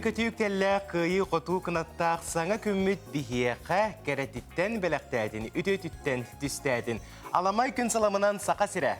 Үөрүү-көтүү үктэллээх, кыайыы-хотуу кынаттаах саҥа күммүт биһиэхэ кэрэтиттэн бэлэхтээтин, үтүөтүттэн түстээтин. Аламай күн саламынан Саха сирэ!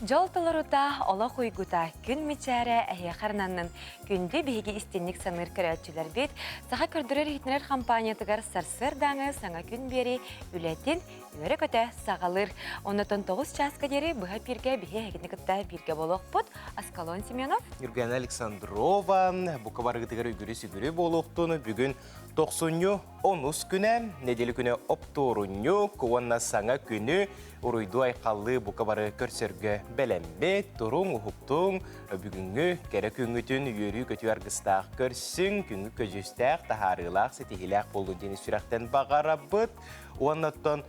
Дьол толорута, олох уйгута, күн мичээрэ эһиэхэ ананнын. Күндү биһиги истинник саныыр көрөөччүлэрбит, Саха көрдөрөр-иһитиннэрэр хампаанньатыгар сарсыардааҥы саҥа күн биэри үлэтин үөрэ-көтө саҕалыыр. Оннотон 9 чааска диэри быһа эпииргэ биһи эһигини кытта бииргэ буолуохпут. Аскалон Семенов. Юргена Александрова, бука барыгытыгар үгүрү-сүгүрү буолуохтун. Бүгүн тохсунньу онус күнэ, нэдиэлэ күнэ оптуорунньук уонна саҥа күнү уруйдуу-айхаллыы бука бары көрсөргө бэлэммит. Туруҥ, уһуктуҥ, бүгүҥҥү кэрэ күҥҥүтүн үөрүү-көтүү аргыстаах көрсүҥ, күҥҥү көдьүүстээх, таһаарыылаах, ситиһиилээх буоллун диэн сүрэхтэн баҕарабыт. Уонна оттон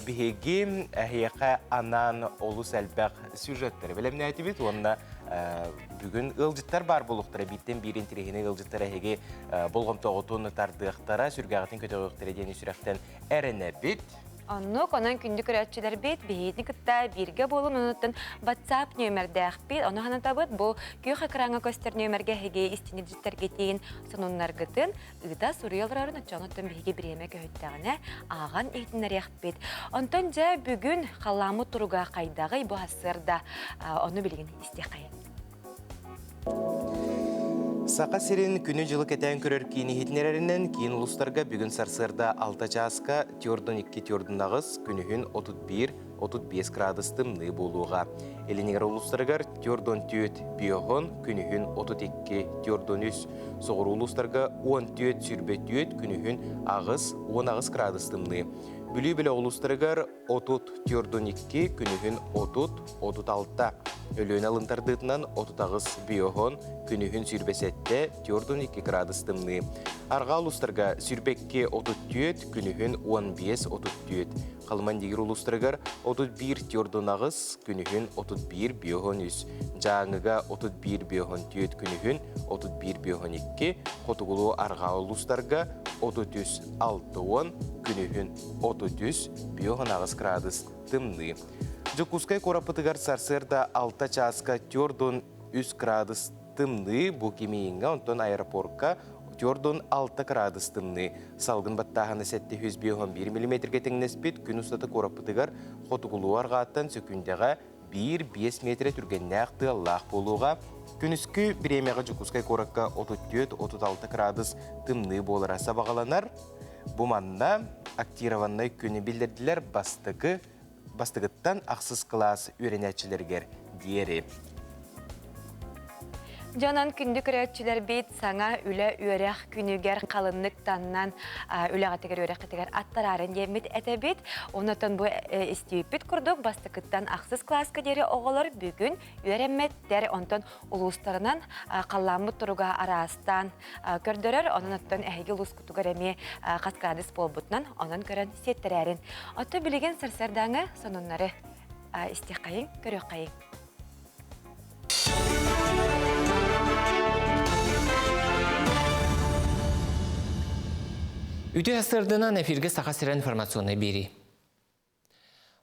биһиги эһиэхэ анаан олус элбэх сюжеттары бэлэмнээтибит уонна бүгүн ыалдьыттар баар буолуохтара бииртэн биир интэриэһинэй ыалдьыттар эһиги болҕомтоҕутун тардыахтара, сүргэҕитин көтөҕүөхтэрэ диэн сүрэхтэн эрэнэбит. Оннук, онон күндү көрөөччүлэрбит биһигини кытта бииргэ буолун, онуттан WhatsApp нүөмэрдээхпит, ону санатабыт, бу күөх экраҥҥа көстөр нүөмэргэ эһиги истиҥ илдьиттэргитин, сонуннаргытын ыыта суруйа олорорун оччоҕуттан биһиги бириэмэ көһүттэҕинэ ааҕан иһитиннэриэхпит. Онтон дьэ бүгүн халлааммыт туруга хайдаҕый бу сарсыарда ону билигин истиэххэйин. Саха сирин күнү-дьылы кэтээн көрөр киин иһитиннэрэринэн киин улуустарга бүгүн сарсыарда 6 чааска тёрдун 2 тёрдун аҕыс, күнүһүн 31 35 градус тымныы буолуоҕа. Илиниҥэр улуустарыгар түөрт түөрт биоһон, күнүһүн 32 түөрт үс, соҕуруу улуустарга 14 сүүрбэ түөрт, күнүһүн аҕыс 18 градус тымныы. Бүлүү бөлөх улуустарыгар 30 түөрт икки, күнүһүн 30 36. Өлүөнэ алын тардыытынан 38 биоһон, күнүһүн сүүрбэ сэттэ түөрт икки градус тымныы. Арҕаа улуустарга сүүрбэ икки 34, күнүһүн 15 34. Халыман-Дигир улуустарыгар 31 түөрт аҕыс, күнүһүн 31 биоһон үс, Дьааҥыга 31 биоһон түөрт күнүһүн 31 биоһон икки, Хотугулуу арҕаа улуустарга 33 60, күнүһүн 33 биоһон аҕыс градус тымныы. Дьокуускай куораппытыгар сарсыарда 6 чааска түөрт үс градус тымныы, бу кимииҥҥэ, онтон аэропорка түөрт алта градус тымныы. Салгын баттааһына 751 миллиметргэ тэҥнэспит күн устата куораппытыгар хотугулуу арҕааттан сөкүүндэҕэ 1-5 метрэ түргэннээх тыаллаах буолуоҕа. Күнүскү бириэмэҕэ Дьокуускай куоракка 34-36 градус тымныы буолара сабаҕаланар. Бу манна актированнай күнү биллэрдилэр бастакы бастыгыттан ахсыс кылаас үөрэнээччилэригэр диэри. Дьонон күндү көрөөччүлэрбит саҥа үлэ үөрэх күнүгэр халыннык таннан үлэҕитигэр үөрэххитигэр аттараарын диэммит этэбит. Онотон бу истибиппит курдук бастакыттан ахсыс кылааска диэри оҕолор бүгүн үөрэммэттэр. Онтон улуустарынан халлааммыт туруга араастаан көрдөрөр. Онон оттон эһиги улуускутугар эмиэ хас градус буолбутунан онон көрөн сиэттэрээрин. Оттон билигин сарсыардааҥы сонуннары истиэххэйиҥ, көрүөххэйиҥ. Үтүө сырдынан эфиргэ Саха сирэ информационнай биэрии.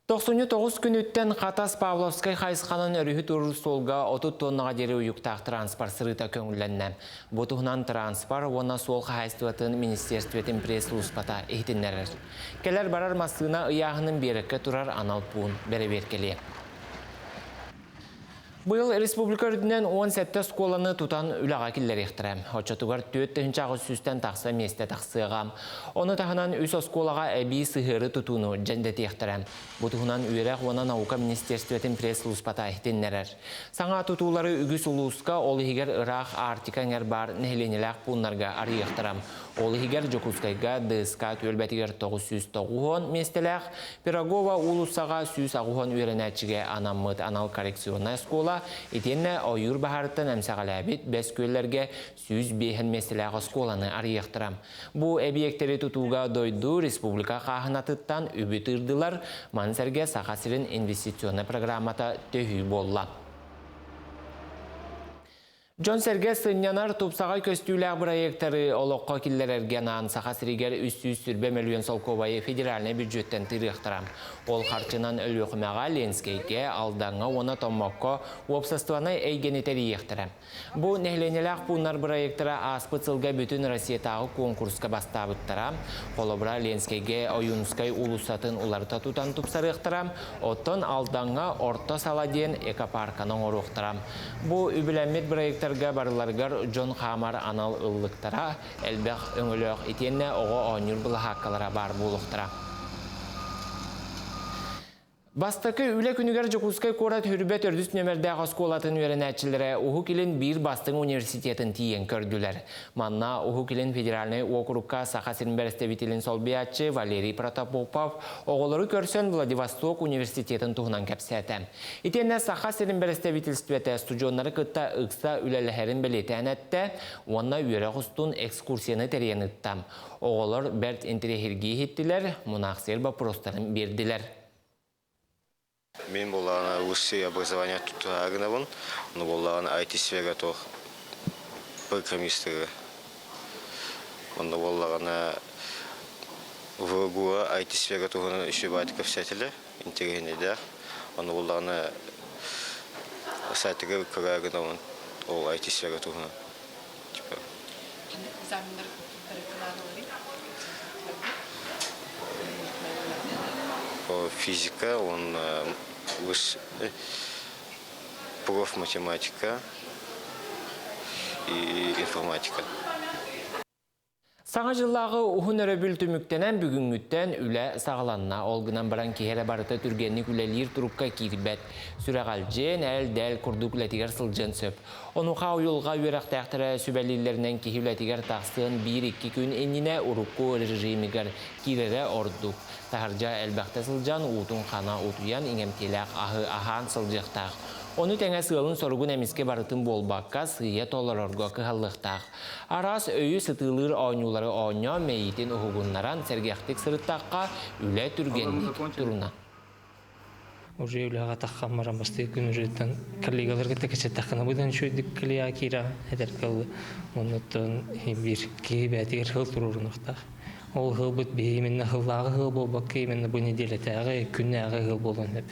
Тохсунньу тоҕус күнүттэн Хатас Павловскай хайысханан өрүһү туоруур суолга 30 тоннаҕа диэри уйуктаах транспорт сырыыта көҥүллэннэ. Бу туһунан транспорт уонна суол хаһаайыстыбатын министиэристибэтин пресс-сулууспата иһитиннэрэр. Кэлэр-барар массыына ыйааһынын биэрэккэ турар анал пуун бэрэбиэркэлиэ. Быйыл республика үрдүнэн 17 оскуоланы тутан үлэҕэ киллэриэхтэрэ. Оччотугар 4800-тэн тахса миэстэ тахсыаҕа. Ону таһынан үс оскуолаҕа эбии сыһыары тутууну дьэндэтиэхтэрэ. Бу туһунан Үөрэх уонна наука министерствотын пресс-службата иһитиннэрэр. Саҥа тутуулары үгүс улууска, ол иһигэр ыраах Арктика эҥэр баар нэһилиэнньэлээх пууннарга арыйыахтара. Ол иһигэр Дьокуускайга ДСК түөлбэтигэр 990 миэстэлээх, Пирогова уулуссаҕа 180 үөрэнээччигэ анаммыт анал коррекционнай оскуола, итиэннэ ойуур баһаарыттан эмсэҕэлээбит Бэс Күөллэргэ 105 миэстэлээх оскуоланы арыйыахтара. Бу эбийиэктэри тутууга дойду, республика хааһынатыттан үбү тыырдылар, маны сэргэ Саха сирин инвестиционнай программата төһүү буолла. Дьон-сэргэ сынньанар тупсаҕай көстүүлээх бырайыактары олоххо киллэрэргэ анаан Саха сиригэр 320 мөлүйүөн солкуобайы федеральнай бүддьүөттэн тыырыахтара. Ол харчынан Өлүөхүмэҕэ, Ленскэйгэ, Алдаҥҥа уонна Томмокко уопсастыбаннай эйгэни тэрийиэхтэрэ. Бу нэһилиэнньэлээх пууннар бырайыактара ааспыт сылга бүтүн Россиятааҕы куонкуруска бастаабыттара. Холобура, Ленскэйгэ Ойуунускай уулуссатын уларыта тутан тупсарыахтара, оттон Алдаҥҥа Орто Сала диэн экопарканы оҥоруохтара. Бу үбүлэммит бырайыактарга барыларыгар дьон хаамар анал ыллыктара, элбэх өҥөлөөх итиэннэ оҕо оонньуур былаһааккалара баар буолуохтара. Бастакы үлэ күнүгэр Дьокуускай куорат Хүрбэ төрдүс нүөмэрдээх оскуолатын үөрэнээччилэрэ Уһук Илин биир бастыҥ университетын тиийэн көрдүлэр. Манна Уһук Илин федеральнай уокурукка Саха сирин бэрэстэбиитэлин солбуйааччы Валерий Протопопов оҕолору көрсөн Владивосток университетын туһунан кэпсээтэ. Итиэннэ Саха сирин бэрэстэбиитэлистибэтэ устудьуоннары кытта ыкса үлэлэһэрин бэлиэтээн эттэ уонна үөрэх устун экскурсияны тэрийэн ыытта. Оҕолор бэрт интэриэһиргии иһиттилэр, мунаахсыйар боппуруостарын биэрдилэр. Мин буоллаҕына высшее образование туттараа гынабын, ону буоллаҕына IT-сфера туох программистары. Онно буоллаҕына ВГУ-а IT-сфера туһунан үчүгэй баҕайытык кэпсээтилэр. интэриэһинэйдээх. Ону буллаҕына сайтыгар көрө гынабын ол IT-сфера туһунан. Типа. Экзаменнар Физика, он профматематика и информатика. Саҥа дьыллааҕы уһун өрөбүл түмүктэнэн бүгүҥҥүттэн үлэ саҕаланна. Ол гынан баран киһи эрэ барыта түргэнник үлэлиир турукка киирбэт. Сүрэҕэлдьиэн, ээл-дээл курдук үлэтигэр сылдьыан сөп. Онуоха уйулҕа үөрэхтээхтэрэ сүбэлииллэринэн киһи үлэтигэр тахсыан биир-икки күн иннинэ урукку режимигэр киирэрэ ордук. Таһырдьа элбэхтэ сылдьан, уутун хана утуйан, иҥэмтиэлээх аһы аһаан сылдьыахтаах. Ону тэҥэ сыалын-соругун эмискэ барытын буолбакка, сыыйа толорорго кыһаллыахтаах. Араас өйү сытыылыыр оонньуулары оонньоон мэйиитин уһугуннаран сэргэхтик сырыттахха, үлэ түргэнник туруна. Уже үлэҕэ таххан баран бастакы күн уже коллегаларга кытта кэпсэттэххинэ быдан үчүгэйдик кэлиэҕэ киирэ этэр кылы оннуттан биир киһи бэйэтигэр сыл туруорунуохтаах. Ол ыһылбыт биһи именно ыһыллааҕы ыһыл буолбакка именно бу неделятээҕи күннээҕи ыһыл буолуон сөп.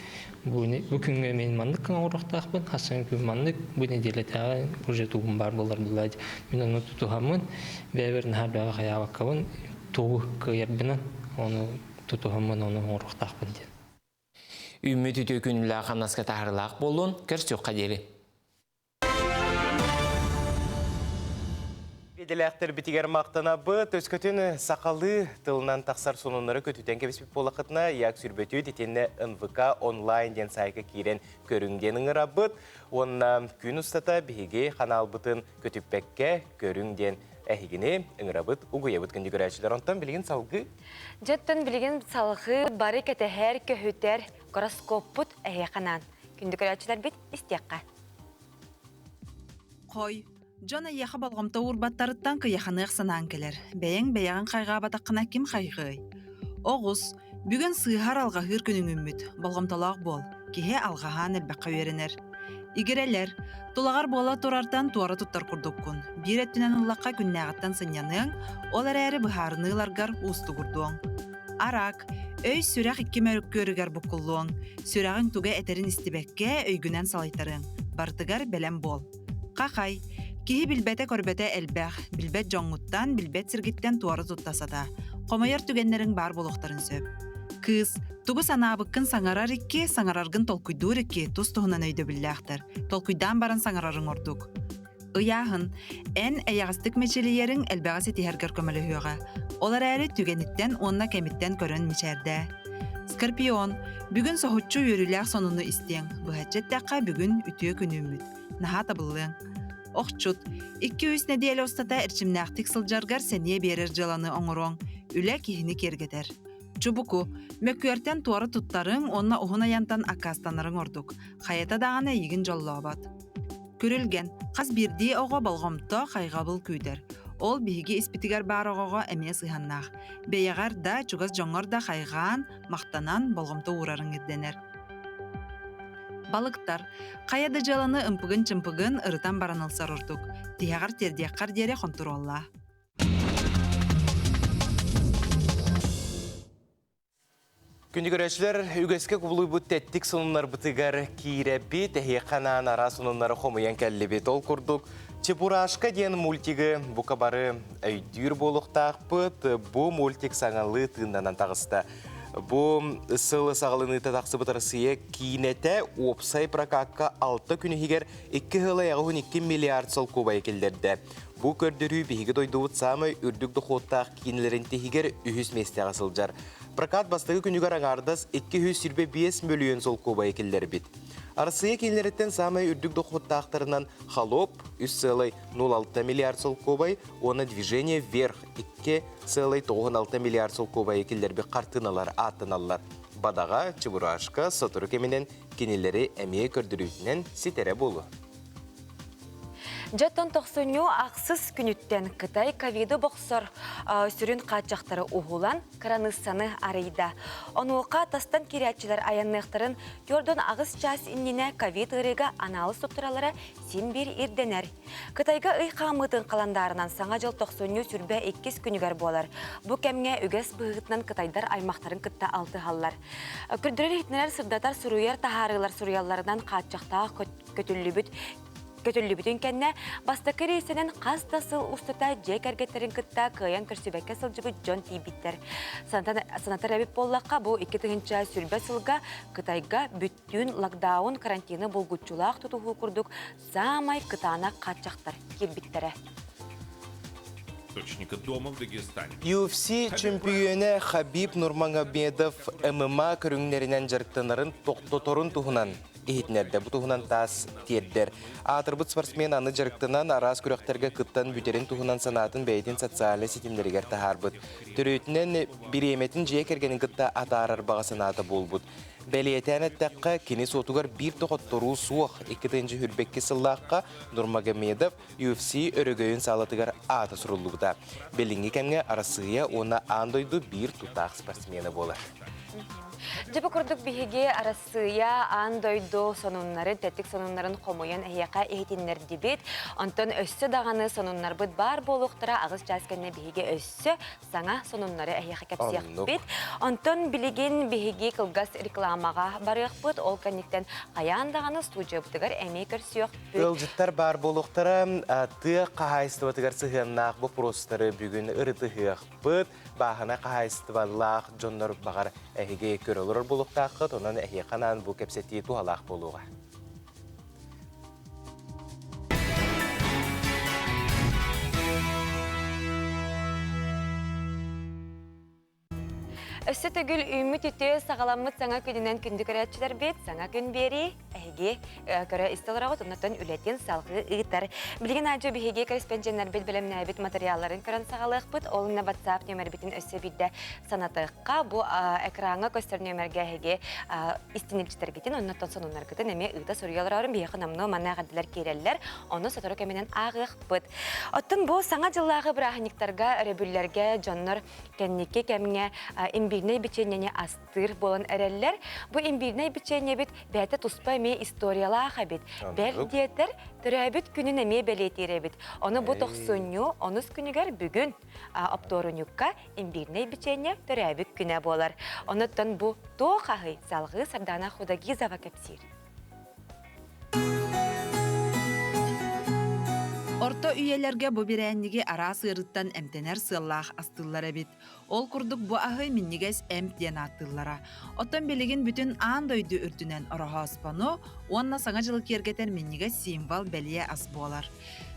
Бу, бу күҥҥэ мин маннык гына оҥоруохтаахпын, хассан күн маннык, бу неделятээҕи уже тугум баар буолар буоллаа Мин ону тутуһаммын, бэйэбэр наһаа бэҕэ хайаабаккабын, тугу кыайарбынан ону тутуһаммын ону оҥоруохтаахпын диэн. Үүммүт үтүө күнүлээх хамнаска таһарылаах буоллун, көрсүөххэ диэри. Идэлээхтэрбитигэр махтанабыт. Өскөтүн сахалыы тылынан тахсар сонуннары көтүтэн кэбиспит буоллаххытына, ЯК сүрбөтүт итиэннэ НВК онлайн диэн саайка киирэн көрүҥ диэн ыҥырабыт. Уонна күн устата биһиги ханаалбытын көтүппэккэ көрүҥ диэн эһигини ыҥырабыт, угуйабыт күндү көрөөччүлэр. Онтон билигин салгыы. Дьэттэн билигин салгыы бары кэтэһэр, көһүтэр гороскоппут эһиэхэ анаан. Күндү көрөөччүлэрбит истиэххэ. Хой, дьон эйиэхэ болҕомто уурбаттарыттан кыйаханыах санаан кэлэр. Бэйэҥ бэйэҕин хайҕаабатаххына ким хайҕыай? Оҕус, бүгүн сыыһар алҕаһыыр күнүҥүммүт. Болҕомтолоох буол. Киһи алҕаһаан элбэххэ үөрэнэр. Игирэлэр, тулаҕар буола турартан туора туттар курдуккун. Биир өттүнэн ыллахха күннээҕиттэн сынньаныаҥ, ол эрээри быһаарыныы ыларгар уустугурдуоҥ. Араак, өй-сүрэх икки мөрүккүөрүгэр буккуллуоҥ. Сүрэҕиҥ туга этэрин истибэккэ, өйгүнэн салайтарыаҥ. Барытыгар бэлэм буол. Хахай, киһи билбэтэ-көрбөтө элбэх, билбэт дьоҥҥуттан, билбэт сиргиттэн туора тутта сатаа. Хомойор түгэннэриҥ баар буолуохтарын сөп. Кыыс, тугу санаабыккын саҥарар икки, саҥараргын толкуйдуур икки тус-туһунан өйдөбүллээхтэр. Толкуйдаан баран саҥарарыҥ ордук. Ыйааһын, эн эйэҕэстик мичилийэриҥ элбэҕи ситиһэргэр көмөлөһүөҕэ. Ол эрээри түгэниттэн уонна кэмиттэн көрөн мичээрдээ. Скорпион, бүгүн соһуччу үөрүүлээх сонуну истиэҥ. Быһаччы эттэххэ, бүгүн үтүө күн үүммүт. Наһаа табыллыаҥ. Охчут, 2-3 нэдиэлэ устата эрчимнээхтик сылдьаргар сэниэ биэрэр дьыаланы оҥоруоҥ. Үлэ киһини киэргэтэр. Чубуку, мөккүөртэн туора туттарыҥ уонна уһун айантан аккаастанарыҥ ордук. Хайата даҕаны эйигин дьоллообот. Күрүлгэн, хас биирдии оҕо болҕомто, хайҕабыл күүтэр. Ол биһиги испитигэр баар оҕоҕо эмиэ сыһыаннаах. Бэйэҕэр да, чугас дьоҥҥор да хайҕаан, махтанан, болҕомто уурарыҥ ирдэнэр. Балыктар. Хайа да дьыаланы ымпыгын-чымпыгын ырытан баран ылсар ордук. Тиһэҕэр тиэрдиэххэр диэри хонтуруоллаа. Күндү көрөөччүлэр, үгэскэ кубулуйбут тэттик сонуннарбытыгар киирэбит, эһиэхэ анаан араас сонуннары хомуйан кэллибит. Ол курдук, Чебурашка диэн мультигы бука бары өйдүүр буолуохтаахпыт. Бу мультик саҥалыы тыыннанан таҕыста. Бу сыл саҕаланыыта тахсыбыт Россия киинэтэ уопсай прокакка 6 күн иһигэр 2,2 миллиард солкуобайы киллэрдэ. Бу көрдөрүү биһиги дойдубут саамай үрдүк дохуоттаах киинэлэрин тиһигэр үһүс миэстэҕэ сылдьар. Прокат бастакы күнүгэр аҥаардас 225 мөлүйүөн солкуобайы киллэрбит. Арассыыйа киинэлэриттэн саамай үрдүк дохуоттаахтарынан «Холоп» 3,06 миллиард солкуобай уонна «Движение вверх» 2,96 миллиард солкуобайы киллэрбит хартыыналар ааттаналлар. Бадаҕа, Чебурашка сотору кэминэн кинилэри эмиэ көрдөрүүтүнэн ситэрэ буолуо. Дьэ, тохсунньу ахсыс күнүттэн Кытай ковиды бохсор сүрүн хааччахтары уһулан, кыраныыссаны арыйда. Онуоха тастан киирээччилэр айанныахтарын 48 чаас иннинэ ковид ыарыыга анаалыс туттаралара син биир ирдэнэр. Кытайга ый хаамыытын халандаарынан Саҥа дьыл тохсунньу сүрбэ иккис күнүгэр буолар. Бу кэмҥэ үгэс быһыытынан кытайдар аймахтарын кытта алтыһаллар. Көрдөрөр иһитиннэрэр сырдатар суруйар таһаарыылар суруйалларынан хааччахтаах көтүллүбүт көтүллүбүтүн кэннэ бастакы рейсэнэн хас да сыл устата дьиэ кэргэттэрин кытта кыайан көрсүбэккэ сылдьыбыт дьон тиийбиттэр. Санатар эбит буоллахха, бу 2020 сылга Кытайга бүттүүн локдаун карантины булгуччулаах тутуһуу курдук саамай кытаанах хааччахтар киирбиттэрэ. Источника дома в Дагестане. UFC чөмпүйүөнэ Хабиб Нурмагомедов ММА көрүҥнэринэн дьарыктанарын тохтоторун туһунан иһитиннэрдэ. Бу туһунан таас тиэрдэр. Аатырбыт спортсмен аны дьарыктанан араас күрэхтэргэ кыттан бүтэрин туһунан санаатын бэйэтин социальнай ситимнэригэр таһаарбыт. Төрүөтүнэн бириэмэтин дьиэ кэргэнин кытта атаарар баҕа санаата буолбут. Бэлиэтээн эттэххэ, кини суотугар биир да хотторуу суох. 2022 сыллаахха Нурмагомедов UFC өрөгөйүн саалатыгар аата суруллубута. Билиҥҥи кэмҥэ Арассыыйа уонна аан дойду биир тутаах спортсмена буолар. Дьэ бу курдук биһиги Арассыыйа аан дойду сонуннарын, тэттик сонуннарын хомуйан эһиэхэ иһитиннэрдибит. Онтон өссө даҕаны сонуннарбыт баар буолуохтара аҕыс чаас кэннэ биһиги өссө саҥа сонуннары эһиэхэ кэпсиэхпит. Онтон билигин биһиги кылгас рекламаҕа барыахпыт. Ол кэнниттэн хайаан даҕаны студиябытыгар эмиэ көрсүөхпүт. Ыалдьыттар баар буолуохтара тыа хаһаайыстыбатыгар сыһыаннаах боппуруостары бүгүн ырытыһыахпыт. Бааһына хаһаайыстыбалаах дьоннор баҕар эһиги көрө олорор буолуохтааххыт, онон эһиэхэ анаан бу кэпсэтии туһалаах буолуоҕа. Өссө төгүл үүммүт үтүө саҕаламмыт саҥа күнүнэн күндү көрөөччүлэрбит, саҥа күн биэрии эһиги көрө истэ олороҕут, оннотон үлэтин салгыы ыытар. Билигин аадьа биһиги корреспонденнарбыт бэлэмнээбит материалларын көрөн саҕалыахпыт. Ол иннэ WhatsApp нүөмэрбитин өссө биирдэ санатыахха. Бу экраҥҥа көстөр нүөмэргэ эһиги истинилчитэргитин, оннотон сонуннаргытын эмиэ ыыта суруйа олорорун биһиэхэ номнуо манна эҕэрдэлэр киирэллэр. Ону сотору кэминэн ааҕыахпыт. Оттон бу саҥа дьыллааҕы бырааһынньыктарга, өрөбүллэргэ дьоннор кэнники кэмҥэ имбирнэй бичиэнньэни астыыр буолан эрэллэр. Бу имбирнэй бичиэнньэбит бэйэтэ туспа эмиэ историялаах эбит. Бэл диэтэр, төрөөбүт күнүн эмиэ бэлиэтиир эбит. Ону бу тохсунньу онус күнүгэр бүгүн оптуорунньукка имбирнэй бичиэнньэ төрөөбүт күнэ буолар. Онуттан бу туох аһый салҕыы Сардана Худагизова кэпсиир. Орто үйэлэргэ бу бирээнньиги араас ыарыттан эмтэнэр сыаллаах астыыллар эбит. Ол курдук бу аһы минньигэс эмп диэн ааттыыллара. Оттон билигин бүтүн аан дойду үрдүнэн ороһооспону уонна Саҥа дьылы киэргэтэр минньигэс символ бэлиэ ас буолар.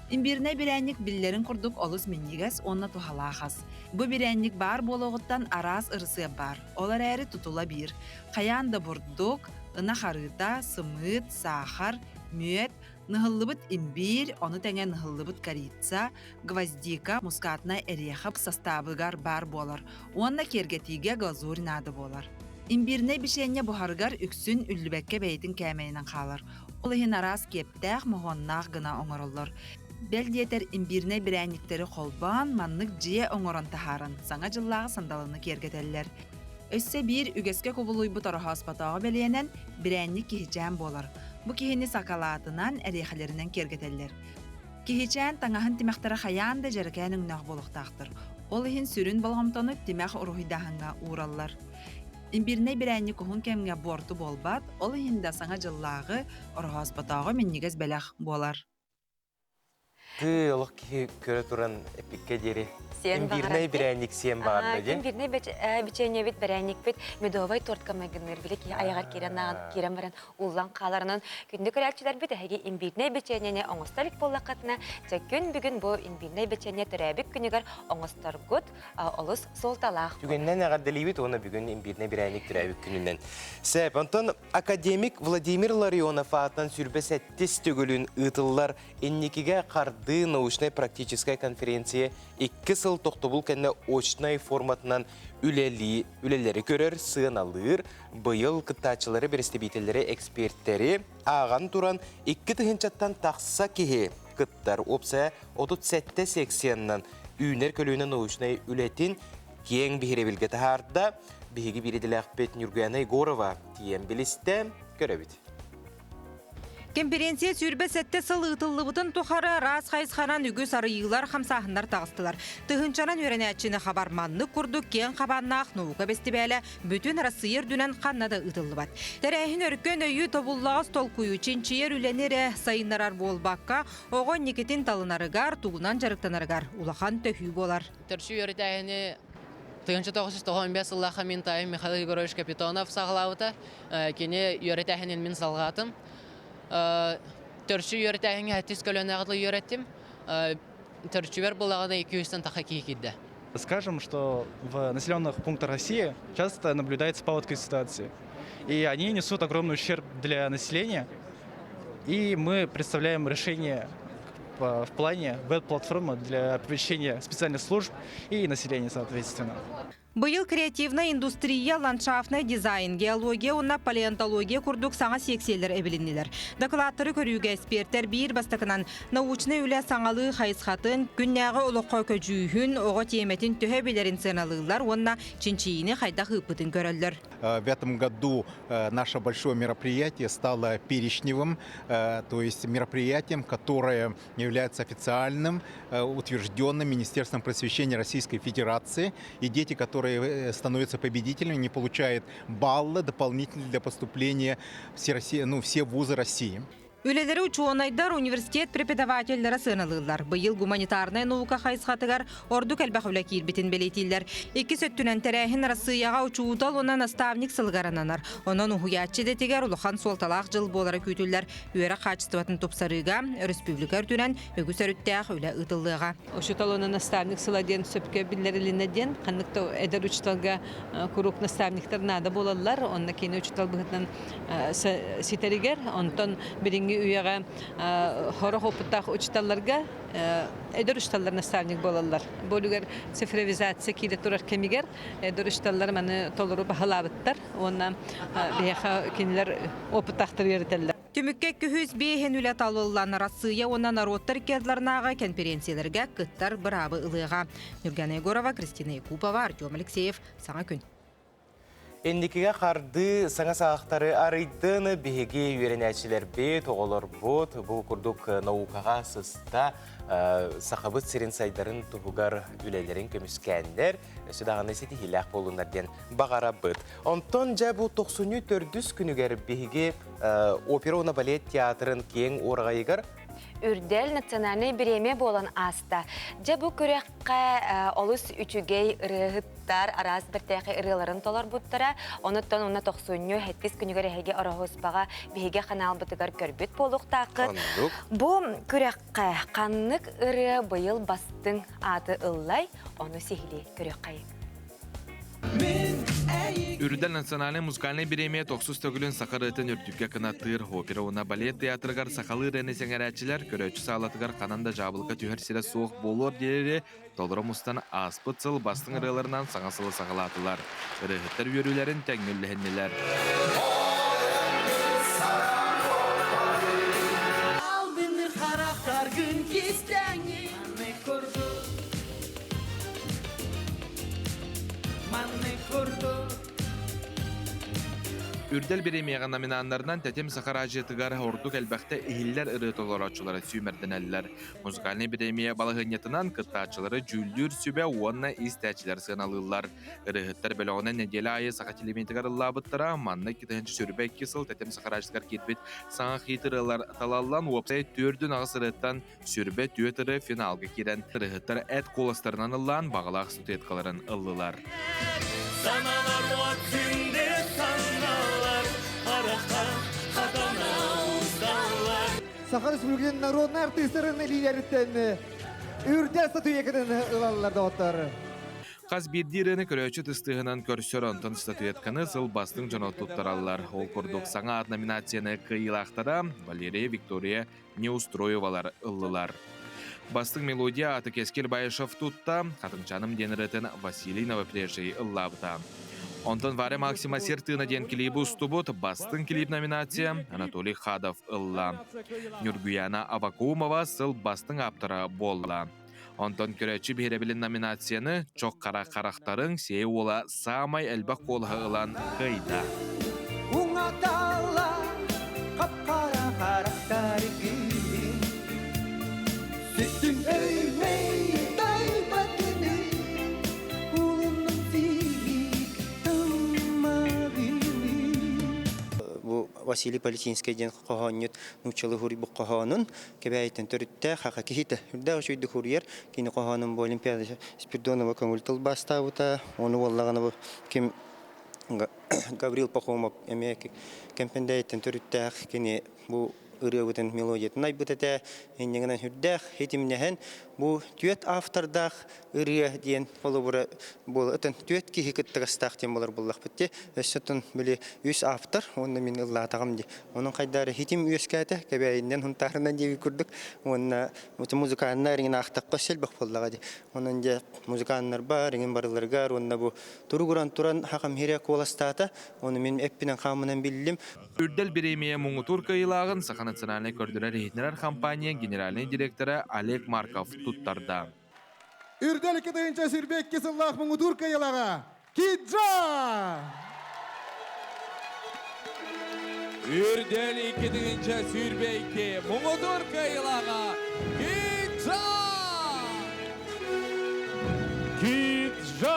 Имбирнэй бирээнньик биллэрин курдук олус минньигэс уонна туһалаах ас. Бу бирээнньик баар буолуоҕуттан араас ырысыап баар. Ол эрээри тутула биир. Хайаан да бурдук, ынах арыыта, сымыыт, саахар, мүөт, ныһыллыбыт имбиир, ону тэҥэ ныһыллыбыт корица, гвоздика, мускатнай эриэхэ састаабыгар баар буолар уонна киэргэтиигэ глазурь наада буолар. Имбирнэй бичиэнньэ буһарыгар үксүн үллүбэккэ бэйэтин кээмэйинэн хаалар. Ол иһин араас киэптээх, моһуоннаах гына оҥороллор. Бэл диэтэр имбирнэй бирээнньиктэри холбоон, маннык дьиэ оҥорон таһааран, Саҥа дьыллааҕы сандалыны киэргэтэллэр. Өссө биир үгэскэ кубулуйбут ороһооспотооҕу бэлиэнэн бирээнньик киһичээн буолар. Бу киһини сакалаатынан, эриэхэлэринэн киэргэтэллэр. Киһичээн таҥаһын тимэхтэрэ хайаан да дьэрэкээн өҥнөөх буолуохтаахтар. Ол иһин сүрүн болҕомтону тимэх уруһуйдааһыҥҥа уураллар. Имбирнэй бирээнньик уһун кэмҥэ буорту буолбат, ол иһин да Саҥа дьыллааҕы, Ороһооспотооҕу минньигэс бэлэх буолар. Тыы олох киһи көрө туран эпиккэ диэри Сиэн имбирнэй баҕарар бирээнньик сиэн баҕарда диэн. Имбирнэй бичиэнньэбит бэрээнньикпит медовай тортка майгынныыр били киһи айаҕар киирэн киирэн баран ууллан хааларынан күндү көрөөччүлэрбит эһиги имбирнэй бичиэнньэни оҥосто илик буоллаххытына дьэ күн бүгүн бу имбирнэй бичиэнньэ төрөөбүт күнүгэр оҥосторгут олус суолталаах. Түгэнинэн эҕэрдэлиибит уонна бүгүн имбирнэй бирээнньик төрөөбүт күнүнэн. Сөп, онтон академик Владимир Ларионов аатынан сүрбэ сэттис төгүлүн ыытыллар Инникигэ хардыы научнай-практическай конференция икки сыл тохтобул кэннэ очнай форматынан үлэлии, үлэлэри көрөр, сыаналыыр, быйыл кыттааччылары, бэрэстэбиитэллэри, экспертэри ааҕан туран 2000-тан тахса киһи кыттар. Уопсайа 37 секциянан үүнэр көлүөнэ научнай үлэтин киэҥ биһирэбилгэ таһаарда. Биһиги биир идэлээхпит Нюргуяна Егорова тиийэн билистэ, көрөбүт. Кэмпириэнсийэ 27 сыл ыытыллыбытын тухары араас хайысханан үгүс арыйыылар, хамсааһыннар таҕыстылар. Тыһыынчанан үөрэнээччини хабар маннык курдук киэҥ хабааннаах наука бэстибээлэ бүтүн Россия үрдүнэн ханна да ыытыллыбат. Тэрээһин өркөн өйү тобуллаҕас толкуйу чинчийэр үлэни эрэ сайыннарар буолбакка, оҕо инникитин талынарыгар, тугунан дьарыктанарыгар улахан төһүү буолар. Төрсүү үөрэтээһини 1995 сыллаахха мин таайым Михаил Егорович Капитонов саҕалаабыта. Кини үөрэтээһинин мин салҕаатым. Төрсүү үөрэтээһиҥҥэ сэттис көлүөнэҕэ дылы үөрэттим. Төрчүбэр булаҕына 200-тэн таха киһи киирдэ. Скажем, что в населенных пунктах России часто наблюдается паводковые ситуации. И они несут огромный ущерб для населения. И мы представляем решение в плане веб-платформы для оповещения специальных служб и населения, соответственно. Быйыл креативнай индустрия, ландшафтнай дизайн, геология уонна палеонтология курдук саҥа сиэксийэлэр эбилиннилэр. Дакылааттары көрүүгэ эспиэртэр биир бастакынан научнай үлэ саҥалыы хайысхатын, күннээҕи олоххо көдьүүһүн, оҕо тиэмэтин төһө билэрин сыаналыыллар уонна чинчийиини хайдах ыыппытын көрөллөр. В этом году наше большое мероприятие стало перечневым, то есть мероприятием, которое является официальным, утвержденным Министерством просвещения Российской Федерации. И дети, которые становятся победителями, не получают баллы дополнительные для поступления в все, России, ну, все вузы России. Үлэлэри учуонайдар, университет преподавателлэрэ сыаналыыллар. Быйыл гуманитарнай наука хайысхатыгар ордук элбэх үлэ киирбитин бэлиэтииллэр. Иккис өттүнэн тэрээһин Арассыыйаҕа учуутал уонна наставник сылыгар ананар. Онон уһуйааччы идэтигэр улахан суолталаах дьыл буолара күүтүллэр. Үөрэх хаачыстыбатын тупсарыыга өрөспүүбүлүкэ үрдүнэн үгүс өрүттээх үлэ ыытыллыаҕа. Учуутал уонна наставник сыла диэн сөпкө биллэрилиннэ диэн ханнык да эдэр учууталга куруук наставниктар наада буолаллар. Онно кини учуутал быһыытынан ситэригэр, онтон билиҥҥи үйэҕэ сорох опыттаах учууталларга эдэр учууталлар наставник буолаллар. Бу үлүгэр цифровизация киирэ турар кэмигэр эдэр учууталлар маны толору баһылаабыттар уонна биһиэхэ кинилэр опыттаахтар үөрэтэллэр. Түмүккэ күһүс биэһин үлэ талыллан Арассыыйа уонна норуоттар икки кэнпириэнсийэлэргэ кыттар быраабы ылыаҕа. Нюргана Егорова, Кристина Якупова, Артем Алексеев. Саҥа күн. Инникигэ хардыы саҥа саҕахтары арыйдын биһиги үөрэнээччилэрбит, оҕолорбут бу курдук наукаҕа сыста сахабыт сирин сайдарын туһугар үлэлэрин көмүскээннэр, өссө даҕаны ситиһиилээх буоллуннар диэн баҕарабыт. Онтон дьэ бу тохсунньу төрдүс күнүгэр биһиги опера уонна балет театрын киэҥ уораҕайыгар Үрдэл национальнай бириэмийэ буолан ааста. Дьэ бу күрэххэ олус үчүгэй ырыаһыттар араас бэртээхэй ырыаларын толорбуттара. Онуттан уонна тохсунньу сэттис күнүгэр эһиги Ороһуспаҕа биһиги ханаалбытыгар көрбүт буолуохтааххыт. Бу күрэххэ ханнык ырыа быйыл бастыҥ ааты ыллай, ону сиһилии көрүөххэйиҥ. Үрдэл национальнай музыкальнай бириэмийэ тохсус төгүлүн саха ырыатын үрдүккэ кынаттыыр опера уонна балет театрыгар сахалыы ырыаны сэҥэрээччилэр көрөөччү саалатыгар ханан да дьаабылыка түһэр сирэ суох буолуор диэри толору мустан ааспыт сыл бастыҥ ырыаларынан саҥа сылы саҕалаатылар. Ырыаһыттар үөрүүлэрин тэҥҥэ үллэһиннилэр. Үрдэл бириэмийэҕэ номинаннарынан Тэтим саха араадьыйатыгар ордук элбэхтэ иһиллэр ырыа толорооччулара сүүмэрдэнэллэр. Музыкальнай бириэмийэ балаһыанньатынан кыттааччылары дьүүллүүр сүбэ уонна истээччилэр сыаналыыллар. Ырыаһыттар бөлөҕүнэн нэдиэлэ аайы саха телевидениетыгар ыллаабыттара. Манна 2022 сыл Тэтим саха араадьыйатыгар киирбит саҥа хит ырыалар талаллан уопсай 4-8 ырыаттан сүрбэ түөрт ырыа финалга киирэн ырыаһыттар эт куоластарынан ыллаан баҕалаах статуэткаларын ыллылар. Саналар от күнде саналар, араха хатана усталар. Саха Республикатын народнай артыыстарын лидериттен үрдэл статуэткатын ылаллар доҕоттор. Хас биирдии ырыаны көрөөччү тыстыһынан көрсөр, онтон статуэтканы сыл бастыҥ дьоно туттараллар. Ол курдук саҥа аат номинацияны кыайыылаахтара Валерия Виктория Неустроевалар ыллылар. Бастыҥ мелодия ааты Кэскил Баишев тутта, Хатыҥчаным диэн ырыатын Василий Новопрежий ыллаабыта. Онтон Варя Максима Сир тыына диэн клиби устубут бастыҥ клип номинация Анатолий Хадов ылла. Нюргуяна Авакумова сыл бастыҥ ааптара буолла. Онтон көрөөччү биһирэбилин номинацияны Чох хара харахтарыҥ сиэй уола саамай элбэх куолаһы ылан кыайда. Уҥаталла хап-хара харахтаргын Сүттүн өймей тайбатыны Улуннум сиик тыммагыны Бу Василий Полетинский диэн хоһоонньут нууччалыы хуруйбут хоһоонун Кэбээйиттэн төрүттээх хаха киһитэ үрдээх үчүгэйдик хуруйар кини хоһоонун бу Олимпиада Спиридонова көҥүл тылбаастаабыта ону буоллаҕына бу ким Гаврил Пахомов эмиэ Кэмпэндээйиттэн төрүттээх кини бу ырыабытын мелодиятын айбыт этэ иннигинэн үрдээх хитимнэһэн бу түөрт автордаах ырыа диэн холобура буола ытын түөрт киһи кыттыгастаах диэн буолар буоллахпыт дии өссө оттон били үс автор уонна мин ыллаатаҕым дии онон хайдаары хитим үөскээтэ кэбээйиннэн хунтаарынан диэбит курдук уонна музыкальнай иҥин аахтахха өссө элбэх буоллаҕа дии онон дьэ музыканнар бар иҥин барыларыгар уонна бу туругуран туран хахам хире куоластаата ону мин эппинэн хааммынан биллим. Үрдэл бириэмийэ муҥутуур кыайыылааҕын Саха национальнай көрдөрөр-иһитиннэрэр компания генеральнай директора Олег Марков туттарда. Үрдэл 2 тыһыынча 22 сыллаах муҥутуур кыайыылааҕа Киджа! Үрдэл 2 тыһыынча 22 муҥутуур кыайыылааҕа Киджа! Киджа!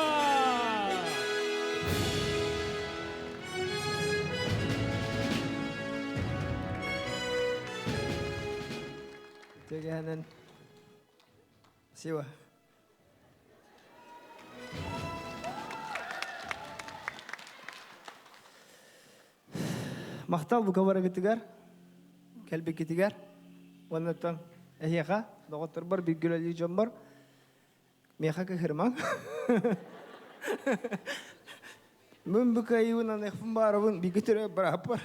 Тегенен Сива. Махтал бу кабарыгытыгар, кэлбиккитигэр, уоннаттан эһиэхэ, доҕотторбор, бииргэ дьоммор, миэхэ кыһырмаҥ. Мин бу кыайыыбын аныахпын баарабын бииргэ төрөөбүт бырааппар.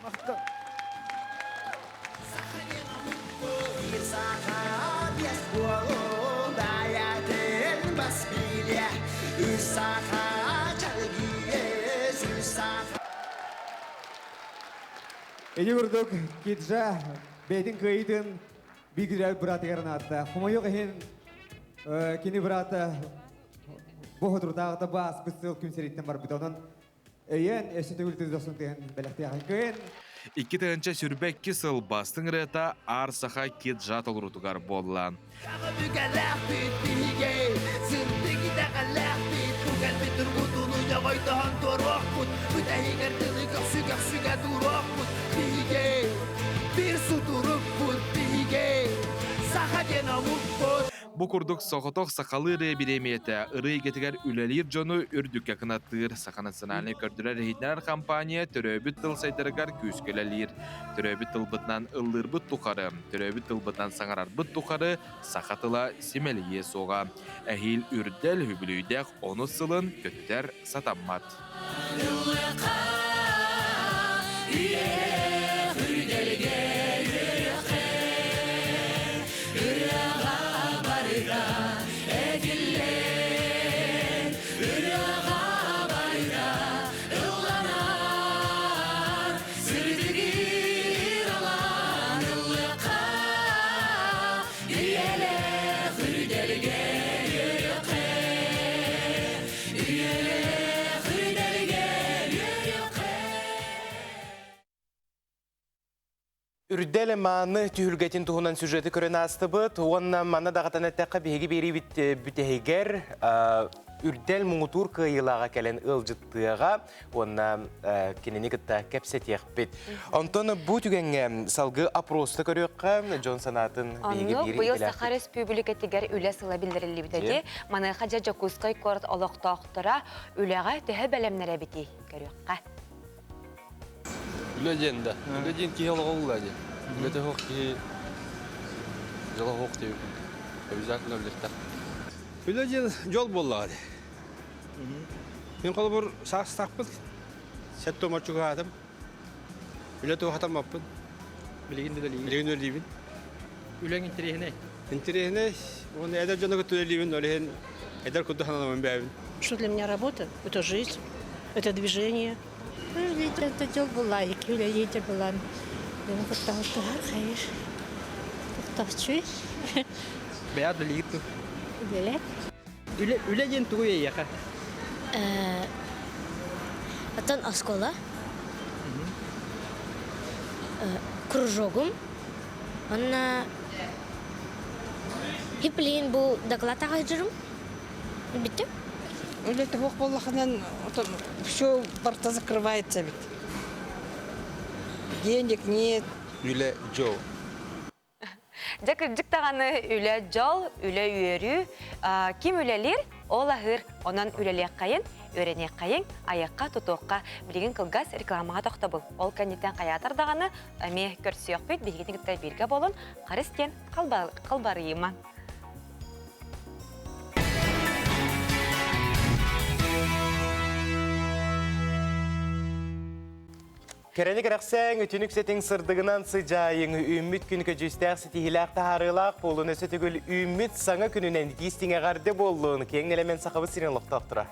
Махтал. Ити курдук Киджа бэйэтин кыайыытын бииргэ быраатыгар анаата. Хомойуох иһин кини быраата бу соторутааҕыта бу ааспыт сыл күн сириттэн барбыта. Онон өйөөн өссө төгүл тыдосын тыһын бэлэхтиэҕин кыайын. 2 тыһыынча 22 сыл бастыҥ ырыата Аар Саха Киджа толоруутугар буолла. Бүгэлээхпит биһиги сырдык итэҕэллээхпит бу кэлбит тургутууну дьоҕойдоһон туоруохпут бүтэһигэр тылы көхсү көхсүгэ туруохпут биһиги биир сутурукпут биһиги саха диэн омукпут. Бу курдук соҕотох сахалыы ырыа бириэмийэтэ ырыа эйгэтигэр үлэлиир дьону үрдүккэ кынаттыыр. Саха национальнай көрдөрөр-иһитиннэрэр компания төрөөбүт тыл сайдарыгар күүскэ үлэлиир. Төрөөбүт тылбытынан ыллыырбыт тухары, төрөөбүт тылбытынан саҥарарбыт тухары саха тыла симэлийиэ суоҕа. Эһиил үрдэл үбүлүөйдээх онус сылын көтүтэр сатаммат. Үйэлээх үрдэлгэ үөрүөххэ ырыаҕа барыта этиллэр ырыаҕа барыта ылланар сырдык ыралаан ыллыахха үйэлээх үрдэлгэ. Үрдэл мааны түһүлгэтин туһунан сюжеты көрөн аастыбыт. Уонна манна даҕатан эттэххэ биһиги биэриибит бүтэһигэр үрдэл муҥутуур кыайыылааҕа кэлэн ыалдьыттыаҕа уонна кинини кытта кэпсэтиэхпит. Онтон бу түгэҥҥэ салгыы опроста көрүөххэ, дьон санаатын биһиги Оннук биир быйыл идэлээхпит. Саха Республикатыгар үлэ сыла биллэриллибитэ дии. Маныаха дьэ Дьокуускай куорат олохтоохторо үлэҕэ төһө бэлэмнэр эбитий? Көрүөххэ. Үлэ диэн да. Үлэ диэн киһи олоҕо улла диэн. Үлэтэ суох киһи дьоло суох диэбиппин. Обязательно үлэлиэхтээх. Үлэ диэн дьол буоллаҕа дии. Мин холобур саастаахпын, сэттэ чугаһаатым. Үлэ туохатаммаппын. Билигин да үлэлиибин. Билигин үлэлиибин. Үлэҥ интэриэһинэй? Интэриэһинэй. Уонна эдэр дьону кытта үлэлиибин, ол иһин эдэр курдук сананабын бэйэбин. Что для меня работа? Это жизнь, это движение. Это дьол была, үлэлиите булан. Дьону кытта алтыһар, хайыр. Тохтохчуй. Бэйэ үлэлиир Үлэлэт. Үлэ, үлэ диэн тугуй эйиэхэ? Оттон оскуола. Кружогум. Онно Хиплин бу доклад аҕайдырым. Бүттүм. Үлэтэ суох буоллахынан все барыта закрывается ведь. Денег нет. Үлэ дьол. Дьэ кырдьык даҕаны үлэ дьол, үлэ үөрүү. Ким үлэлиир, ол аһыыр. Онон үлэлиэххэйин, үөрэниэххэйин, айахха тутуохха. Билигин кылгас рекламаҕа тохтобул. Ол кэнниттэн хайаатар даҕаны эмиэ көрсүөхпүт, биһигини кытта бииргэ буолун, харыс диэн халбарыйыма. Кэрэни кэрэхсээҥ, үтүнүк сэтиҥ сырдыгынан сыдьаайыҥ, үүммүт күн көдьүүстээх ситиһиилээх таһаарыылаах буолун, өссө төгүл үүммүт саҥа күнүнэн итии эҕэрдэ буоллун, киэҥ нэлэмэн Сахабыт сирин олохтоохторо.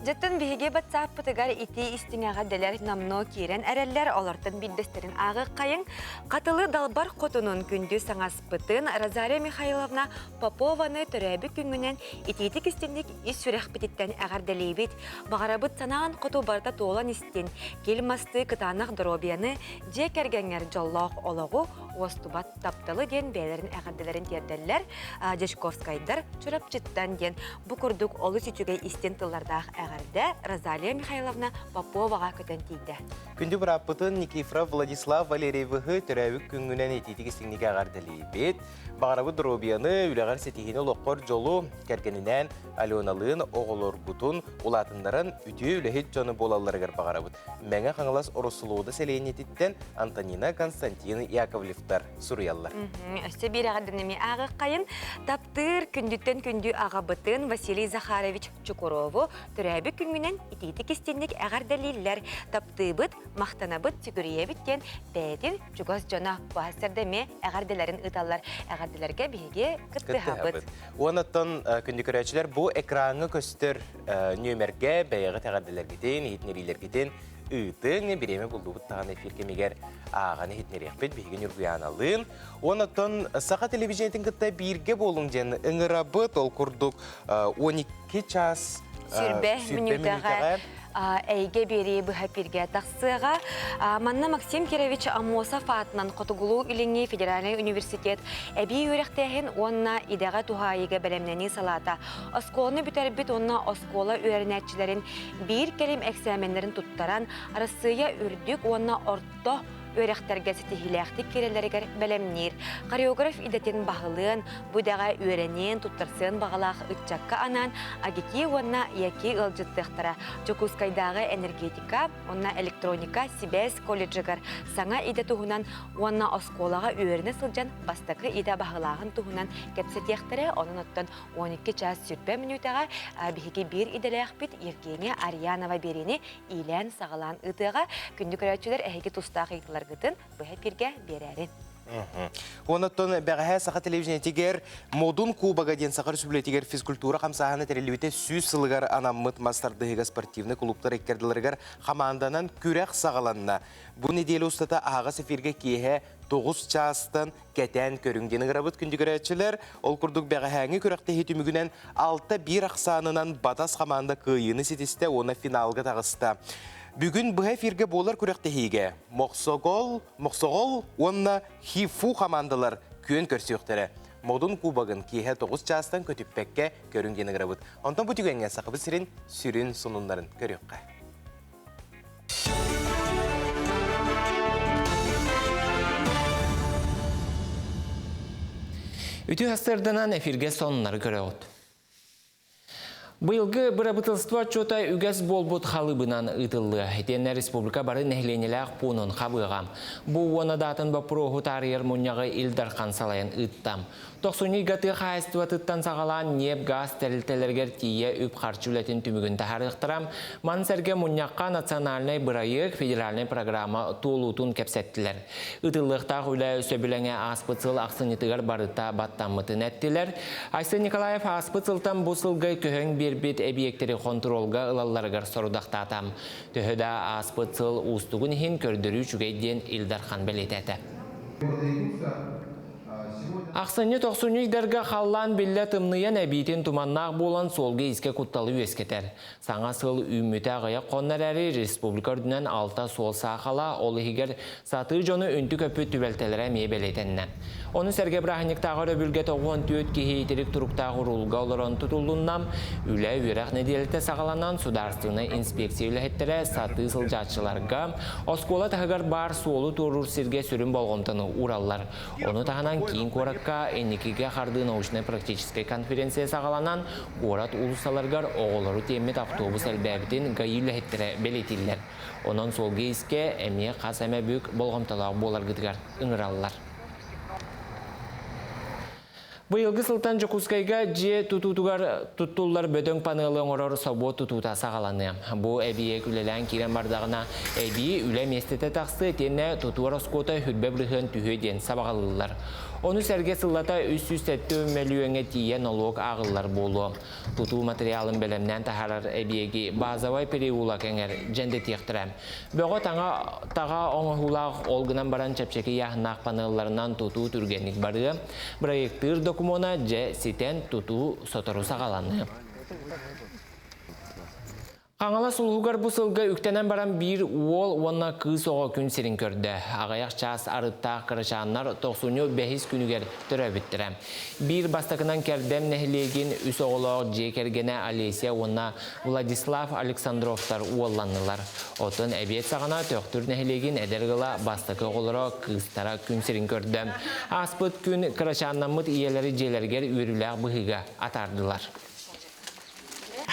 Дьэттэн биһиги батсааппытыгар итии истиҥ эҕэрдэлэр номнуо киирэн эрэллэр, олортон биирдэстэрин ааҕыаххайыҥ. Хатылы далбар хотунун күндү саҥаспытын Розалия Михайловна Попованы төрөөбүт күҥҥүнэн итиитик истинник ис сүрэхпититтэн эҕэрдэлиибит. Баҕарабыт санаан хоту барыта туолан истин, кил мастыы кытаанах доруобуйаны, дьиэ кэргэҥҥэр дьоллоох олоҕу, уостубат тапталы диэн бэйэлэрин эҕэрдэлэрин тиэрдэллэр Дьячковскайдар Чурапчыттан диэн бу курдук олус үчүгэй истин тыллардаах эҕэрдэ Розалия Михайловна Поповаҕа көтөн тиийдэ. Күндү бырааппытын Никифоров Владислав Валерьевиһы төрөөбүт күҥҥүнэн итиитик истиҥник эҕэрдэлиибит. Баҕарабыт доруобуйаны, үлэҕэр ситиһиини олоххор дьолу, кэргэнинээн Аленалыын оҕолоргутун улаатыннаран үтүө үлэһит дьону буолалларыгар баҕарабыт. Мэҥэ Хаҥалас Ороссолуода сэлиэнньэтиттэн Антонина Константин Яковлевтар суруйаллар. Өссө биир эҕэрдэнэми ааҕыаххайын таптыыр күндүттэн күндү аҕабытын Василий Захарович Чукурову төрөөбүт күҥҥүнэн итиитик истинник эҕэрдэлииллэр. Таптыыбыт, махтанабыт, сүгүрүйэбит диэн бэйэтин чугас дьоно баһастарда эмиэ эҕэрдэлэрин ыыталлар. Эҕэрдэлэргэ биһиги кыттыһабыт. Уоннаттан күндү көрөөччүлэр бу экраҥҥа көстөр нүөмэргэ бэйэҕит эҕэрдэлэргитин, иһитиннэриилэргитин ыытыҥ, бириэмэ буллубут даҕаны эфир кэмигэр ааҕан иһитиннэриэхпит биһиги Ньургуйааналыын. Уоннаттан Саха телевидениетин кытта бииргэ буолуҥ диэн ыҥырабыт. Ол курдук 12 час Сүрбэ мүнүүтэҕэ эйгэ биэрии быһа пиргэ тахсыаҕа. Манна Максим Кирович Аммосов аатынан Хотугулуу-Илиҥҥи федеральнай университет эбии үөрэхтээһин уонна идэҕэ туһаайыыга бэлэмнэнии салаата оскуоланы бүтэрбит уонна оскуола үөрэнээччилэрин биир кэлим эксээмэннэрин туттаран Арассыыйа үрдүк уонна орто үөрэхтэргэ ситиһиилээхтик киирэллэригэр бэлэмниир. Хореограф идэтин баһылыан, бу идэҕэ үөрэниэн, туттарсыан баҕалаах ыччакка анаан АГИКИ уонна ЯКИ ыалдьыттыахтара. Дьокуускайдааҕы энергетика уонна электроника сибээс колледжыгар саҥа идэ туһунан уонна оскуолаҕа үөрэнэ сылдьан бастакы идэ баһылааһын туһунан кэпсэтиэхтэрэ. Онон оттон 12 чаас 20 мүнүүтэҕэ биһиги биир идэлээхпит Евгения Арьянова биэриини иилээн-саҕалаан ыытыаҕа. Күндү көрөөччүлэр, эһиги тустаах ыйытыыларгытын быһа эпииргэ биэрээрин. Онон бэҕэһээ Саха телевидениетигэр Модун Кубога диэн Саха Республикатыгар физкультура хамсааһына тэриллибитэ 100 сылыгар анаммыт мас тардыһыыга спортивнай клубтар иккардыларыгар хамаанданан күрэх саҕаланна. Бу неделя устата аһаҕас эфиргэ киэһэ 9 чаастан кэтээн көрүҥ диэн ыҥырабыт күндү көрөөччүлэр. Ол курдук бэҕэһээҥҥи күрэхтэһии түмүгүнэн 6-1 ахсаанынан Батас хамаанда кыайыыны ситистэ уонна финалга таҕыста. Бүгүн быһа эфиргэ буолар күрэхтэһиигэ Мохсоҕол, Мохсоҕол уонна ХИФУ хамаандалар күөн көрсүөхтэрэ. Модун кубогын киэһэ 9 чаастан көтүппэккэ көрүҥ диэн ыҥырабыт. Онтон бу түгэҥҥэ Сахабыт сирин сүрүн сонуннарын көрүөххэ. Үтүө сарсыарданан эфиргэ сонуннары көрөҕүт. Быйылгы бырабыыталыстыба отчуота үгэс буолбут халыыбынан ыытыллыа. Итиэннэ республика бары нэһилиэнньэлээх пуунун хабыаҕа. Бу уона даатын боппуруоһу таарыйар мунньаҕы Ил Дархан салайан ыытта. Тохсунньу ыйга тыа хаһаайыстыбатыттан саҕалаан ньиэп-гаас тэрилтэлэригэр тиийэ үп-харчы үлэтин түмүгүн таһаарыахтара. Маны сэргэ мунньахха национальнай бырайыак федеральнай программа туолуутун кэпсэттилэр. Ыытыллыахтаах үлэ сөбүлэҥэ ааспыт сыл ахсынньытыгар барыта баттаммытын эттилэр. Айсен Николаев ааспыт сылтан бу сылга көһөн биэрбит эбийиэктэри хонтуруолга ылалларыгар сорудахтаата. Төһө да ааспыт сыл уустугун иһин көрдөрүү үчүгэй диэн Ил Дархан бэлиэтээтэ. Ахсынньы-тохсунньу ыйдарга халлаан биллэ тымныйан эбиитин туманнаах буолан суолга-иискэ кутталы үөскэтэр. Саҥа сыл үүммүтэ аҕыйах хонно эрээри республика үрдүнэн алта суол саахала, ол иһигэр сатыы дьону үнтү көппүт түбэлтэлэрэ эмиэ бэлиэтэннэ. Ону сэргэ бырааһынньыктааҕы өрөбүлгэ 94 киһи итирик туруктаах уруулга олорон тутуллунна. Үлэ, үөрэх нэдиэлэтэ саҕаланан судаарыстыбаннай инспекция үлэһиттэрэ сатыы сылдьааччыларга оскуола таһыгар баар суолу туоруур сиргэ сүрүн болҕомтону уураллар. Ону таһынан киин куоракка инникигэ хардыы научнай-практическай конференция саҕаланан, куорат уулуссаларыгар оҕолору тиэммит автобус элбээбитин ГАИ үлэһиттэрэ бэлиэтииллэр. Онон суолга-иискэ эмиэ хас эмэ бүк болҕомтолоох буоларгытыгар ыҥыраллар. Быйылгы сылтан Дьокуускайга дьиэ тутуутугар туттуллар бөдөҥ панелы оҥорор собуот тутуута саҕаланыа. Бу эбийиэк үлэлээн киирэн бардаҕына, эбии үлэ миэстэтэ тахсыа итиэннэ тутуу ороскуота хүрбэ бырыһыан түһүө диэн сабаҕалыыллар. Ону сэргэ сыллата 307 мөлүйүөҥҥэ тиийэ нолуок ааҕыллар буолуо. Тутуу материалын бэлэмнээн таһаарар эбийиэги базовай переулок эҥэр дьэндэтиэхтэрэ. Бөҕө таҥа таҕа оҥоһуулаах ол гынан баран чэпчэки ыйааһыннаах панелларынан тутуу түргэнник барыа. Проектыыр докумуона дьэ ситэн тутуу сотору саҕаланыа. Хаҥалас улууһугар бу сылга үктэнэн баран биир уол уонна кыыс оҕо күн сирин көрдө. Аҕыйах чаас арыттаах кырачааннар тохсунньу бэһис күнүгэр төрөөбүттэрэ. Биир бастакынан Кэрдэм нэһилиэгин үс оҕолоох дьиэ кэргэнэ Олеся уонна Владислав Александровтар уолланнылар. Оттон эбиэт саҕана Төхтүр нэһилиэгин эдэр ыала бастакы оҕолоро кыыстара күн сирин көрдө. Ааспыт күн кырачааннаммыт ийэлэри дьиэлэригэр үөрүүлээх быһыыга атаардылар.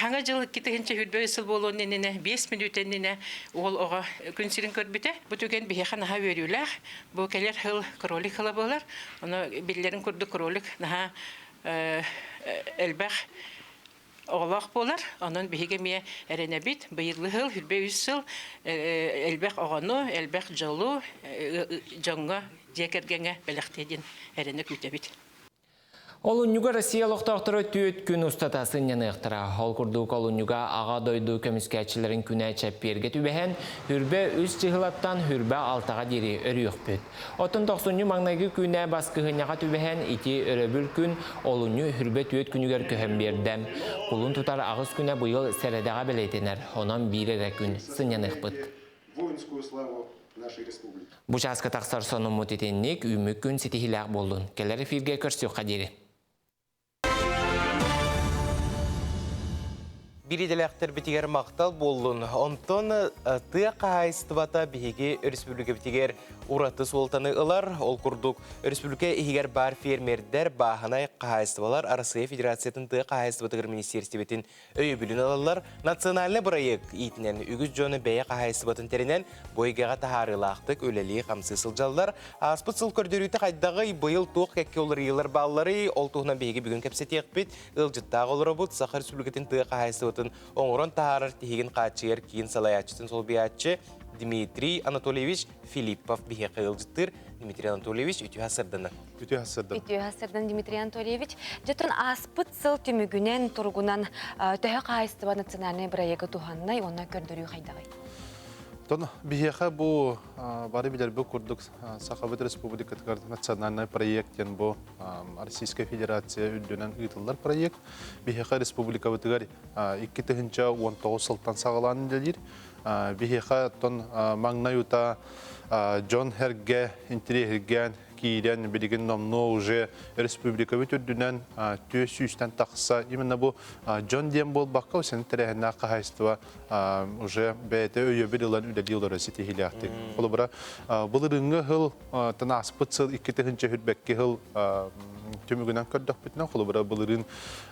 Хаҥа дьыл 2023 сыл буолуон иннинэ, 5 мүнүүтэ иннинэ уол оҕо күн сирин көрбүтэ. Бу түгэн биһиэхэ наһаа үөрүүлээх. Бу кэлэр сыл кролик сыла буолар. Ону биллэрин курдук кролик наһаа элбэх оҕолоох буолар. Онон биһиги эмиэ эрэнэбит. Быйылгы сыл, 23 сыл элбэх оҕону, элбэх дьолу дьоҥҥо, дьиэ кэргэҥҥэ бэлэхтиэ диэн эрэнэ күүтэбит. Олунньуга Россия олохтоохторо түөрт күн устата сынньаныахтара. Ол курдук олунньуга Аҕа дойду көмүскээччилэрин күнэ чэппиэргэ түбэһэн, Хүрбэ үс чыһылаттан Хүрбэ алтаҕа диэри өрүөхпүт. Оттон тохсунньу маҥнайгы күнэ баскыһынньаҕа түбэһэн, ити өрөбүл күн олунньу Хүрбэ түөрт күнүгэр көһөн биэрдэ. Кулун тутар аҕыс күнэ быйыл сэрэдэҕэ бэлиэтэнэр, онон биир эрэ күн сынньаныахпыт. воинскую славу нашей республики. Бу чааска тахсар сонуммут итинник үүммүт күн ситиһиилээх буоллун. Кэлэр эфиргэ көрсүөххэ диэри. Биир идэлээхтэрбитигэр махтал буоллун. Онтон тыа хаһаайыстыбата биһиги өрөспүүбүлүкэбитигэр ураты суолтаны ылар. Ол курдук, өрөспүүбүлүкэ иһигэр баар фермердэр, бааһынай хаһаайыстыбалар Арассыыйа Федерациятын тыа хаһаайыстыбатыгар министиэристибэтин өйөбүлүн ылаллар. Национальнай бырайыак иитинэн үгүс дьону бэйэ хаһаайыстыбатын тэринэн бу эйгэҕэ таһаарыылаахтык үлэлии-хамсыы сылдьаллар. Ааспыт сыл көрдөрүүтэ хайдаҕый, быйыл туох кэккэ уларыйыылар баалларый, ол туһунан биһиги бүгүн кэпсэтиэхпит. Ыалдьыттаах олоробут Саха Республикатын тыа хаһаайыстыбатын оҥорон таһаарар тиһигин хааччыйар киин салайааччытын солбуйааччы Дмитрий Анатольевич Филиппов биһиэхэ ыалдьыттыыр. Дмитрий Анатольевич, үтүө сырдана. Үтүө сырдан. Үтүө сырдан, Дмитрий Анатольевич. Дьэтон ааспыт сыл түмүгүнэн, туругунан төһө хаһаайыстыба национальнай бырайыагы туһаннай уонна көрдөрүү хайдаҕый? Тон биһиэхэ бу бары билэрбит курдук Сахабыт Республикатыгар национальный проект диэн бу Российская Федерация үрдүнэн ыытыллар проект. Биһиэхэ республикабытыгар 2019 сылтан саҕалаан үлэлиир. Биһиэхэ тон маҥнай ута дьон эргэ интириэһиргээн киирэн билигин номнуо уже республикабыт үрдүнэн түө сүүстэн тахса именно бу дьон диэн буолбакка сен тэрээһиннээх хаһаайыстыба уже бэйэтэ өйөбүл ылан үлэлии олорор ситиһиилээхтик. Холобура, былырыыҥҥы сыл тан ааспыт сыл 2022 сыл түмүгүнэн көрдөхпүтүнэн, холобура, былырыын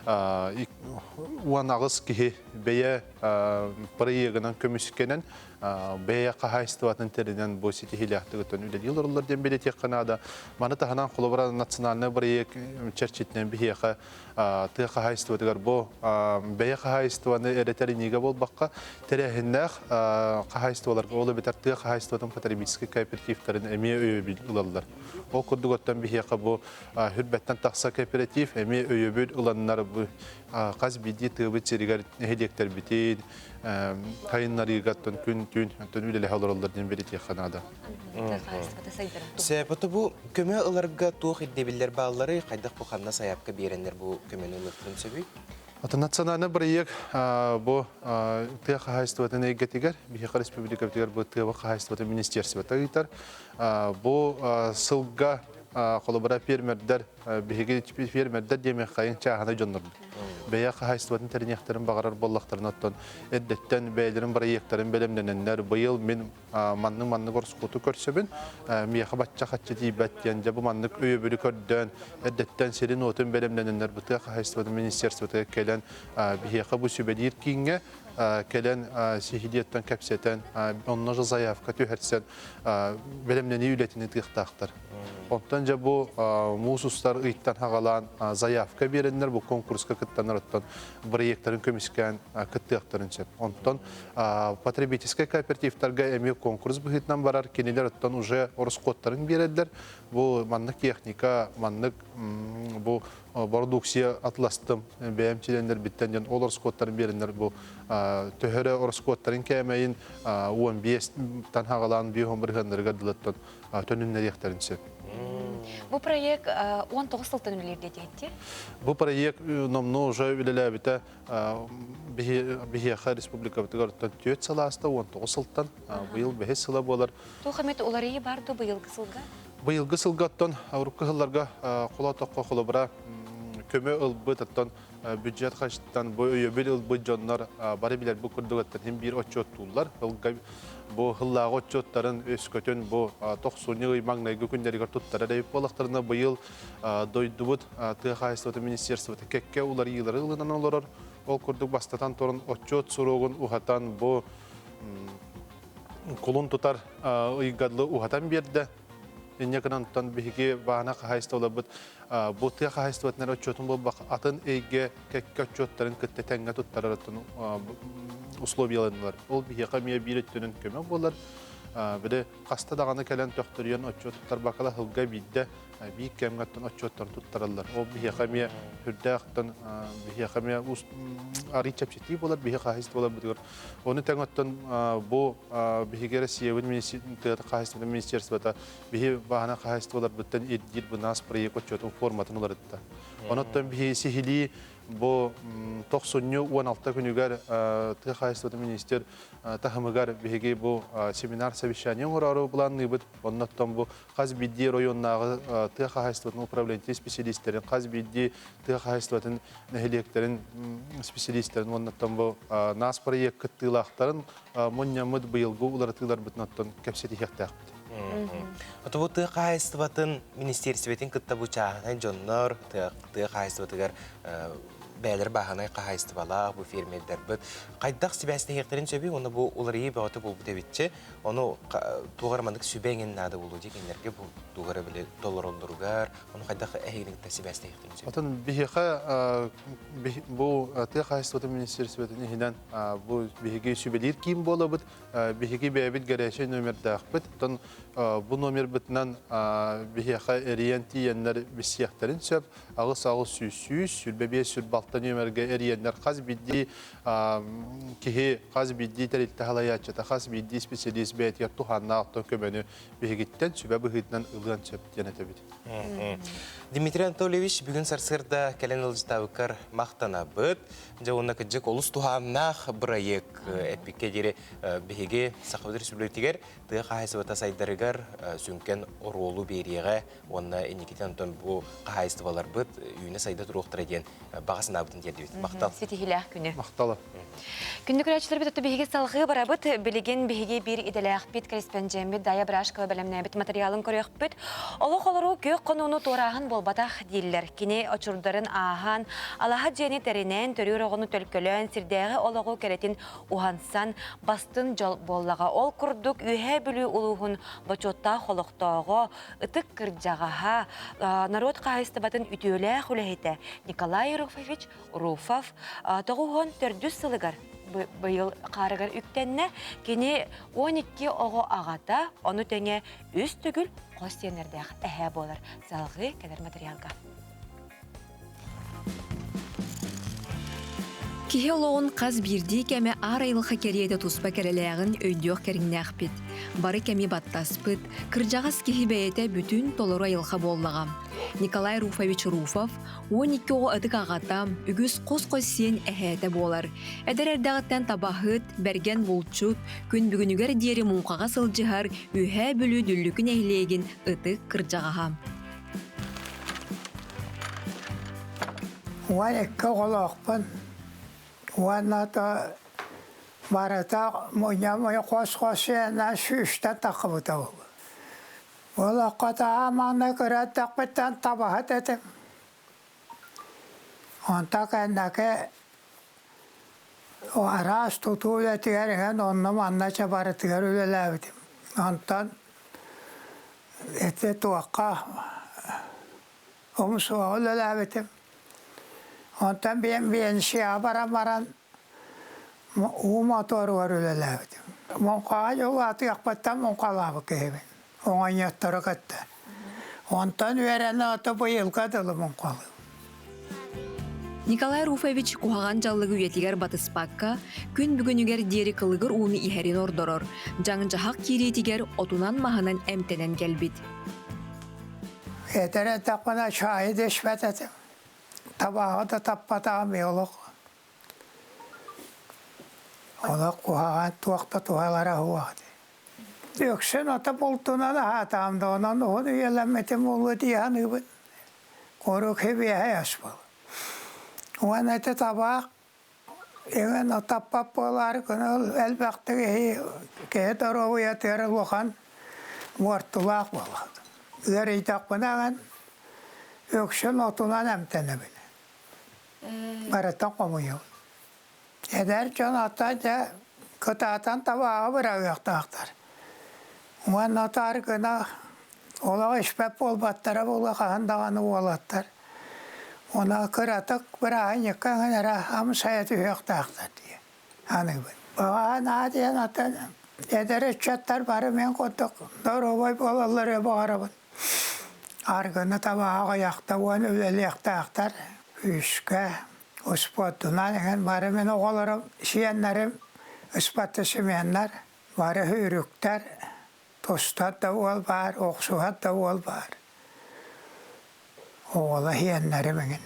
18 киһи бэйэ проегынан көмүскэнэн бэйэ хаһаайыстыбатын тэринэн бу ситиһиилээхтик өттөн үлэлии олороллор диэн бэлиэтиэххэ наада. Маны таһынан холобура национальный проект чэрчитинэн биһиэхэ тыа хаһаайыстыбатыгар бу бэйэ хаһаайыстыбаны эрэ тэриниигэ буолбакка тэрээһиннээх хаһаайыстыбаларга ол эбэтэр тыа хаһаайыстыбатын потребительскай кооперативтарын эмиэ өйөбүл ылаллар. Ол курдук оттон биһиэхэ бу хүрбэттэн тахса кооператив эмиэ өйөбүл ыланнар бу хас биирдии тыабыт сиригэр нэһилиэктэрбитин сайыннарыыга күн-түүн үлэлэһэ олороллор диэн бэлиэтиэххэ наада. Сөп, бу көмө ыларга туох ирдэбиллэр бааллары, хайдах бу ханна сайаапка биэрэннэр бу көмөнү ылыахтарын сөбүй? Ата национальный проект бу тыа хаһаайыстыбатын эйгэтигэр, биһиэхэ республикабытыгар бу тыа хаһаайыстыбатын министерствота ыытар. Бу сылга холобура фермердэр биһиги фермердэр диэмиэххэйин чааһынай дьоннорбут. Бэйэ хаһаайыстыбатын тэриниэхтэрин баҕарар буоллахтарына оттон эрдэттэн бэйэлэрин проектарын бэлэмнэнэннэр быйыл мин маннык-маннык ороскуоту көрсөбүн, миэхэ бачча хаччы тиийбэт диэн дьэ бу маннык өйөбүлү көрдөөн эрдэттэн сирин-уотун бэлэмнэнэннэр бу тыа хаһаайыстыбатын министерствотыгар кэлэн биһиэхэ бу сүбэлиир кииҥҥэ кэлэн сиһилиэттэн кэпсэтэн онно же заявка түһэрсэн бэлэмнэнии үлэтин ыытыахтаахтар. Онтон дьэ бу муус устар ыйтан хагалаан заявка биэрэннэр бу конкурска кыттанар оттон проекттарын көмүскээн кыттыахтарын сөп. Онтон потребительскай кооперативтарга эмиэ конкурс быһыытынан барар, кинилэр оттон уже ороскуоттарын биэрэллэр. Бу маннык техника, маннык бу бородууксуйа атластым бэйэм чилиэннэрбиттэн диэн ол ороскуоттарын биэрэннэр бу төһөрө ороскуоттарын кээмэйин 15 тан хагалаан 5 бырыһыаннарыгар дылыттан төнүннэриэхтэрин сөп. Бу проект 19 сылтан үлэлиир диэтиһитти? Бу проект номнуо уже үлэлээбитэ биһиэхэ республикабытыгар 4 сыл ааста 19 сылтан быйыл бэһис сыла буолар. Туох эмит уларыйыы бар ду быйылгы сылга? Быйылгы сылга оттон урукку сылларга холоотоххо холобура көмө ылбыт оттон бюджет хачыттан бу өйөбүл ылбыт дьоннор бары билэр бу курдук оттон хим биир отчуоттууллар. Бу хыллааҕы отчуоттарын өскөтүн бу тохсунньу ый маҥнайгы күннэригэр туттарар эбит буоллахтарына быйыл дойдубут тыа хаһаайыстыбатын министерствота кэккэ уларыйыылары ылынан олорор. Ол курдук бастатан туран отчуот суругун уһатан бу кулун тутар ыйгадлы уһатан биэрдэ. Инньэ гынан биһиги баана хаһаайыстыбаларбыт бу тыа хаһаайыстыбатынан отчуотун буолбах атын эйгэ кэккэ отчуоттарын кытта тэҥҥэ туттарар условияланылар. Ол биһиэхэ эмиэ биир өттүнэн көмө буолар. Били хаста даҕаны кэлэн төхтөрүйэн отчуот туттарбакала сылга биирдэ биир кэмҥэ отчуоттарын туттараллар. Ол биһиэхэ эмиэ үрдээхтэн биһиэхэ эмиэ арый чэпчэтии буолар, биһи хаһаайыстыбаларбытыгар. Ону тэҥ оттон бу биһиги Россиябыт хаһаайыстыбатын министерствота биһи баһана хаһаайыстыбаларбыттан ирдиир бынаас проект отчуотун форматын уларытта. Оноттон биһи сиһилии бу тохсунньу 16 күнүгэр тыа хаһаайыстыбатын министр таһымыгар биһиги бу семинар совещание оҥороору былаанныыбыт. Оннуттан бу хас биирдии районнааҕы тыа хаһаайыстыбатын управлениетын специалистэрин, хас биирдии тыа хаһаайыстыбатын нэһилиэктэрин специалистэрин уоннаттан бу НАС проект кыттыылаахтарын мунньаммыт быйылгы уларытыыларбытын оттон кэпсэтиһиэхтээхпит. Бу тыа хаһаайыстыбатын министиэристибэтин кытта бу чааһынай дьоннор тыа хаһаайыстыбатыгар бэйэлэр бааһынай хаһаайыстыбалаах бу фермердэрбит хайдах сибээстэһиэхтэрин сөбүй уонна бу уларыйыы бөҕөтө буолбут эбитчи ону туох эрэ маннык сүбэ эҥин наада буолуо дии кинилэргэ бу туох эрэ били толороллоругар ону хайдах эһигини кытта сибээстэһиэхтэрин сөбүй Отон биһиэхэ бу тыа хаһаайыстыбатын министиэристибэтин иһинэн бу биһиги сүбэлиир киин буолабыт. Биһиги бэйэбит горячай номердаахпыт. Оттон бу номербытынан биһиэхэ эрийэн тиийэннэр билсиэхтэрин сөп. 8 600 100 25 106. 6 нүөмэргэ эрийэннэр хас биирдии киһи, хас биирдии тэрилтэ салайааччыта, хас биирдии специалист бэйэтигэр туһааннаах оттон көмөнү биһигиттэн сүбэ быһыытынан ылыан сөп диэн этэбит. Дмитрий Анатольевич, бүгүн сарсыарда кэлэн ыалдьытаабыккар махтанабыт. Дьэ уонна кырдьык олус туһааннаах бырайыак эппиккэ диэри биһиги Сахабыт Республикатыгар тыа хаһаайыстыбата сайдарыгар сүҥкэн оруолу биэриэҕэ уонна инникитин онтон бу хаһаайыстыбаларбыт үүнэ-сайда туруохтара диэн баҕа санаабытын тиэрдибит. Махтал. Ситиһиилээх күнү. Махтала. Күндү көрөөччүлэрбит өттө биһиги салҕыы барабыт. Билигин биһиги биир идэлээхпит корреспондеммит Дая Брашкова бэлэмнээбит материалын көрүөхпүт. Олох олоруу күөх хонууну туорааһын буолбатах дииллэр. Кини очурдарын ааһан, алаһа дьиэни тэринэн, төрүүр оҕону төлкөлөөн, сирдээҕи олоҕу кэрэтин уһансан, бастын дьол буоллаҕа. Ол курдук Үөһээ Бүлүү улууһун бочуоттаах олохтооҕо, ытык кырдьаҕаһа, норуот хаһаайыстыбатын үтүөлээх үлэһитэ Николай Руфович Руфов 94 сылыгар быйыл хаарыгар үктэннэ. Кини 12 оҕо аҕата, ону тэҥэ үс төгүл хос сиэннэрдээх эһээ буолар. Салҕыы кэлэр материалга. Киһи олоҕун хас биирдии кэмэ аар айылҕа кэриэтэ туспа кэрэлээҕин өйдүөх кэриҥнээхпит. Бары кэми баттаспыт, кырдьаҕас киһи бэйэтэ бүтүн толору айылҕа буоллаҕа. Николай Руфович Руфов 12 оҕо ытык аҕата, үгүс хос-хос сиэн эһээтэ буолар. Эдэр эрдэҕиттэн табаһыт, бэргэн булчут, күн бүгүнүгэр диэри муҥхаҕа сылдьыһар Үөһээ Бүлүү Дүллүкү нэһилиэгин ытык кырдьаҕаһа. 12 оҕолоохпун. Уонна то барыта мунньа хос-хос сиэннээн сүүстэн таххыбыта буолуо. Олоххо таамаҥна көрөөттөхпүттэн табаһыт этим. Онто кэнники араас тутуу үлэтигэр иһэн онно-манна чэ барытыгар үлэлээбитим. Онтон Ити туохха умсуоҕу үлэлээбитим. Онтон биэнсийэҕэ баран баран уу мотуоругар үлэлээбитим. Муҥхаҕа дьулаатыахпыттан муҥхалаабыт киһибин. Оҥонньоттору кытта. Онтон үөрэнэ ото быйылга дылы муҥхалыым. Николай Руфович куһаҕан дьаллыгы үйэтигэр батыспакка, күн бүгүнүгэр диэри кылыгыр ууну иһэрин ордорор, дьаҥ-дьаһах киириитигэр отунан-маһынан эмтэнэн кэлбит. Этэр эттэхпинэ чаайы да испэт этим. Табааҕы да таппатаҕым олох. Олох куһаҕан туох да туһалара суох Үксүн ото бултунан аһаатаҕым да онон уһун үйэлэммитим буолуо дии саныыбын. Курук хибиэһэй ас буол. Уонна ити табаах эҥин таппат буолаары гына элбэхтик иһи киһи доруобуйатыгар улахан буортулаах буолар. Ыарыйдахпына аҕан үксүн отунан эмтэнэбин. Барытын хомуйабын. Эдэр дьон ата дьэ кытаатан табааҕы быраҕыахтаахтар. Уонна отаары гына олох испэт буолбаттара буолуо хаһан даҕаны уолаттар. Уонна кыратык бырааһынньыкка эҥин эрэ амсайа түһүөхтээхтэр дии саныыбын. Баҕа наһаа диэн атын эдэр ыччаттар бары мин курдук доруобай буолаллар баҕарабын. Аргыны табааҕы аҕыйахта уон үлэлиэхтээхтэр күүскэ Успуордунан эҥин бары мин оҕолорум, сиэннэрим ыспартсменнар, бары сүүрүктэр, тустар да уол баар, охсуһар да уол баар. Оҕолор сиэннэрим эҥин.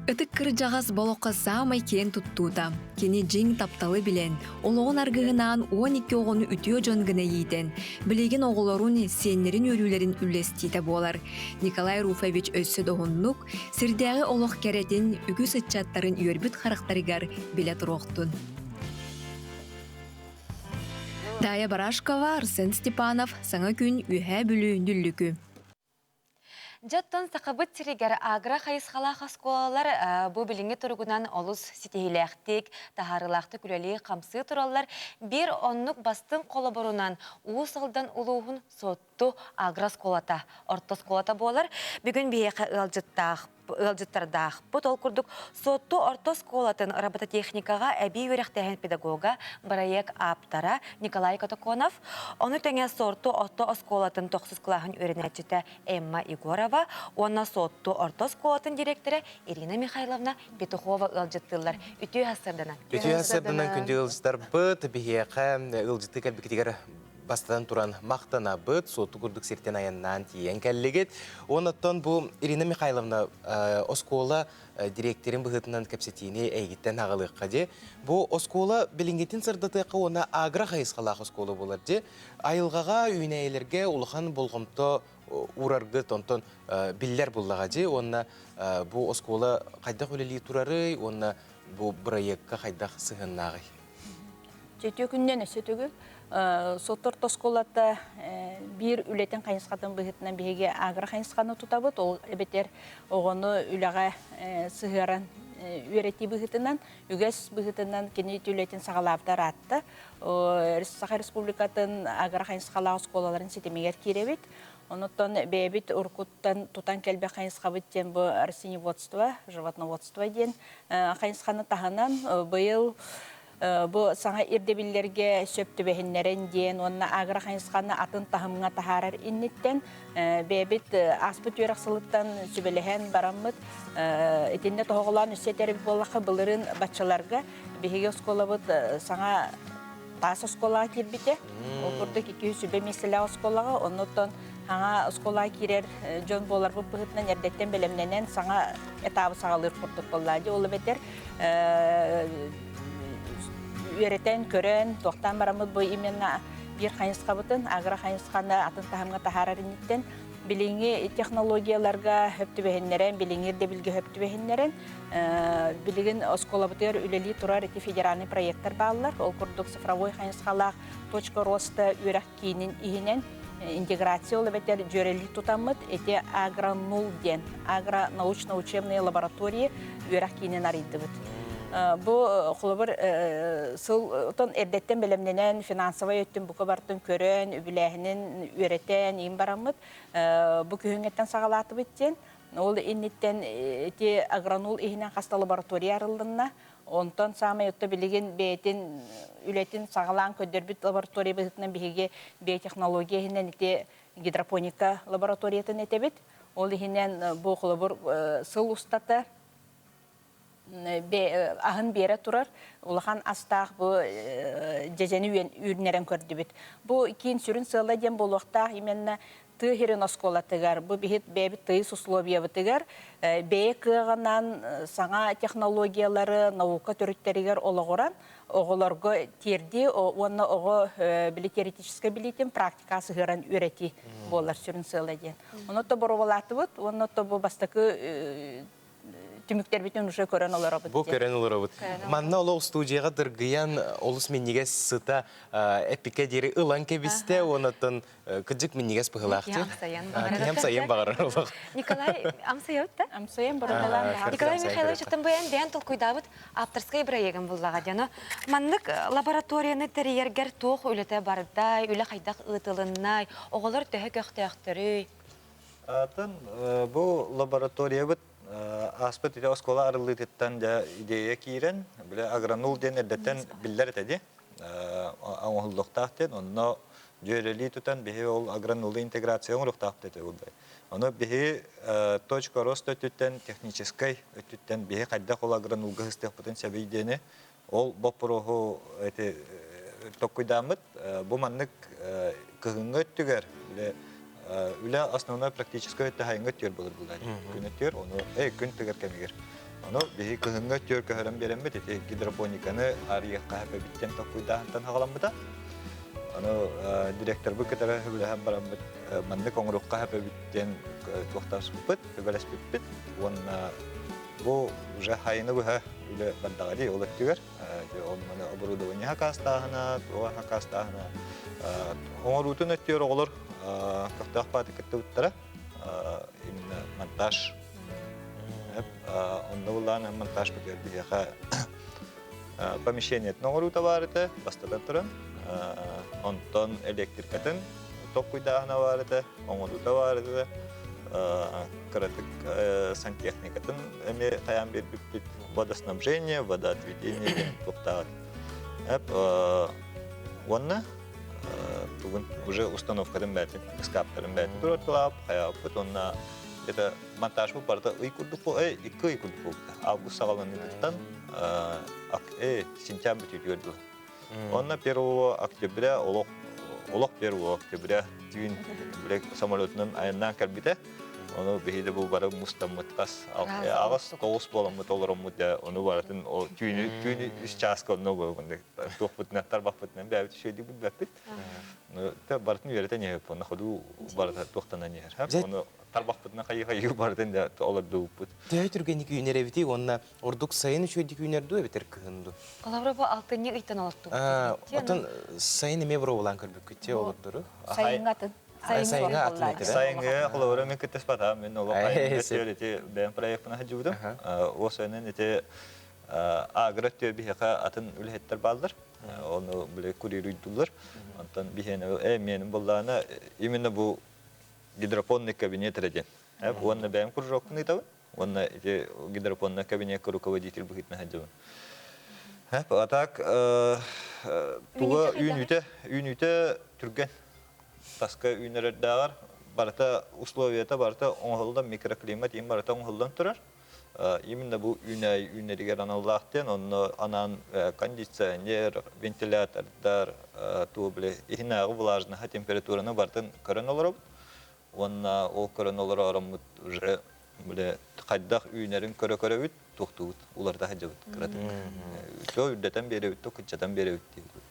Ытык кырдьаҕас болоххо саамай киэн туттуута, кини дьиҥ тапталы билэн, олоҕун аргыһынаан 12 оҕону үтүө дьон гына иитэн, билигин оҕолорун, сиэннэрин үөрүүлэрин үллэстиитэ буолар. Николай Руфович өссө доһуннук, сирдээҕи олох кэрэтин үгүс ыччаттарын үөрбүт харахтарыгар билэ туруохтун. Дая Барашкова, Арсен Степанов, Саҥа күн, Үөһээ Бүлүү, Дүллүкү. Дьэ, оттон Сахабыт сиригэр агро хайысхалаах оскуолалар бу билиҥҥи туругунан олус ситиһиилээхтик, таһаарыылаахтык үлэлии-хамсыы тураллар. Биир оннук бастыҥ холобурунан Уус Алдан улууһун Суотту Суотту агрооскуолата орто оскуолата буолар. Бүгүн биһиэхэ ыалдьыттаах ыалдьыттардаахпыт. Ол курдук Суотту орто оскуолатын робототехникаҕа эбии үөрэхтээһин педагога, бырайыак ааптара Николай Котоконов, ону тэҥэ Суотту орто оскуолатын тохсус кылааһын үөрэнээччитэ Эмма Егорова уонна Суотту орто оскуолатын директора Ирина Михайловна Петухова ыалдьыттыыллар. Үтүө сарсыарданан. Үтүө сарсыарданан күндү ыалдьыттарбыт, биһиэхэ ыалдьыттыы кэлбикитигэр бастатан туран махтанабыт, суотту курдук сиртэн айаннаан тиийэн кэллигит. Оннуттан бу Ирина Михайловна оскуола директорын быһыытынан кэпсэтиини эйигиттэн аҕалыахха дии. Бу оскуола билиҥҥитин сырдатыахха уонна агро хайысхалаах оскуола буолар дии. Айылҕаҕа, үүнээйилэргэ улахан болҕомто уураргыт онтон биллэр буллаҕа дии. Уонна бу оскуола хайдах үлэлии турарый уонна бу бырайыакка хайдах сыһыаннааҕый? Четүө күннэн өссө төгүл Соттор оскуолата биир үлэтин хайысхатын быһыытынан биһиги агро хайысханы тутабыт. Ол эбэтэр оҕону үлэҕэ сыһыаран үөрэтии быһыытынан, үгэс быһыытынан кини үлэтин саҕалаабыта ыраатта. Саха Республикатын агро хайысхалаах оскуолаларын ситимигэр киирэбит. Онуттан бэйэбит уруккуттан тутан кэлбэх хайысхабыт диэн бу растениеводство, животноводство диэн хайысханы таһынан быйыл Бу саҥа ирдэбиллэргэ сөп түбэһиннэрэн диэн уонна агро хайысханы атын таһымҥа таһаарар инниттэн бэйэбит ааспыт үөрэх сылыттан сүбэлэһэн бараммыт итиннэ тоһоҕолоон өссө этэр буоллахха былырыын баччаларга биһиги оскуолабыт саҥа таас оскуолаҕа киирбитэ. Ол курдук 200 миэстэлээх оскуолаҕа, оннуттан саҥа оскуолаҕа киирэр дьон буоларбыт быһыытынан эрдэттэн бэлэмнэнэн саҥа этабы саҕалыыр курдук буолла. Дьэ, ол эбэтэр үөрэтэн, көрөн, туохтаан бараммыт бу именно биир хайысхабытын, агро хайысханы атын таһымҥа таһаарар инниттэн билиҥҥи технологияларга хөп түбэһиннэрэн, билиҥҥи ирдэбилгэ хөп түбэһиннэрэн, билигин оскуолабытыгар үлэлии турар ити федеральный проектар бааллар. Ол курдук цифровой хайысхалаах точка роста үөрэх киинин иһинэн интеграция ол эбэтэр дьүөрэлии тутаммыт ити агронул диэн агро-научно-учебная лаборатория үөрэх киинин арыйдыбыт. Бу холобур сыл отон эрдэттэн бэлэмнэнэн финансовай өттүн бука бартын көрөн, үбүлээһинин үөрэтэн иин бараммыт бу күһүҥҥэттэн саҕалаатыбыт диэн. Ол инниттэн ити агронул иһинэн хаста лаборатория арыллынна. Онтон саамай отто билигин бэйэтин үлэтин саҕалаан көрдөрбүт лаборатория быһыытынан биһиги биотехнология иһинэн ити гидропоника лабораториятын этэбит. Ол иһинэн бу холобур сыл устата аһын биэрэ турар улахан астаах бу дьэдьэни үүннэрэн көрдүбүт. Бу киин сүрүн сыала диэн буолуохтаах именно тыа сирин оскуолатыгар, бу биһит бэйэбит тыйыс условиябытыгар бэйэ кыаҕынан саҥа технологиялары наука төрүттэригэр олоҕуран оҕолорго тиэрдии уонна оҕо били теоретическай билиитин практикаҕа сыһыаран үөрэтии буолар сүрүн сыала диэн. Ону то боруобалаатыбыт уонна то бу бастакы түмүктэрбитин уже көрөн олоробут. Бу көрөн олоробут. Манна олох студияҕа дыргыйан олус минньигэс сыта эпикэ диэри ылан кэбистэ, онотон кыдьык минньигэс быһылаах Киһи амсайан баҕарар. Киһи амсайан баҕарар олох. Николай амсайабыт да? Амсайан баралаан. Николай Михайлович оттон бу эн бэйэн толкуйдаабыт авторскай бырайыагын буллаҕа дьоно. Маннык лабораторияны тэрийэргэр туох үлэтэ бардай, үлэ хайдах ыытылыннай, оҕолор төһө көхтөөхтөрүй? Атын бу лабораториябыт ааспыт ити оскуола арыллыытыттан дьэ идея киирэн, бile агронул диэн эрдэттэн биллэр этэ дии. Оҥоһуллуохтаах диэн, онно дьүөрэлии тутан биһи ол агронулы интеграция оҥоруохтаахпыт этэ булдай. Ону биһи точка роста өттүттэн, техническэй өттүттэн биһи хайдах ол агронулга сыстыахпытын сөбүй диэни ол боппуруоһу эти токкуйдааммыт бу маннык кыһыҥҥы өттүгэр үлэ основной практическай өттө хайыҥҥы өттүгэр буолар булар күн өттүгэр ону күн тыгар кэмигэр ону биһи кыһыҥҥы өттүгэр көһөрөн биэрэммит ити гидропониканы арыйыахха сөбүттэн токкуйдааһынтан хаҕаламмыта ону директорбыт кытары сөбүлэһэн бараммыт маннык оҥоруохха сөбүт диэн туохтаспыппыт сүбэлэспиппит уонна Бу уже хайыны быһа үлэ бардаҕа дии ол өттүгэр. Ол маны оборудование хакаастааһына, туох хакаастааһына. Оҥоруутун өттүгэр оҕолор көхтөөх бааты кыттыбыттара. Именно монтаж. Онно буллаан монтаж бытыгар биһиэхэ помещениетын оҥоруута баар этэ, бастатан туран. Онтон электрикатын, Токкуйдааһына баар этэ, оҥоруута баар этэ. Кыратык сантехникатын эмиэ хайаан биэрбиппит. Водоснабжение, водоотведение диэн туохтааҕыт. Уонна тугун уже установкатын бээтин, ыскааптарын бээтин туруорталаап, хайааппыт уонна это монтаж бу барыта ый курдук эй, икки ый курдук буолбута. Август саҕаланыытыттан сентябрь бүтүүтүгэр дылы. Онно 1 октября олох олох 1 октября түүн самолетунан айаннаан кэлбитэ. Ону биһиги бу бары мустаммыт хас аҕыс тоҕус буоламмыт олороммут дьэ ону барытын түүнү түүнү үс чааска онно туохпутунан тарбахпытынан бэйэбит үчүгэйдик билбэппит. Барытын үөрэтэн иһэбит онно ходу барыта туохтанан иһэр. Ону тарбахпытынан хайыы-хайыы барытын да олордубуппут. Төһө түргэнник үүнэр эбитий уонна ордук сайын үчүгэйдик үүнэр дуу эбэтэр кыһын дуу? Холобура бу алтынньы ыйтан олортубут. Отон сайын эмиэ боруобалаан көрбүккүт дии олордору. Сайыҥҥа атын. Сайыҥҥа атын этэ. Сайыҥҥа холобура мен кыттыспатаҕым. Мен олох ити бэйэм проекпына сылдьыбытым. Ол сайынын ити агро өттүө биһиэхэ атын үлэһиттэр бааллар. Ону били курируйдуллар. Онтон биһиэнэ э миэнин буллаана именно бу гидропонный кабинет эрэ диэн. Уонна бэйэм кружокпун ыытабын. Уонна ити гидропонный кабинекка руководитель быһыытынан сылдьабын. А так туга үүнүүтэ үүнүүтэ түргэн таска үүнэрэрдээҕэр барыта условията барыта оҥоһуллан микроклимат им барыта оҥоһуллан турар. Именно бу үүнээйи үүнэригэр аналлаах диэн онно анаан кондиционер, вентилятордар, тугу били иһинээҕи влажноһа, температураны барытын көрөн олоробут. Уонна ол көрөн олороороммут уже били хайдах үүнэрин көрө-көрөбүт, туохтуубут, уларыта сылдьабыт кыратык. То үрдэтэн биэрэбит, то кыччатан биэрэбит диэбит.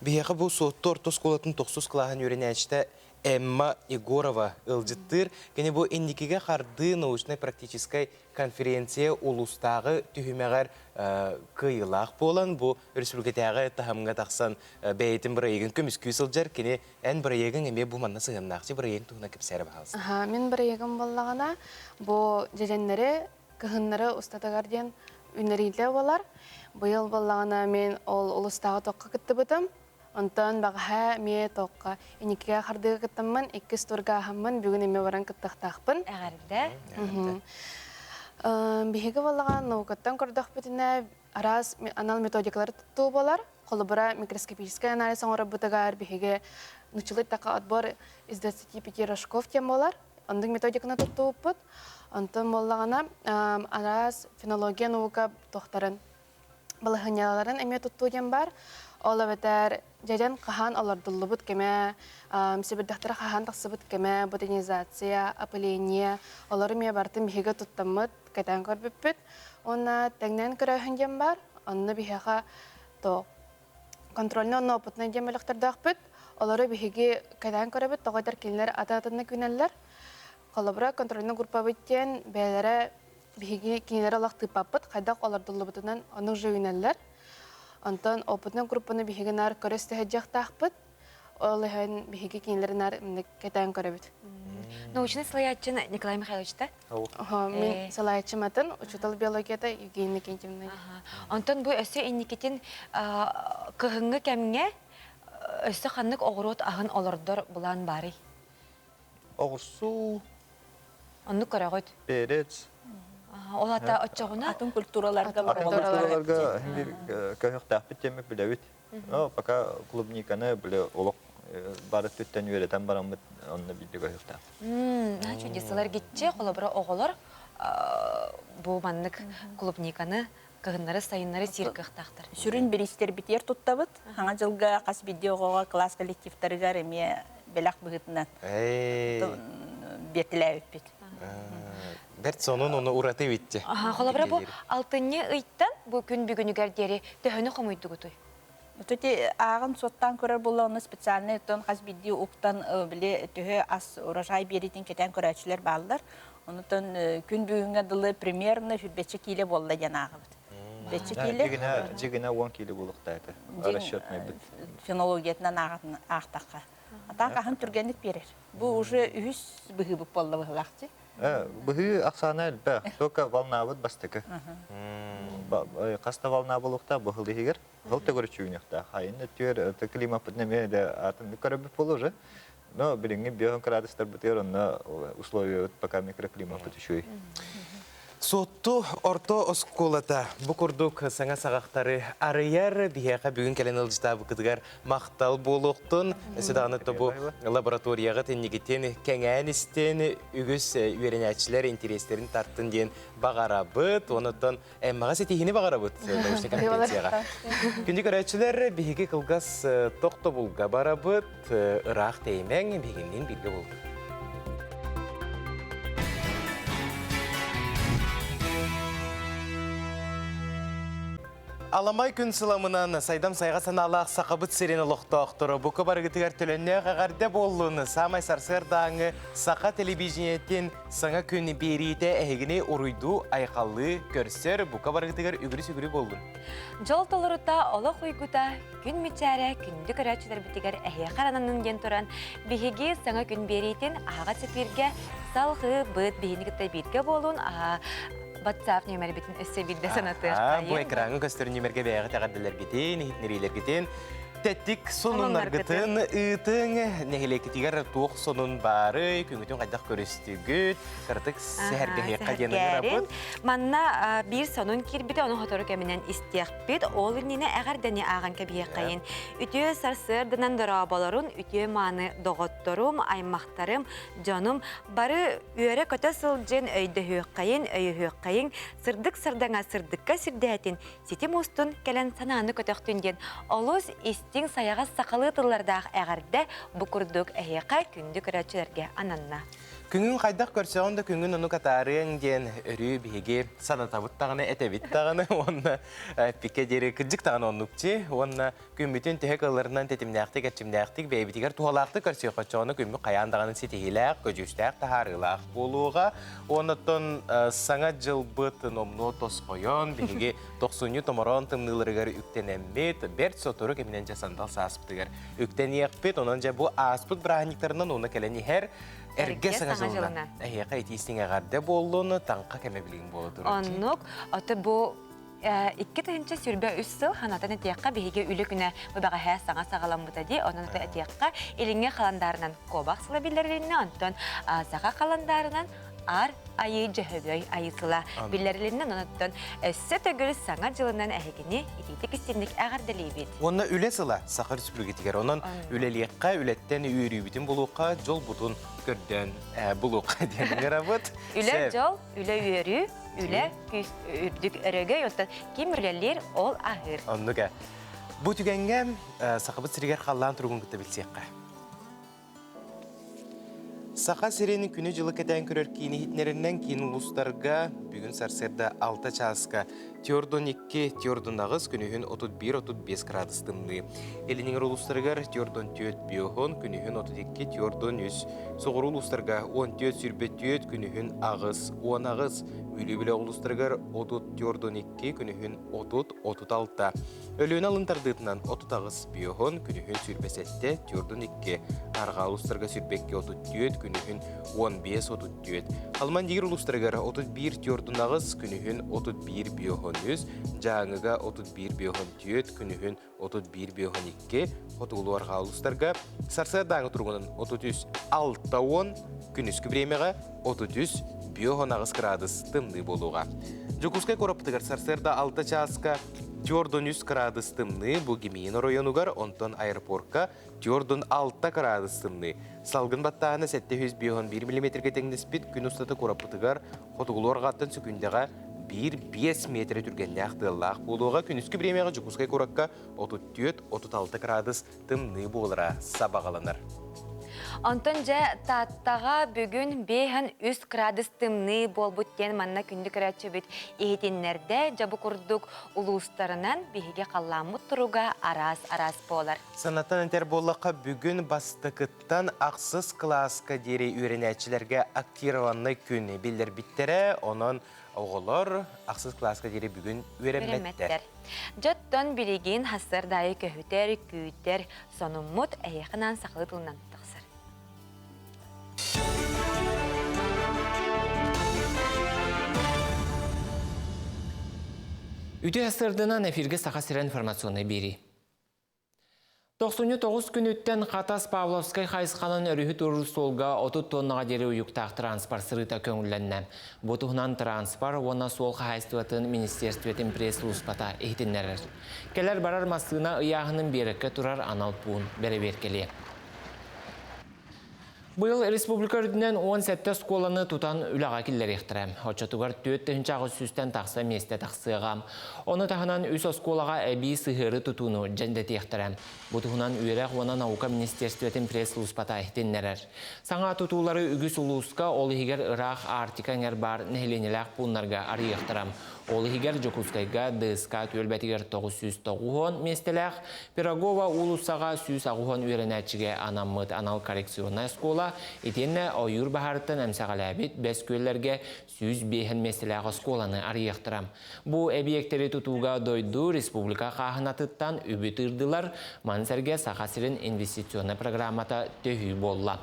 Биһиэхэ бу Суотту орто оскуолатын тохсус кылааһын үөрэнээччитэ Эмма Егорова ыалдьыттыыр. Кини бу инникигэ хардыы научнай-практическай конференция улуустааҕы түһүмэҕэр кыайыылаах буолан, бу өрөспүүбүлүкэтээҕи таһымҥа тахсан бэйэтин бырайыагын көмүскүү сылдьар. Кини эн бырайыагыҥ эмиэ бу манна сыһыаннаах. Бырайыагыҥ туһунан кэпсээрэ баһаалыста. Мин бырайыагым буоллаҕына, бу дьэдьэннэри кыһыннары устатыгар диэн үннэриилэ буолар. Быйыл буоллаҕына мин ол улуустааҕы токка кыттыбытым. Онтон баҕаһа эмиэ тоққа инникигэ хардыыга кыттаммын, иккис турга аһаммын, бүгүн эмиэ баран кыттыахтаахпын. Эҕэрдэ. Биһиги буоллаҕа наукаттан көрдөхпүтүнэ араас анал методикалары туттуу буолар. Холобура, микроскопическай анализ оҥорорбутугар биһиги нуччалыы эттэххэ отбор из 25 рожков диэн буолар. Оннук методиканы туттубуппут. Онтон буоллаҕына араас фенология наука туохтарын балаһыанньаларын эмиэ туттуу диэн баар. Ол эбэтэр дьэдьэн хаһан олордуллубут кэмэ, сэбирдэхтэрэ хаһан тахсыбыт кэмэ, ботанизация, опыление, олору эмиэ барытын биһиги туттаммыт, кэтээн көрбүппүт. Уонна тэҥнээн көрөөһүн диэн баар. Онно биһиэхэ то контрольный уонна опытный диэн бөлөхтөрдөөхпүт. Олору биһиги кэтээн көрөбүт, тоҕо этэр кинилэр аты-атынна күнэллэр. Холобура, контрольный группабыт диэн бэйэлэрэ биһиги кинилэри олох тыыппаппыт, хайдах олордуллубутунан ону уже үүнэллэр. Онтон опытный группаны биһиги наар көрө сыһыдьыахтаахпыт. Ол иһин биһиги кинилэри наар кэтээн көрөбүт. Научный салайааччы Николай Михайлович да? Мин салайааччым атын, учуутал биологията Евгения Иннокентьевна. Онтон бу өссө инникитин кыһыҥҥы кэмҥэ өссө ханнык оҕуруот аһын олордор былаан баарый? Оҕурсуу. Оннук көрөҕүт. Перец. Ол ата оччоҕуна атын культураларга атын культураларга бир көһөхтөөхпүт диэммит билэбит. Но пока клубниканы биле олох бары түттэн үөрэтэн бараммыт онно биирдэ көһөхтөөх. Чудесалар гитче холобура оҕолор бу маннык клубниканы кыһыннары сайыннары сиир кыахтаахтар. Сүрүн бириистэрбитигэр туттабыт. Хаҥа дьылга хас биирдии оҕоҕо кылаас коллективтарыгар эмиэ бэлэх быһыытынан биэртэлээбиппит. Бэрт сонун ону ураты битти. Холобура бу алтынньы ыйтан бу күн бүгүнүгэр диэри төһөнү хомуйдугутуй? Ити ааҕын суоттаан көрөр буолла онно специальный оттон хас биирдии уктан били төһө ас урожай биэриитин кэтээн көрөөччүлэр бааллар. Онутон күн бүгүҥҥэ дылы примерно сүүрбэччэ киилэ буолла диэн ааҕабыт. Бэччэ киилэ. Дьигинэ дьигинэ 10 киилэ буолуохтаа этэ. Расчетный быт. Фенологиятынан аахтахха. А так аһын түргэнник биэрэр. Бу уже үһүс быһыыбыт буолла быһылаахчы. Быһыы ахсаана элбэх. Только волнабыт бастакы. Хаста волна буолуохтаах быһыл иһигэр. Ол төгүрүччү үүнүөхтээх. Айын өттүгэр климаппытын эмиэ да атыннык көрөбүт буолуо уже. Но билиҥҥи 5 градустарбытыгар онно условиябыт пока микроклимаппыт үчүгэй. Суотту орто оскуолата бу курдук саҥа саҕахтары арыйар биһиэхэ бүгүн кэлэн ылдьытаабыккытыгар махтал буолуохтун. Өссө даҕаны бу лабораторияҕыт иннигитин кэҥээн истин, үгүс үөрэнээччилэр интэриэстэрин тартын диэн баҕарабыт. Онуттан Эммаҕа ситиһиини баҕарабыт научнай конференцияҕа. Күндү көрөөччүлэр, биһиги кылгас тохтобулга барабыт, ыраах тэйимэҥ, биһигинниин бииргэ буолбут. Аламай күн сыламынан сайдам сайға санаалаах сахабыт сирин олохтоохторо бука барыгытыгар төлөннөөх эҕэрдэ буоллун. Саамай сарсыардааҥы саха телевидениетин Саҥа күн биэриитэ эһигини уруйдуу, айхаллыы көрсөр, бука барыгытыгар үгүрү-сүгүрү буоллун. Дьол толорута, олох уйгута, күн мичээрэ күндү көрөөччүлэрбитигэр эһиэхэ арананын диэн туран, биһиги саҥа күн биэриитин аһаҕас эфиргэ салҕыы быт биһини кытта бииргэ буолун, WhatsApp нүөмэрбитин өссө биирдэ санатыаххайын. Бу экраҥҥа көстөр нүөмэргэ бэйэҕит эҕэрдэлэргитин, иһитиннэриилэргитин Тэттик сонуннаргытын ыытыҥ, нэһилиэккитигэр туох сонун баарый, күҥүтүн хайдах көрүстүгүт, кыратык сэһэргэһиэххэ диэн ыҥырабыт. Манна биир сонун киирбитэ, ону сотору кэминэн истиэхпит. Ол иннинэ эҕэрдэни ааҕан кэбиһиэххэйин. Үтүө сарсыарданан дорооболорун, үтүө мааны доҕотторум, аймахтарым, дьонум бары үөрэ-көтө сылдьын, өйдөһүөххэйин, өйөһүөххэйиҥ, сырдык сардаҥа сырдыкка сирдээтин, ситим устун кэлэн санааны көтөхтүн диэн олус истиҥ сайаҕас сахалыы тыллардаах эҕэрдэ бу курдук эһиэхэ күндү көрөөччүлэргэ ананна. Күҥүн хайдах көрсөҕүн да күҥүн ону катаарыаҥ диэн өрүү биһиги санатабыт даҕаны, этэбит даҕаны уонна пикке диэри кырдьык даҕаны оннукчи уонна күммүтүн төһө кыалларынан тэтимнээхтик, эрчимнээхтик, бэйэбитигэр туһалаахтык көрсүөххэ оччоҕуна күммүт хайаан даҕаны ситиһиилээх, көдьүүстээх, таһаарыылаах буолуоҕа. Оннуттан саҥа дьылбыт номнуо тосхойон, биһиги тохсунньу томороон тымныыларыгар үктэнэммит, бэрт сотору кэминэн дьэ сандал сааспытыгар үктэниэхпит. Онон дьэ бу ааспыт бырааһынньыктарынан уонна кэлэн иһэр эргэ саҥа дьылынан эһиэхэ итии-истиҥ эҕэрдэ буоллун, таҥха кэмэ билигин буола турар. Оннук, ото бу 2023 сыл ханатан этиэххэ биһиги үлэ күнэ бу бэҕэһээ саҥа саҕаламмыта дии. Онон этиэххэ илиҥҥи халандаарынан куобах сыла биллэрилиннэ, онтон саха халандаарынан ар айыы дьөһөгөй айыы сыла биллэрилиннэ. Онон өссө төгүл саҥа дьылынан эһигини итиитик истинник эҕэрдэлиибит. Уонна үлэ сыла Саха Республикатыгар. Онон үлэлиэххэ, үлэттэн үөрүүбүтүн булуохха, дьолбутун көрдөөн булуохха диэн ыҥырабыт. Үлэ дьол, үлэ үөрүү, үлэ күүс үрдүк өрөгөй, оттон ким үлэлиир, ол аһыыр. Оннук ээ. Бу түгэҥҥэ Сахабыт сиригэр халлаан туругун кытта билсиэххэ. Саха сирин күнү-дьылы кэтээн көрөр киин иһитиннэринэн киин улуустарга бүгүн сарсыарда 6 чааска Тёрдун 2, Тёрдун 8, күнүһүн 31-35 градус тымныы. Илиниҥэр улуустарыгар Тёрдун 4 биоһун, күнүһүн 32, Тёрдун 3. Соҕуруу улуустарга 14 сүүрбэ күнүһүн 8, 18, Бүлүү бөлөх улуустарыгар 34 12, күнүһүн 30, 36. Өлүөнэ алын тардыытынан 38 биоһун, күнүһүн 27, 42. Арҕаа улуустарга 22 34, күнүһүн 15 34. Алман Дигир улуустарыгар 31 48, күнүһүн 31 биоһун 3, Дьааҥыга 31 биоһун 4, күнүһүн 31-52, хотугулуу-арҕаа улуустарга сарсыардааҥы туругунан 33-60, күнүскү бириэмэҕэ 33-58 градус тымныы буолуоҕа. Дьокуускай куораппытыгар сарсыарда 6 чааска 4-3 градус тымныы бу Гимиин оройуонугар, онтон аэропорка 4-6 градус тымныы. Салгын баттааһына 751 миллиметргэ тэҥнэспит күн устата куораппытыгар хотугулуу-арҕааттан сөкүүндэҕэ 1-5 миэтэрэ түргэннээх тыаллаах буолуоҕа. Күнүскү бириэмэҕэ Дьокуускай куоракка 34-36 градус тымныы буолара сабаҕаланар. Онтон дьэ Тааттаҕа бүгүн 5-3 градус тымныы буолбут диэн манна күндү көрөөччүбүт иһитиннэрдэ. Дьэ бу курдук улуустарынан биһиги халлааммыт туруга араас-араас буолар. Санатан этэр буоллахха, бүгүн бастакыттан ахсыс кылааска диэри үөрэнээччилэргэ актированнай күн биллэрбиттэрэ. Онон оҕолор ахсыс кылааска диэри бүгүн үөрэммэттэр. Дьоттон билигин хассардаайы көһүтэр, күүтэр сонуммут эһиэхэ анаан сахалыы тылынан тахсар. Үтүө сырдынан эфирге Саха сирэ информационный биэрии. 99 күнүттэн Хатас Павловскай хайысханан өрүһү туоруур суолга 30 тоннаҕа диэри уйуктаах транспорт сырыыта көҥүллэннэ. Бу туһунан транспорт уонна суол хаһаайыстыбатын министиэристибэтин пресс-службата иһитиннэрэр. Кэлэр-барар массыына ыйааһынын биэрэккэ турар анал пуун бэрэбиэркэлиэ. Быйыл республика үрдүнэн 17 оскуоланы тутан үлэҕэ киллэриэхтэрэ. Оччотугар 4800-тэн тахса миэстэ тахсыаҕа. Ону таһынан үс оскуолаҕа эбии сыһыары тутууну дьэндэтиэхтэрэ. Бу туһунан үөрэх уонна наука министиэристибэтин пресс-службата иһитиннэрэр. Саҥа тутуулары үгүс улууска, ол иһигэр ыраах Арктика эҥэр баар нэһилиэнньэлээх пууннарга арыйыахтара. Ол иһигэр Дьокуускайга ДСК түөлбэтигэр 990 миэстэлээх, Пирогова уулуссаҕа 180 үөрэнээччигэ анаммыт анал коррекционнай оскуола, итиэннэ ойуур баһаарыттан эмсэҕэлээбит Бэс Күөллэргэ 105 миэстэлээх оскуоланы арыйыахтара. Бу эбийиэктэри тутууга дойду, республика хааһынатыттан үбү тыырдылар, маны сэргэ Саха сирин инвестиционнай программата төһүү буолла.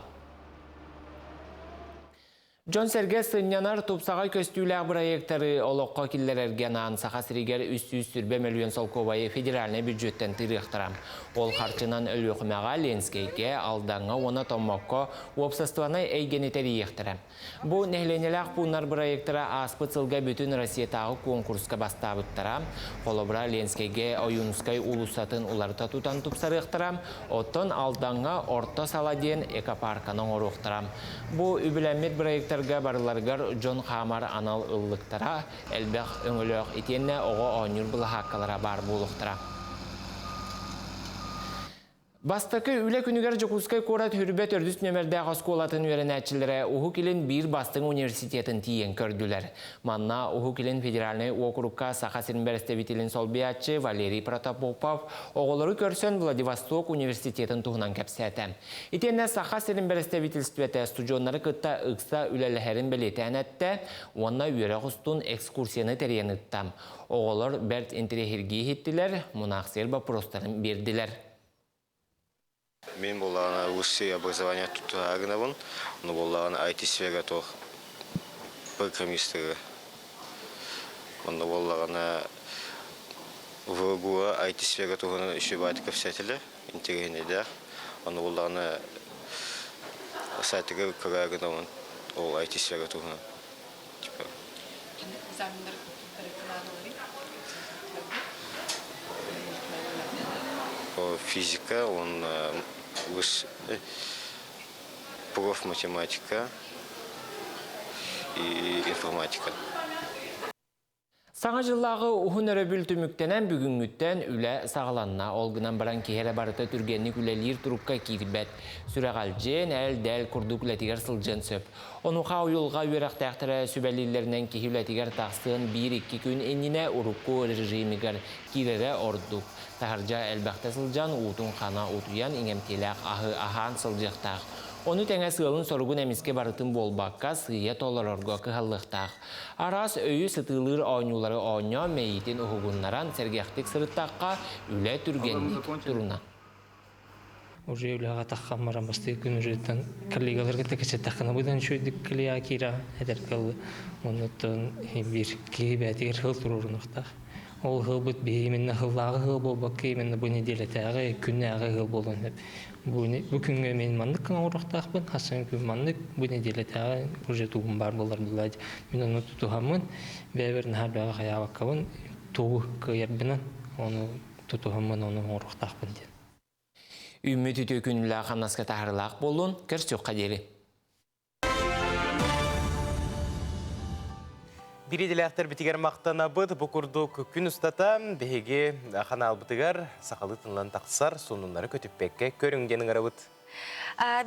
Дьон-сэргэ сынньанар тупсаҕай көстүүлээх бырайыактары олоххо киллэрэргэ анаан Саха сиригэр 320 мөлүйүөн солкуобайы федеральнай бүддьүөттэн тыырыахтара. Ол харчынан Өлүөхүмэҕэ, Ленскэйгэ, Алдаҥҥа уонна Томмокко уопсастыбаннай эйгэни тэрийиэхтэрэ. Бу нэһилиэнньэлээх пууннар бырайыактара ааспыт сылга бүтүн Россиятааҕы куонкуруска бастаабыттара. Холобура, Ленскэйгэ Ойуунускай уулуссатын уларыта тутан тупсарыахтара, оттон Алдаҥҥа Орто Сала диэн экопарканы оҥоруохтара. Бу үбүлэммит бырайыактарга барыларыгар дьон хаамар анал ыллыктара, элбэх өҥөлөөх итиэннэ оҕо оонньуур былаһааккалара баар буолуохтара. Бастакы үлэ күнүгэр Дьокуускай куорат Хүрбэ төрдүс нүөмэрдээх оскуолатын үөрэнээччилэрэ Уһук Илин биир бастыҥ университетын тиийэн көрдүлэр. Манна Уһук Илин федеральнай уокурукка Саха сирин бэрэстэбиитэлин солбуйааччы Валерий Протопопов оҕолору көрсөн Владивосток университетын туһунан кэпсээтэ. Итиэннэ Саха сирин бэрэстэбиитэлистибэтэ студеннары кытта ыкса үлэлэһэрин бэлиэтээн эттэ уонна үөрэх устун экскурсияны тэрийэн ыытта. Оҕолор бэрт интэриэһиргии иһиттилэр, мунаахсыйар боппуруостарын биэрдилэр. Мин буоллаҕына высшее образование туттара гынабын, но буоллаҕына IT-сфера туох программистары. Онно буоллаҕына ВГУ IT-сфера туһунан үчүгэй баҕайытык кэпсээтилэр. интэриэһинэйдээх. Ону буллаҕына сайтыгар көрө гынабын ол IT-сфера туһунан. Типа. Экзаменнар Физика, он профматематика и информатика. Саҥа дьыллааҕы уһун өрөбүл түмүктэнэн бүгүҥҥүттэн үлэ саҕаланна. Ол гынан баран киһи эрэ барыта түргэнник үлэлиир турукка киирбэт. Сүрэҕэлдьиэн, ээл-дээл курдук үлэтигэр сылдьыан сөп. Онуоха уйулҕа үөрэхтээхтэрэ сүбэлииллэринэн киһи үлэтигэр тахсыан биир-икки күн иннинэ урукку режимигэр киирэрэ ордук. Таһырдьа элбэхтэ сылдьан, уутун хана утуйан, иҥэмтиэлээх аһы аһаан сылдьыахтаах. Ону тэҥэ сыалын-соругун эмискэ барытын буолбакка, сыыйа толорорго кыһаллыахтаах. Араас өйү сытыылыыр оонньуулары оонньоон мэйиитин уһугуннаран сэргэхтик сырыттахха, үлэ түргэнник туруна. Уже үлэҕэ таххан баран бастакы күн уже коллегаларга да кэпсэттэххинэ быдан үчүгэйдик клея киирэ этэргэ дылы оннуттан биир киһи бэйэтигэр сыл туруорунуохтаах. Ол ыһылбыт биһи именно ыһыллааҕы ыһыл буолбакка именно бу нэдиэлэтээҕи күннээҕи ыһыл буолуон сөп. Бу, бу күҥҥэ мин маннык гына оҥоруохтаахпын, хассан күн маннык, бу нэдиэлэтээҕи уже тугум баар буолар буолла. Мин ону тутуһаммын, бэйэбэр наһаа элбэҕи хайаабаккабын, тугу кыайарбынан ону тутуһаммын ону оҥоруохтаахпын диэн. Үүммүт үтүө күнүлээх хамнаска таһарылаах буоллун, көрсүөххэ диэри. Биир идэлээхтэрбитигэр махтанабыт. Бу курдук күн устата биһиги ханаалбытыгар сахалыы тылынан тахсар сонуннары көтүппэккэ көрүҥ диэн ыҥырабыт.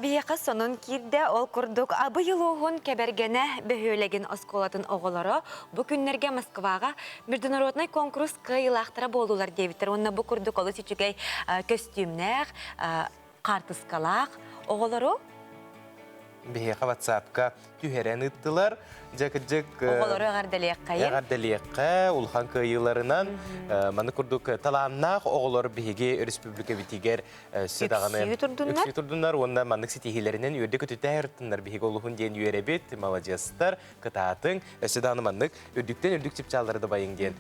Биһиэхэ сонун киирдэ. Ол курдук Абый улууһун Кэбэргэнэ бөһүөлэгин оскуолатын оҕолоро бу күннэргэ Москваҕа международнай конкурс кыайыылаахтара буоллулар диэбиттэр. Уонна бу курдук олус үчүгэй көстүүмнээх, хаартыскалаах оҕолору. биһиэхэ WhatsApp-ка түһэрэн ыыттылар. Дьэ кырдьык Оҕолору эҕэрдэлиэххэйин. Эҕэрдэлиэххэ, улахан кыайыыларынан маны курдук талааннаах оҕолор биһиги республикабитигэр өссө даҕаны үксүү турдуннар уонна маннык ситиһиилэринэн үөрдэ-көтүтэ ыртыннар биһиги олуһун диэн үөрэбит, маладьыастар, кытаатыҥ, өссө даҕаны маннык үрдүктэн үрдүк чыпчааллары дабайыҥ диэн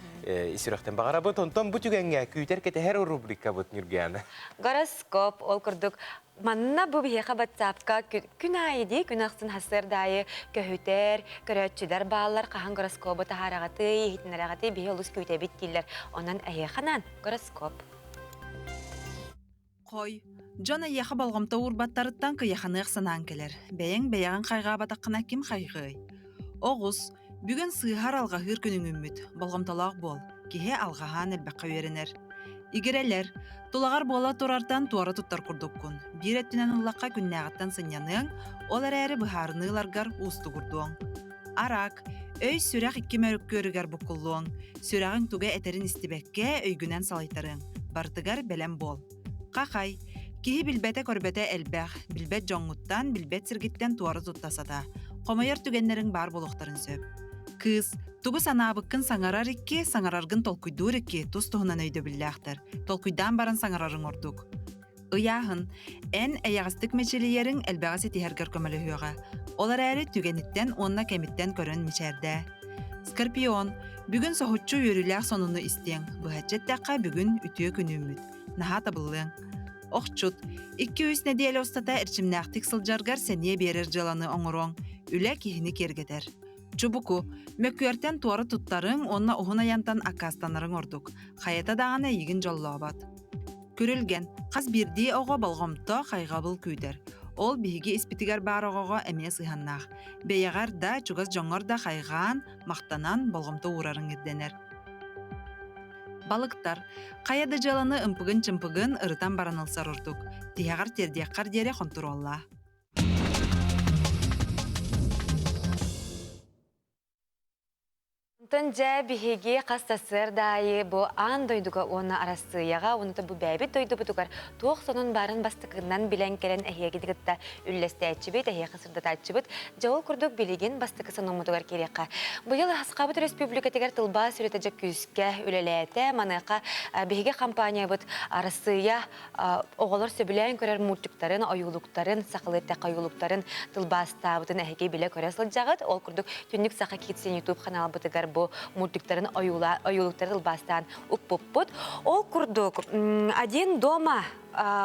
ис сүрэхтэн баҕарабыт. Онтон бу түгэҥҥэ күүтэр-кэтэһэр рубрикабыт Ньургуяна. Гороскоп ол курдук Манна бу биһиэхэ батсаапка күн аайы дии, күн ахсын сарсыарда аайы көһүтэр, көрөөччүлэр бааллар, хаһан гороскобу таһаараҕытый, иһитиннэрэҕитий, биһи олус күүтэбит дииллэр. Онон эһиэхэ анаан гороскоп. Хой, дьон эйиэхэ болҕомто уурбаттарыттан кыйаханыах санаан кэлэр. Бэйэҥ бэйэҕин хайҕаабатаххына ким хайҕыай? Оҕус, бүгүн сыыһар алҕаһыыр күнүҥүммүт. Болҕомтолоох буол. Киһи алҕаһаан элбэххэ үөрэнэр. Игирэлэр, тулаҕар буола турартан туора туттар курдуккун. Биир өттүнэн ыллахха күннээҕиттэн сынньаныаҥ, ол эрээри быһаарыныы ыларгар уустугурдуоҥ. Араак, өй-сүрэх икки мөрүккүөрүгэр буккуллуоҥ. Сүрэҕиҥ туга этэрин истибэккэ, өйгүнэн салайтарыаҥ. Барытыгар бэлэм буол. Хахай, киһи билбэтэ-көрбөтө элбэх, билбэт дьоҥҥуттан, билбэт сиргиттэн туора тутта сатаа. Хомойор түгэннэриҥ баар буолуохтарын сөп. Кыыс, тугу санаабыккын саҥарар икки, саҥараргын толкуйдуур икки тус-туһунан өйдөбүллээхтэр. Толкуйдаан баран саҥарарыҥ ордук. Ыйааһын, эн эйэҕэстик мичилийэриҥ элбэҕи ситиһэргэр көмөлөһүөҕэ. Ол эрээри түгэниттэн уонна кэмиттэн көрөн мичээрдээ. Скорпион, бүгүн соһуччу үөрүүлээх сонуну истиэҥ. Быһаччы эттэххэ, бүгүн үтүө күн үүммүт. Наһаа табыллыаҥ. Охчут, 2-3 нэдиэлэ устата эрчимнээхтик сылдьаргар сэниэ биэрэр дьыаланы оҥоруоҥ. Үлэ киһини киэргэтэр. Чубуку, мөккүөртэн туора туттарыҥ уонна уһун айантан аккаастанарыҥ ордук. Хайата даҕаны эйигин дьоллообот. Күрүлгэн, хас биирдии оҕо болҕомто, хайҕабыл күүтэр. Ол биһиги испитигэр баар оҕоҕо эмиэ сыһыаннаах. Бэйэҕэр да, чугас дьоҥҥор да хайҕаан, махтанан, болҕомто уурарыҥ ирдэнэр. Балыктар. Хайа да дьыаланы ымпыгын-чымпыгын ырытан баран ылсар ордук. Тиһэҕэр тиэрдиэххэр диэри хонтуруоллаа. Онтон дьэ биһиги хас сарсыарда аайы бу аан дойдуга уонна Арассыыйаҕа уонна бу бэйэбит дойдубутугар туох сонун баарын бастакынан билэн кэлэн эһиэгини кытта үллэстээччибит, эһиэхэ сырдатааччыбыт. Дьэ ол курдук билигин бастакы сонуммутугар киириэххэ. Быйыл Сахабыт Өрөспүүбүлүкэтигэр тылбаас үлэтэ дьэ күүскэ үлэлээтэ. Маныаха биһиги компаниябыт Арассыыйа оҕолор сөбүлээн көрөр мультиктарын, ойуулуктарын, сахалыы эттэххэ ойуулуктарын тылбаастаабытын эһиги билэ-көрө сылдьаҕыт. Ол курдук Түннүк Саха Kids YouTube ханаалбытыгар бу мультиктарын ойуулуктары тылбаастаан укпуппут. Ол курдук Один дома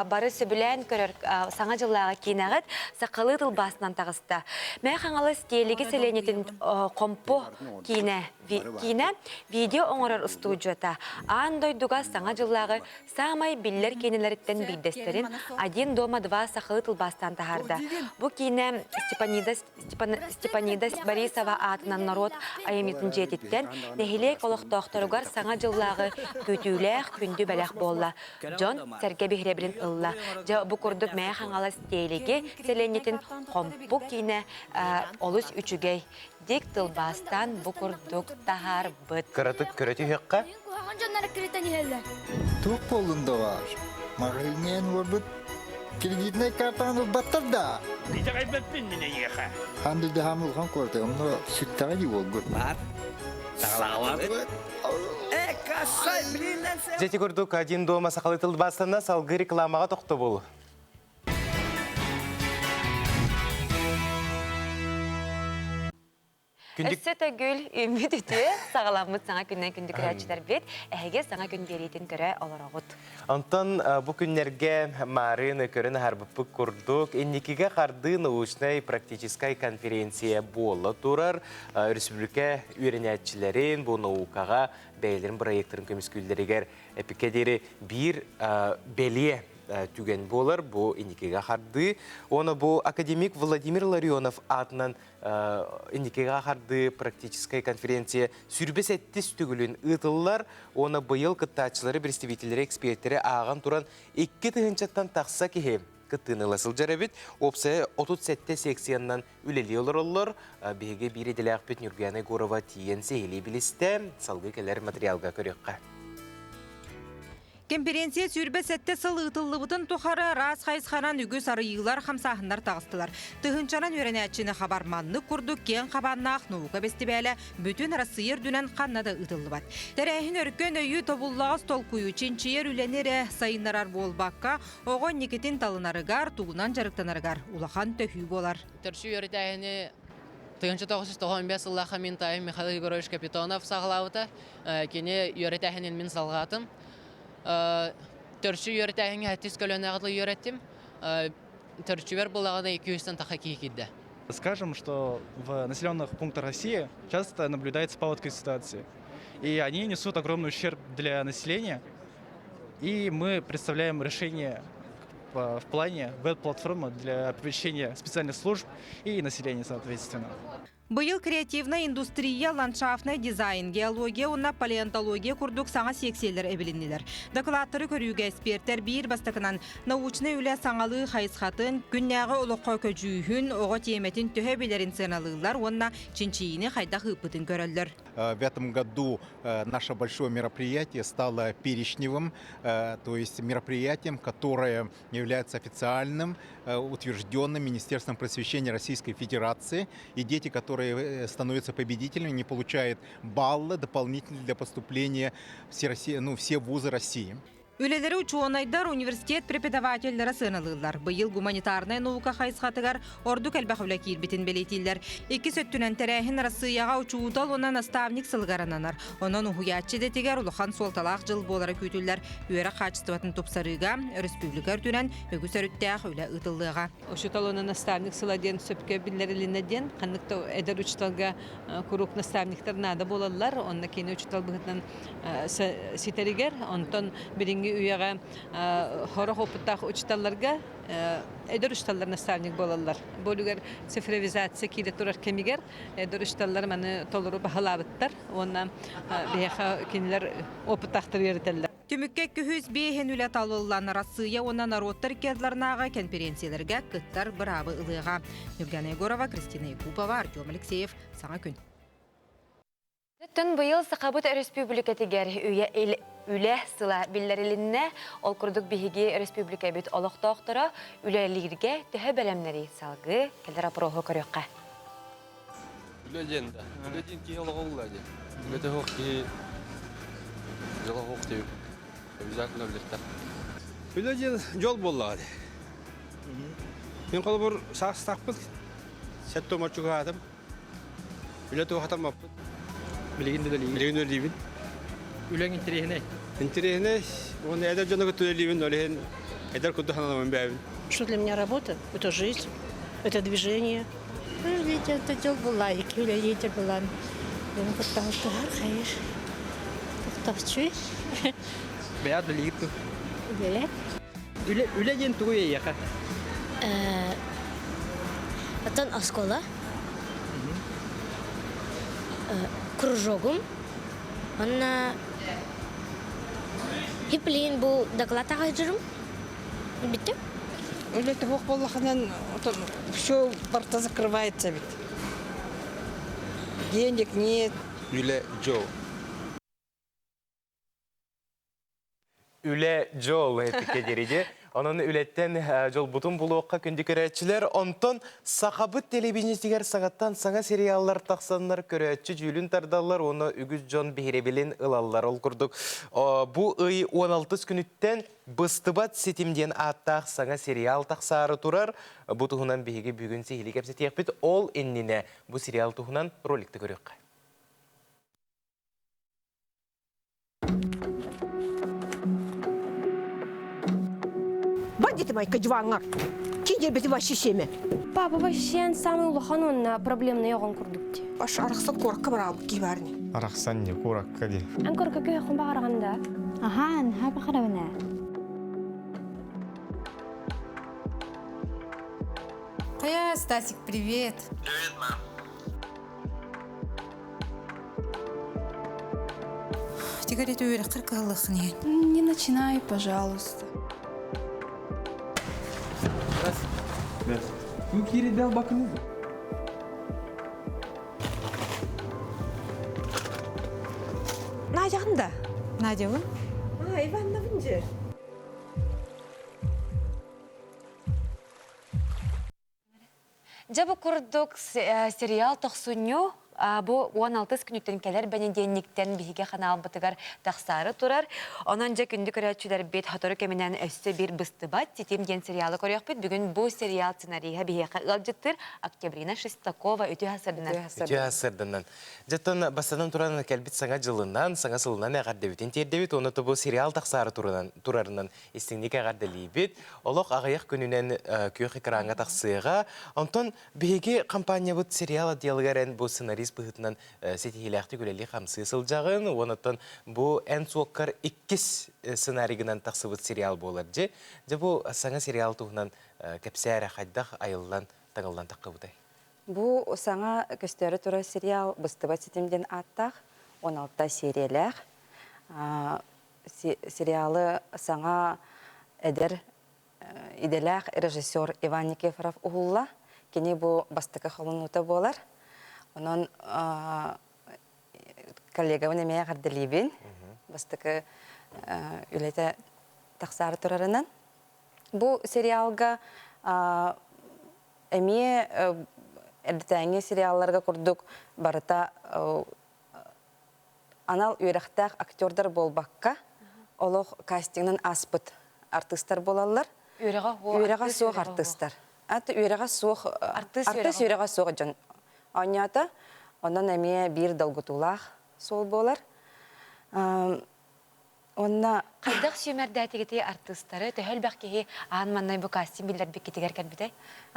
бары сөбүлээн көрөр Саҥа дьыллааҕы киинэҕит сахалыы тылбаасынан таҕыста. Мэҥэ Хаҥалас Тиэлиги сэлиэнньэтин Хомпу киинэ киинэ видео оҥорор устуудьуйата аан дойдуга Саҥа дьыллааҕы Саамай биллэр киинэлэриттэн биирдэстэрин «Один дома два» сахалыы тылбаастаан таһаарда. Бу киинэ Степанида, Степанида Борисова аатынан норуот айымньытын дьиэтиттэн нэһилиэк олохтоохторугар Саҥа дьыллааҕы күүтүүлээх күндү бэлэх буолла. Дьон сэргэ биһирэбилин ылла. Дьэ, бу курдук Мэҥэ Хаҥалас Тиэлиги сэлиэнньэтин Хомпу киинэ олус үчүгэй Дик тылбаастаан бу курдук таһаарбыт. Кыратык көрө түһүөххэ. Куһаҕан дьоннор киритэн иһэллэр. Туох буоллун да баар. Маҕаһыыҥҥа уорбут кредитнай картаҕын ылбаттар да. Итэҕэйбэппин мин эйиэхэ. Хан дыдыһаам улахан куораты онно сүттэҕэ дии уолгут. Бар. Саҕалаабыт. Дьэ курдук один дома сахалыы тылбаастанна салгыы рекламаҕа тохтобул. Өссө төгүл үүммүт үтүө саҕаламмыт саҥа күннэн күндү көрөөччүлэрбит эһиги саҥа күн биэриитин көрө олороҕут. Онтон бу күннэргэ маарыын көрөн аһарбыппыт курдук инникигэ хардыы научнай практическай конференция буола турар. Республика үөрэнээччилэрин бу наукаҕа бэйэлэрин бырайыактарын көмүскүүллэригэр эпиккэ диэри биир бэлиэ түгэн буолар бу инникигэ хардыы. Уонна бу академик Владимир Ларионов аатынан инникигэ хардыы практическай конференция сүүрбэ сэттис төгүлүн ыытыллар. Уонна быйыл кыттааччылары, представителлэри, экспертэри ааҕан туран 2 тыһыынчаттан тахса киһи кыттыыны ыла сылдьар эбит. Уопсайа 37 секциянан үлэлии олороллор. Биһиги биир идэлээхпит Нюргуяна Егорова тиийэн сиһилии билистэ. Салгыы кэлэр материалга көрүөххэ. Конференция 27 сыл ыытыллыбытын тухары араас хайысханан үгүс арыйыылар, хамсааһыннар таҕыстылар. Тыһыынчанан үөрэнээччини хабар маннык курдук киэҥ хабааннаах наука бэстибээлэ бүтүн Россия үрдүнэн ханна да ыытыллыбат. Тэрээһин өркөн өйү тобуллаҕас толкуйу чинчийэр үлэни эрэ сайыннарар буолбакка, оҕо инникитин талынарыгар, тугунан дьарыктанарыгар улахан төһүү буолар. Төрсүү үөрэтээһини 1995 сыллаахха мин таайым Михаил Егорович Капитонов саҕалаабыта. Кини үөрэтээһинин мин салҕаатым. Төрсүү үөрэтээһиҥҥэ сэттис көлүөнэҕэ дылы үөрэттим. Төрчүбэр булаҕына 200-тэн таха киһи киирдэ. Скажем, что в населенных пунктах России часто наблюдается паводковые ситуации. И они несут огромный ущерб для населения. И мы представляем решение в плане веб-платформы для оповещения специальных служб и населения, соответственно. Быйыл креативнай индустрия, ландшафтнай дизайн, геология уонна палеонтология курдук саҥа сиэксийэлэр эбилиннилэр. Дакылааттары көрүүгэ эспиэртэр биир бастакынан научнай үлэ саҥалыы хайысхатын, күннээҕи олоххо көдьүүһүн, оҕо тиэмэтин төһө билэрин сыаналыыллар уонна чинчийиини хайдах ыыппытын көрөллөр. В этом году наше большое мероприятие стало перечневым, то есть мероприятием, которое является официальным, утвержденным Министерством просвещения Российской Федерации. И дети, которые становятся победителями, не получают баллы дополнительные для поступления в все, России, ну, все вузы России. Үлэлэри учуонайдар, университет преподавателлэрэ сыаналыыллар. Быйыл гуманитарнай наука хайысхатыгар ордук элбэх үлэ киирбитин бэлиэтииллэр. Иккис өттүнэн тэрээһин Арассыыйаҕа учуутал уонна наставник сылыгар ананар. Онон уһуйааччы идэтигэр улахан суолталаах дьыл буолара күүтүллэр. Үөрэх хаачыстыбатын тупсарыыга өрөспүүбүлүкэ үрдүнэн үгүс өрүттээх үлэ ыытыллыаҕа. Учуутал уонна наставник сыла диэн сөпкө биллэрилиннэ диэн ханнык да эдэр учууталга куруук наставниктар наада буолаллар. Онно кини учуутал быһыытынан ситэригэр, онтон билиҥҥи үйэҕэ сорох опыттаах учууталларга эдэр учууталлар наставник буолаллар. Бу үлүгэр цифровизация киирэ турар кэмигэр эдэр учууталлар маны толору баһылаабыттар уонна биһиэхэ кинилэр опыттаахтар үөрэтэллэр. Түмүккэ күһүс биэһин үлэ талыллан Арассыыйа уонна норуоттар иккиардыларынааҕы кэнпириэнсийэлэргэ кыттар быраабы ылыаҕа. Нюргана Егорова, Кристина Якупова, Артем Алексеев. Саҥа күн. Оттон быйыл Сахабыт Өрөспүүбүлүкэтигэр үлэ сыла биллэрилиннэ. Ол курдук биһиги өрөспүүбүлүкэбит олохтоохторо үлэлииргэ төһө бэлэмнэрий салгыы кэлэр опроһу көрүөххэ. Үлэ диэн да. Үлэ диэн киһи олоҕо улла диэн. Үлэтэ суох киһи дьоло суох диэбит. Обязательно үлэттэх. Үлэ диэн дьол буоллаҕа дии. Мин холобур саастаахпын. Сэттэ оморчугаатым. Үлэ туохатаммаппыт. Билигин да үлэлиибин. Билигин үлэлиибин. Үлэҥ интэриэһинэй? Интэриэһинэй. Уонна эдэр дьону кытта үлэлиибин, ол иһин эдэр курдук сананабын бэйэбин. Что для меня работа? Это жизнь, это движение. Это дьол была, үлэлиитэ булан. Дьону кытта алтыһар, хайыр. Тохтохчуй. Бэйэ үлэлиир ту. Үлэлэт. Үлэ, үлэ диэн тугуй эйиэхэ? Оттон оскуола. Кружогум. Онна хиплин бу доклад аҕайдырым. Бүттүм. Үлэ туох буоллахынан все барыта закрывается ведь. Денег нет. Үлэ дьол. Үлэ дьол этикке дириди. Онон үлэттэн дьолбутун булуохха күндү көрөөччүлэр. Онтон сахабыт телевидениетигэр саҥаттан саҥа сериаллар тахсаннар көрөөччү дьүүлүн тардаллар уонна үгүс дьон биһирэбилин ылаллар. Ол курдук бу ый 16 күнүттэн Быстыбат ситим диэн ааттаах саҥа сериал тахсаары турар. Бу туһунан биһиги бүгүн сиһилии кэпсэтиэхпит. Ол иннинэ бу сериал туһунан роликты көрүөххэ. Бандиты майка диваңар. Киде вообще семе. Папа вообще самый улахан онна проблемный оҕон курдук ди. Баш арахсан корка барабыт ки барни. Арахсан не куракка ди. Ан корка көй хон багараганда. Аха, ха бахарабына. Кая, Стасик, привет. Привет, мам. Тигарет үөрэххэр кыһаллаххын иһин. Не начинай, пожалуйста. Бу кииридэл бакыны. Надяҕын да? Надябын. А, Ивановна же. Дьэ бу курдук сериал тохсунньу бу 16 күнүттэн кэлэр бэнидиэнньиктэн биһиги ханаалбытыгар тахсаары турар. Онон дьэ күндү көрөөччүлэрбит сотору кэминэн өссө биир быстыбат ситим диэн сериалы көрүөхпүт. Бүгүн бу сериал сценариһа биһиэхэ ыалдьыттыыр Октябрина Шестакова үтүө сырдынан. Үтүө сырдынан. Дьэттэн бастатан туран кэлбит саҥа дьылынан, саҥа сылынан эҕэрдэбитин тиэрдэбит. Уонна бу сериал тахсаары турарынан истиҥник эҕэрдэлиибит. Олох аҕыйах күнүнэн күөх экраҥҥа тахсыаҕа. Онтон биһиги компаниябыт сериал отделыгар эн бу сценарист быһыытынан ситиһиилээхтик үлэлии-хамсыы сылдьаҕын. Уонна бу эн суоккар иккис сценарийгынан тахсыбыт сериал буолар дьи. Дьэ бу саҥа сериал туһунан кэпсээ эрэ хайдах айыллан таҥыллан таххыбытай? Бу саҥа көстөөрү турар сериал «Быстыбат ситим» диэн ааттаах, 16 сериялээх. Сериалы саҥа эдэр идэлээх режиссер Иван Никифоров уһулла. Кини бу бастакы холонуута буолар. Онон коллегабын эмиэ эҕэрдэлиибин. Бастакы үлэтэ тахсаары турарынан. Бу сериалга эмиэ эрдэтээҥҥи сериалларга курдук барыта анал үөрэхтээх актердар буолбакка, олох кастингынан ааспыт артыыстар буолаллар. Үөрэҕэ суох артыыстар. Аты үөрэҕэ суох артыыс үөрэҕэ суох дьон оонньоото. Онон эмиэ биир долгутуулаах суол буолар. Онно Хайдах сүүмэрдээтигитий артыыстары? Төһө элбэх киһи аан маннай бу кастинг биллэрбиккитигэр кэлбитэй?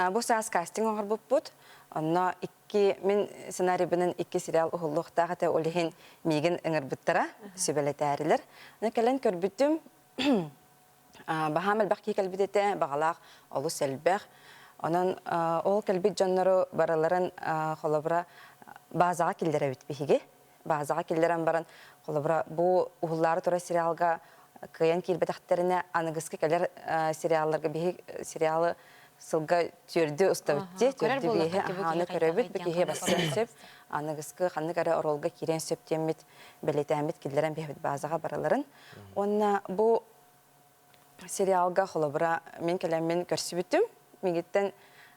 Бу саас кастинг оҥорбуппут. Онно икки мин сценарийбынан икки сериал уһуллуохтаах этэ, ол иһин миигин ыҥырбыттара, сүбэлэтээрилэр. Аны кэлэн көрбүтүм, баһаам элбэх киһи кэлбит этэ, баҕалаах олус элбэх. Онон ол кэлбит дьоннору барыларын холобура базаҕа киллэрэбит биһиги. Базаҕа киллэрэн баран, холобура, бу уһуллаары турар сериалга кыайан киирбэтэхтэринэ, аныгыскы кэлэр сериалларга биһи сериалы сылга түөрдү устабыт дии, түөрдү биэһи аны көрөбүт, бу киһи бассыан сөп, аныгыскы ханнык эрэ оруолга киириэн сөп диэммит бэлиэтээммит киллэрэн биһэбит базаҕа барыларын. Уонна бу сериалга холобура мин кэлэммин көрсүбүтүм, мигиттэн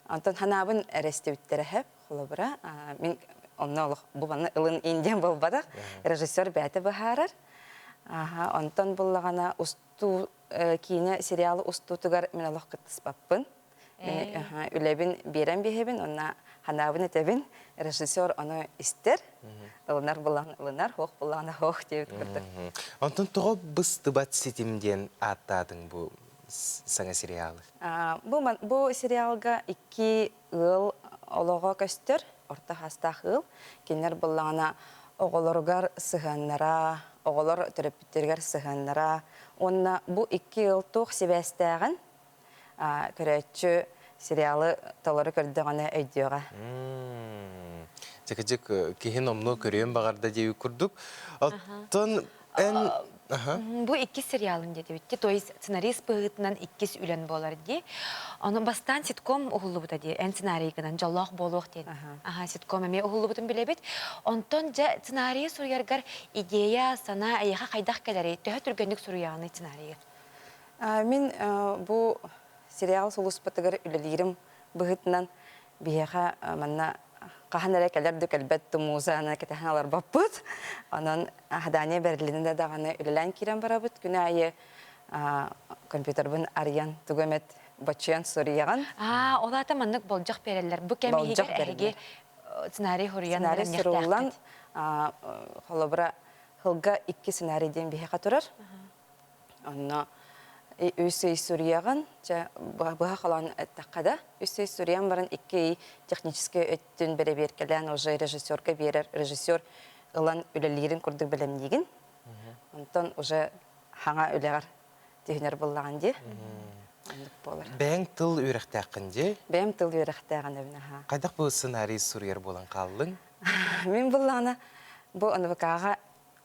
онтон ханаабын эрэ истибиттэрэ хэп холобура мин онно олох бу манна ылын индиан буолбатах режиссер бэйэтэ быһаарар онтон буллаҕына устуу киинэ сериалы устуутугар мин олох кыттыспаппын үлэбин биэрэн биэһэбин онно ханаабын этэбин режиссер ону истэр ылынар буллаҕына ылынар хоох буллаҕына хоох диэбит курдук Онтон тоҕо быстыбат ситим диэн ааттаатыҥ бу саҥа сериалы? Бу, бу сериалга икки ыал олоҕо көстөр, орто саастаах ыал. Кинилэр буллаҕына оҕолоругар сыһыаннара, оҕолор төрөппүттэригэр сыһыаннара уонна бу икки ыал туох сибээстээҕин көрөөччү сериалы толору көрдөҕүнэ өйдүөҕэ. Дьэ, киһи номнуо көрүөн баҕарда диэбит курдук. Оттон эн Бу иккис сериалын диэтибит то есть сценарист быһыытынан иккис үлэн буолар дии. Ону бастаан ситком уһуллубута дии, эн сценарийгынан дьоллоох буолуох диэн. Аха, ситком эмиэ уһуллубутун билэбит. Онтон дьэ сценарийы суруйаргар идея, санаа эйиэхэ хайдах кэлэрий? Төһө түргэнник суруйаҕыный сценарийы? Мин бу сериал сулууспатыгар үлэлиирим быһыытынан биһиэхэ манна хаһан эрэ кэлэр да кэлбэт да музаны кэтэһэн олорбоппут. Онон Ахдания Берлинэ даҕаны үлэлээн киирэн барабыт. Күн аайы компьютербын арыйан тугу эмэт бочуйан суруйаҕын. Аа, ол аата маннык болдьох биэрэллэр. Бу кэм иһигэр эһиги сценарий суруйан Сценарий суруллан, холобура, сылга икки сценарий диэн биһиэхэ турар. Онно үс ый суруйаҕын, чэ быһа холоон эттэххэ да, үс ый суруйан баран икки ый техническэй өттүн бэрэбиэркэлээн уже режиссерга биэрэр, режиссер ылан үлэлиирин курдук бэлэмниигин. Онтон уже хаҥа үлэҕэр түһүнэр буоллаҕын дии. Оннук буолар. Бэйэҥ тыл үөрэхтээххин дии? Бэйэм тыл үөрэхтээҕин эбин аһаа. Хайдах бу сценарий суруйар буолан хааллыҥ? Мин буллаҕына бу НВК-ҕа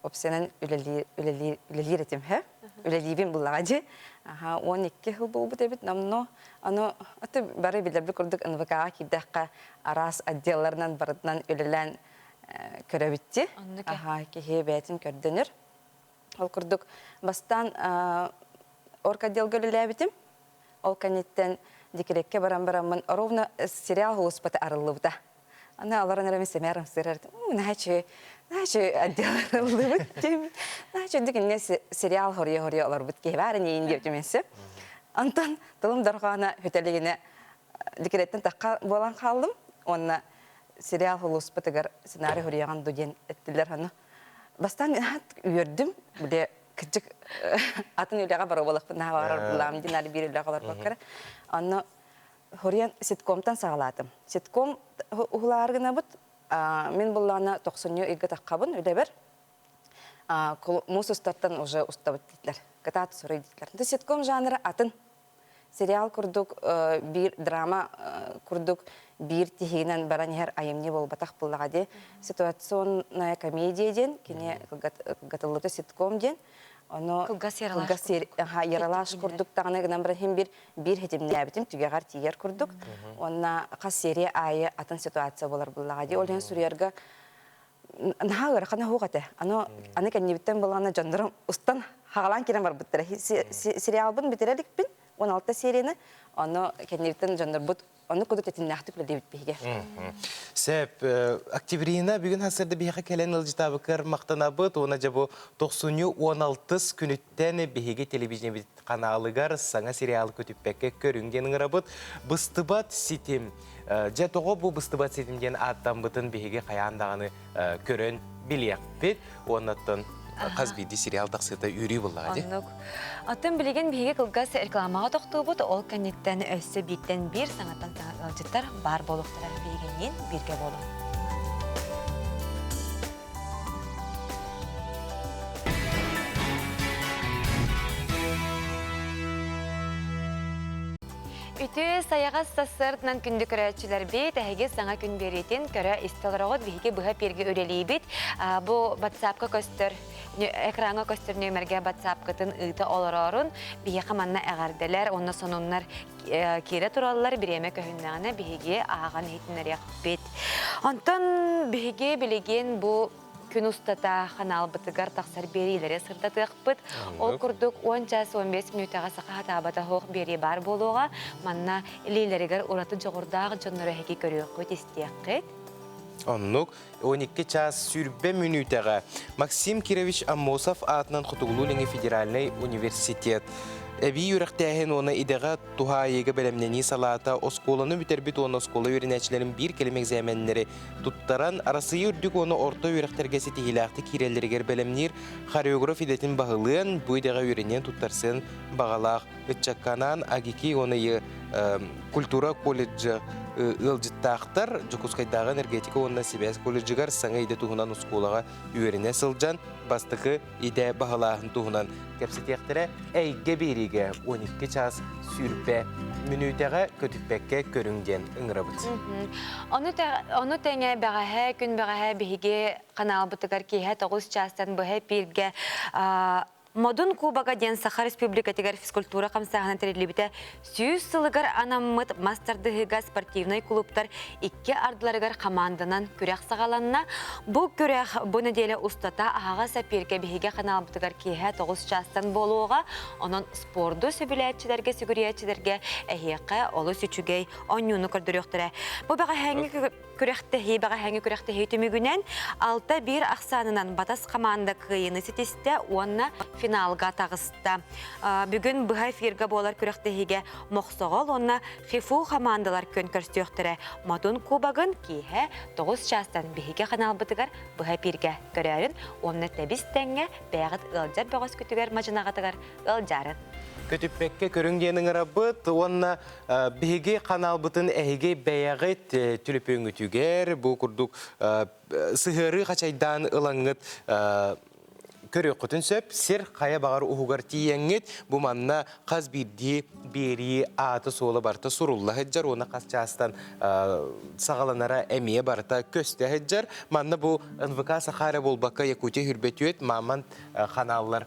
Опсенан үлэлиир, үлэлиир, үлэлиир этим, һэ? Үлэлиибин буллаҕа дии. Аха, 12 сыл буолбут эбит, номно аны аты бары билэрбит курдук НВК-ҕа киирдэххэ араас отделларынан барытынан үлэлээн көрөбүт дии. Аха, киһи бэйэтин көрдөнөр. Ол курдук бастаан орготделга үлэлээбитим. Ол кэнниттэн декреккэ баран бараммын ровно сериал Һулуспата арыллыбыта. Аны олорон эрэ мин сэмээр ымсыырар наһаа үчүгэй наһаа үчүгэй отдел арыллыбыт диэбит. Наһаа үчүгэйдик инньэ сериал хоруйа-хоруйа олорбут киһи баар ини диэбитим мин сөп. Онтон тылым дорҕооно бүтэлигинэ декреттэн тахха буолан хааллым уонна сериал Һулуспатыгар сценарий хоруйаҕын ду диэн эттилэр ону. Бастаан үөрдүм, бile кырдьык атын үлэҕэ боруобалахпын наһаа баҕарар буллаам диэн ары биир үлэҕэ олорбокко Онно хоруйан ситкомтан саҕалаатым. Ситком уһулаары гынабыт. Мин буллаана тохсунньу ыйга таххабын үлэбэр. Муус устартан уже устабыт дииллэр. Кытаат суруй дииллэр. Ситком жанра атын. Сериал курдук биир драма курдук биир тиһигинэн баран иһэр айымньы буолбатах буоллаҕа дии. Ситуационная комедия диэн, кини кылгатыллыбыта ситком диэн. Ону кылгас яралаш курдук даҕаны гынан баран иһин биир биир хитимнээбитим түгэҕэр тиийэр курдук. Уонна хас серия аайы атын ситуация буолар буоллаҕа дии. Ол иһин суруйарга наһаа ыарахан оһуох этэ. Аны аны кэннибиттэн булаана дьоннорум устан хаҕалаан киирэн барбыттара. Сериалбын бүтэрэ иликпин, 16 серияны. Ону кэннибиттэн дьоннорбут ону курдук тэтимнээхтик үлэлиибит биһиги. Сөп. Октябрина бүгүн хасырда биһиэхэ кэлэн ылдьытаабыккар махтанабыт. Уонна дьэ бу тохсунньу 16 күнүттэн биһиги телевидениебит ханаалыгар саҥа сериалы көтүппэккэ көрүҥ диэн ыҥырабыт. Быстыбат ситим. Дьэ тоҕо бу быстыбат ситим диэн ааттаммытын биһиги хайаан даҕаны көрөн билиэхпит. Уоннаттан хас биирдии сериал тахсыыта үөрүү буллаҕа дии. Оннук. Оттон билигин биһиги кылгас рекламаҕа тохтуубут, ол кэнниттэн өссө бииртэн биир саҥаттан саҥа ыалдьыттар баар буолуохтара биһигинниин бииргэ буолуҥ. Үтүө сайаҕас сарсыарданан күндү көрөөччүлэрбит, эһиги саҥа күн биэриитин көрө истэ олороҕут. Биһиги быһа эпииргэ үлэлиибит. Бу WhatsApp-ка көстөр, экраҥҥа көстөр нүөмэргэ WhatsApp-кытын ыыта олороорун. Биһиэхэ манна эҕэрдэлэр уонна сонуннар киирэ тураллар. Бириэмэ көһүннэҕинэ биһиги ааҕан иһитиннэриэхпит. Онтон биһиги билигин бу күн устата ханаалбытыгар тахсар биэриилэри сырдатыахпыт. Ол курдук 10 чаас 15 мүнүүтэҕэ саха хатаабата суох биэрии баар буолуоҕа. Манна илиилэригэр ураты дьоҕурдаах дьоннору эһиги көрүөххүт, истиэххит. Оннук 12 чаас сүүрбэ мүнүүтэҕэ Максим Кирович Аммосов аатынан Хотугулуу-Илиҥҥи федеральнай университет эбии үөрэхтээһин уонна идэҕэ туһаайыыга бэлэмнэнии салаата оскуоланы бүтэрбит уонна оскуола үөрэнээччилэрин биир кэлим экзаменнэри туттаран, Арассыыйа үрдүк уонна орто үөрэхтэргэ ситиһиилээхтик киирэллэригэр бэлэмниир хореограф идэтин баһылыан, бу идэҕэ үөрэниэн туттарсыан баҕалаах ыччакка анаан АГИКИ уонна культура колледжа ыалдьыттаахтар Дьокуускайдааҕы энергетика уонна сибээс колледжыгар саҥа идэ туһунан оскуолаҕа үөрэнэ сылдьан бастакы идэ баһылааһын туһунан кэпсэтиэхтэрэ эйгэ биэриигэ 12 чаас 20 мүнүүтэҕэ көтүппэккэ көрүҥ диэн ыҥырабыт. Ону тэҥэ бэҕэһээ күн бэҕэһээ биһиги ханаалбытыгар киэһэ 9 чаастан быһа эпииргэ Модун Кубога диэн Саха Республикатыгар физкультура хамсааһына тэриллибитэ 100 сылыгар анаммыт мас тардыһыыга спортивнай клубтар икки ардыларыгар хамаанданан күрэх саҕаланна. Бу күрэх бу нэдиэлэ устата аһаҕас эпииргэ биһиги ханаалбытыгар киэһэ 9 чаастан буолуоҕа. Онон спорду сөбүлээччилэргэ, сүгүрүйээччилэргэ эһиэхэ олус үчүгэй оонньууну көрдөрүөхтэрэ. Бу бэҕэһээҥҥи күрэхтэһии бэҕэһээҥҥи күрэхтэһии түмүгүнэн 6-1 ахсаанынан Батас хамаанда кыайыыны ситистэ уонна финалга таҕыста. Бүгүн быһа эфиргэ буолар күрэхтэһиигэ Мохсоҕол уонна ХИФУ хамаандалар күөн көрсүөхтэрэ. Модун Кубогын киэһэ 9 чаастан биһиги ханаалбытыгар быһа эфиргэ көрөөрүн уонна тэбис тэҥҥэ бэйэҕит ыалдьар бөҕөскүтүгэр мадьынаҕытыгар ыалдьаарын. Көтүппэккэ көрүҥ диэн ыҥырабыт уонна биһиги ханаалбытын эһиги бэйэҕит түлүпүөҥҥүтүгэр бу курдук сыһыарыы хачайдаан ылаҥҥыт көрүөххүтүн сөп. Сир хайа баҕар уһугар тиийэҥҥит бу манна хас биирдии биэрии аата-суола барыта сурулла сылдьар уонна хас чаастан саҕаланара эмиэ барыта көстө сылдьар. Манна бу НВК Саха эрэ буолбакка Якутия Хүрбэтүөт, Мамонт ханааллар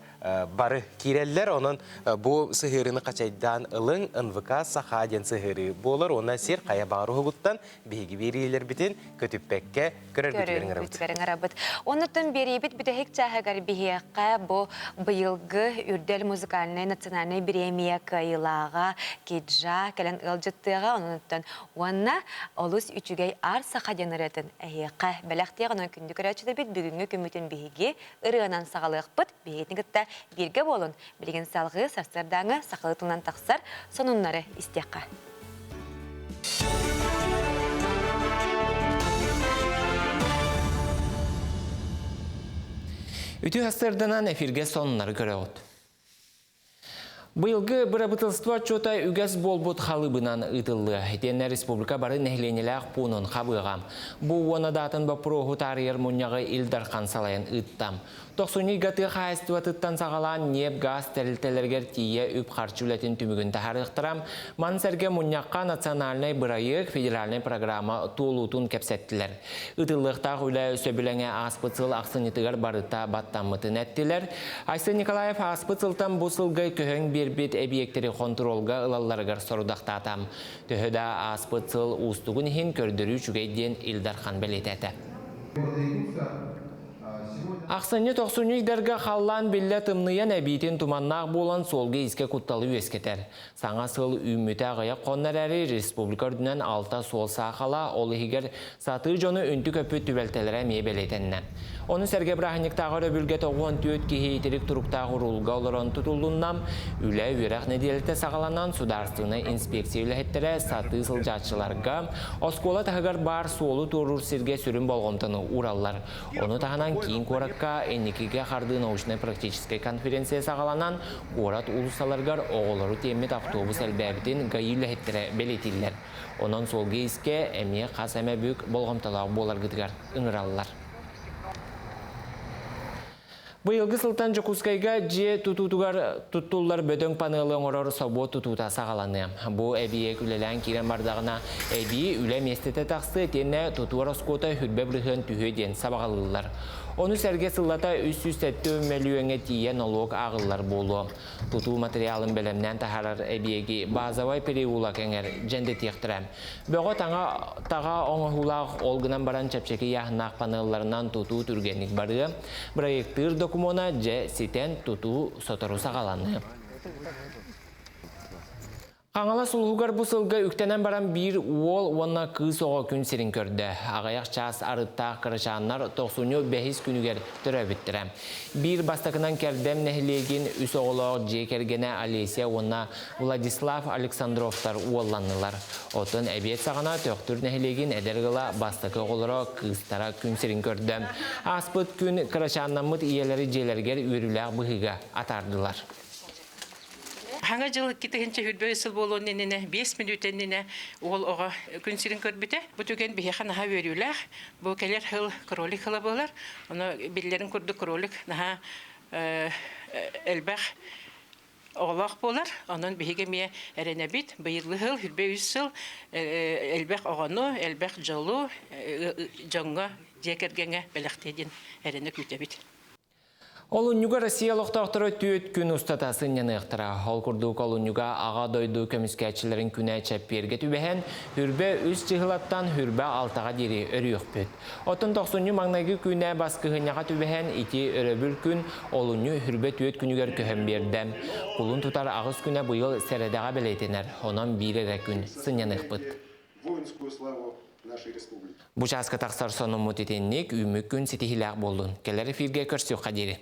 бары киирэллэр. Онон бу сыһыарыыны хачайдаан ылыҥ НВК Саха диэн сыһыарыы буолар уонна сир хайа баҕар уһугуттан биһиги биэриилэрбитин көтүппэккэ көрөргүтүгэр ыҥырабыт. Көрөргүтүгэр ыҥырабыт. Оннуттан биэриибит бүтэһик чааһыгар биһиэхэ. биһиэхэ бу быйылгы Үрдэл музыкальнай национальнай бириэмийэ кыайыылааҕа Киджа кэлэн ыалдьыттыаҕа, онон уонна олус үчүгэй Аар Саха диэн ырыатын эһиэхэ бэлэхтиэх. Онон күндү көрөөччүлэрбит бүгүҥҥү күммүтүн биһиги ырыанан саҕалыахпыт. Биһигитин кытта бииргэ буолун. Билигин салҕыы сарсыардааҥы сахалыы тылынан тахсар сонуннары истиэххэ. Үтүө сарсыарданан эфиргэ сонуннары көрөҕүт. Быйылгы бырабыыталыстыба отчуота үгэс буолбут халыыбынан ыытыллыа. Итиэннэ республика бары нэһилиэнньэлээх пуунун хабыаҕа. Бу уона даатын боппуруоһу таарыйар мунньаҕы Ил Дархан салайан ыытта. Тохсунньу ыйга тыа хаһаайыстыбатыттан саҕалаан ньиэп-гаас тэрилтэлэригэр тиийэ үп-харчы үлэтин түмүгүн таһаарыахтара. Маны сэргэ мунньахха национальнай бырайыак федеральнай программа туолуутун кэпсэттилэр. Ыытыллыахтаах үлэ сөбүлэҥэ ааспыт сыл ахсынньытыгар барыта баттаммытын эттилэр. Айсен Николаев ааспыт сылтан бу сылга көһөн биэрбит эбийиэктэри хонтуруолга ылалларыгар сорудахтаата. Төһө да ааспыт сыл уустугун иһин көрдөрүү үчүгэй диэн Ил Дархан бэлиэтээтэ. Ахсынньы-тохсунньу ыйдарга халлаан биллэ тымныйан эбиитин туманнаах буолан суолга-иискэ кутталы үөскэтэр. Саҥа сыл үүммүтэ аҕыйах хонно эрээри республика үрдүнэн алта суол саахала, ол иһигэр сатыы дьону үнтү көппүт түбэлтэлэрэ эмиэ бэлиэтэннэ. Ону сэргэ бырааһынньыктааҕы өрөбүлгэ 94 киһи итирик туруктаах уруулга олорон тутуллунна. Үлэ, үөрэх нэдиэлэтэ саҕаланан судаарыстыбаннай инспекция үлэһиттэрэ сатыы сылдьааччыларга оскуола таһыгар баар суолу туоруур сиргэ сүрүн болҕомтону уураллар. Ону таһынан киин куоракка инникигэ хардыы научнай-практическай конференция саҕаланан, куорат уулуссаларыгар оҕолору тиэммит автобус элбээбитин ГАИ үлэһиттэрэ бэлиэтииллэр. Онон суолга-иискэ эмиэ хас эмэ бүк болҕомтолоох буоларгытыгар ыҥыраллар. Быйылгы сылтан Дьокуускайга дьиэ тутуутугар туттуллар бөдөҥ панелы оҥорор собуот тутуута саҕаланыа. Бу эбийиэк үлэлээн киирэн бардаҕына, эбии үлэ миэстэтэ тахсыа итиэннэ тутуу ороскуота хүрбэ бырыһыан түһүө диэн сабаҕалыыллар. Ону сэргэ сыллата 307 мөлүйүөҥҥэ тиийэ нолуок ааҕыллар буолуо. Тутуу материалын бэлэмнээн таһаарар эбийиэги базовай переулок эҥэр дьэндэтиэхтэрэ. Бөҕө таҥа таҕа оҥоһуулаах, ол гынан баран чэпчэки ыйааһыннаах панелларынан тутуу түргэнник барыа. Проектыыр докумуона дьэ ситэн тутуу сотору саҕаланыа. Хаҥалас улууһугар бу сылга үктэнэн баран биир уол уонна кыыс оҕо күн сирин көрдө. Аҕыйах чаас арыттаах кырачааннар тохсунньу бэһис күнүгэр төрөөбүттэрэ. Биир бастакынан Кэрдэм нэһилиэгин үс оҕолоох дьиэ кэргэнэ Олеся уонна Владислав Александровтар уолланнылар. Оттон эбиэт саҕана Төхтүр нэһилиэгин эдэр ыала бастакы оҕолоро кыыстара күн сирин көрдө. Ааспыт күн кырачааннаммыт ийэлэри дьиэлэригэр үөрүүлээх быһыыга атаардылар. Хаҥа дьыл 2023 сыл буолуон иннинэ, 5 мүнүүтэ иннинэ уол оҕо күн сирин көрбүтэ. Бу түгэн биһиэхэ наһаа үөрүүлээх. Бу кэлэр сыл кролик сыла буолар. Ону биллэрин курдук кролик наһаа элбэх оҕолоох буолар. Онон биһиги эмиэ эрэнэбит. Быйылгы сыл, 23 сыл элбэх оҕону, элбэх дьолу дьоҥҥо, дьиэ кэргэҥҥэ бэлэхтиэ диэн эрэнэ күүтэбит. Олунньуга Россия олохтоохторо түөрт күн устата сынньаныахтара. Ол курдук олунньуга Аҕа дойду көмүскээччилэрин күнэ чэппиэргэ түбэһэн, Хүрбэ үс чыһылаттан Хүрбэ алтаҕа диэри өрүөхпүт. Оттон тохсунньу маҥнайгы күнэ баскыһынньаҕа түбэһэн, ити өрөбүл күн олунньу Хүрбэ түөрт күнүгэр көһөн биэрдэ. Кулун тутар аҕыс күнэ быйыл сэрэдэҕэ бэлиэтэнэр, онон биир эрэ күн сынньаныахпыт. Воинскую славу нашей республики. Бу чааска тахсар сонуммут итинник үүммүт күн ситиһиилээх буоллун. Кэлэр эфиргэ көрсүөххэ диэри.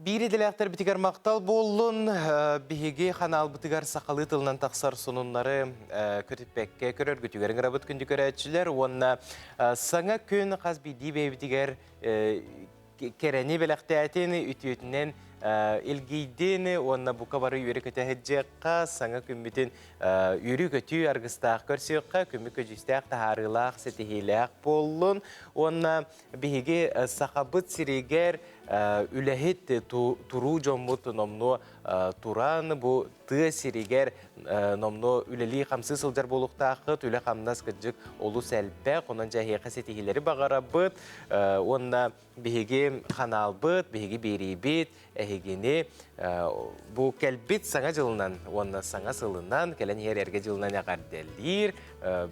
Биир идэлээхтэрбитигэр махтал буоллун. Биһиги ханаалбытыгар сахалыы тылынан тахсар сонуннары көтүппэккэ көрөргүтүгэр ыҥырабыт күндү көрөөччүлэр уонна саҥа күн хас биирдии бэйэбитигэр кэрэни бэлэхтээтин, үтүөтүнэн илгийдин уонна бука бары үөрэ-көтө сылдьыахха, саҥа күммүтүн үөрүү-көтүү аргыстаах көрсүөххэ, күммүт көдьүүстээх, таһаарыылаах, ситиһиилээх буоллун. Уонна биһиги Сахабыт сиригэр үлэһит туруу дьоммут номнуо туран бу тыа сиригэр номнуо үлэлии-хамсыы сылдьар буолуохтааххыт, үлэ-хамнас кырдьык олус элбэх, онон дьэ эһиэхэ ситиһиилэри баҕарабыт уонна биһиги ханаалбыт, биһиги биэриибит эһигини бу кэлбит саҥа дьылынан уонна саҥа сылынан кэлэн иһэр эргэ дьылынан эҕэрдэлиир,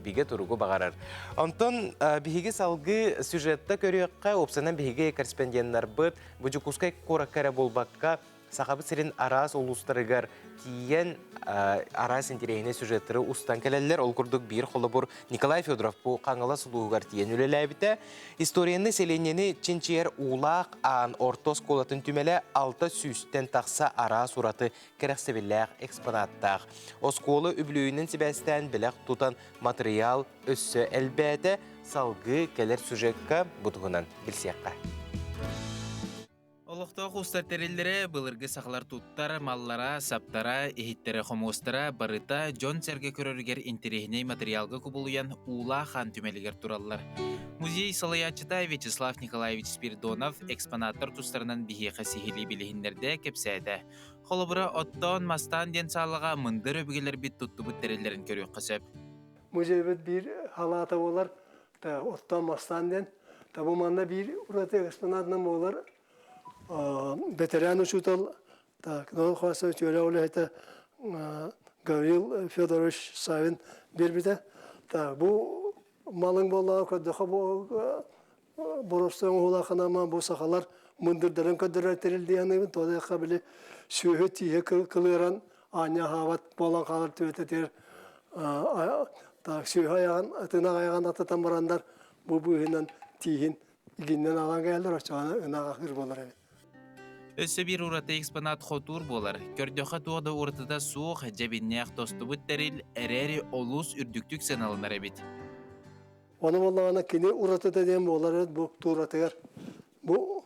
бигэ туругу баҕарар. Онтон биһиги салгыы сюжетта көрүөххэ, уопсанан биһиги корреспонденнарбыт бу Дьокуускай куоракка эрэ буолбакка, Сахабыт сирин араас улуустарыгар тиийэн араас интэриэһинэй сюжеттары устан кэлэллэр. Ол курдук биир холобур Николай Федоров бу Хаҥалас улууһугар тиийэн үлэлээбитэ. Историяны сэлиэнньэни чинчийэр Уулаах Аан орто оскуолатын түмэлэ 600-тэн тахса араас ураты кэрэхсэбиллээх экспонаттаах. Оскуола үбүлүөйүнэн сибээстээн бэлэх тутан матырыйаал өссө элбээтэ. Салгыы кэлэр сюжекка бу туһунан билсиэххэ. Олохтоох уустар тэриллэрэ, былыргы сахалар туттар маллара, саптара, иһиттэрэ-хомуостара барыта дьон-сэргэ көрөрүгэр интэриэһинэй матырыйаалга кубулуйан Уулаах хаан түмэлигэр тураллар. Музей салайааччыта Вячеслав Николаевич Спиридонов экспонаттар тустарынан биһиэхэ сиһилии билиһиннэрдэ, кэпсээтэ. Холобура, оттоон-мастаан диэн саалаҕа мындыр өбүгэлэрбит туттубут тэриллэрин көрүөххэ сөп. Музейбыт биир халаата буолар оттоон-мастаан диэн. Бу манна биир ураты экспонатынан буолар бэтэрээн учуутал Ноол Хвасович үөрэх үлэһитэ Гаврил Федорович Савин биэрбитэ. Бу малыҥ буоллаҕа көрдөхө бу боростуой оҥоһуулаахына бу сахалар мындырдарын көрдөрөр тэрил дии саныыбын. Тоҕо били сүөһү тииһэ кылыаран аанньа аһаабат буолан хаалар түбэтэтигэр так сүөһү айаҕын ытынах айаҕын атытан бараннар бу быыһынан тииһин игиннэн алан кэлэллэр оччоҕуна ынах аһыыр буолар эбит. Өссө биир ураты экспонат хотуур буолар. Көрдөххө туох да уратыта суох, дьэбиннээх тостубут тэрил эрээри олус үрдүктүк сыаналанар эбит. Ону буоллаҕына кини уратыта диэн буолар эбит бу тууратыгар. Бу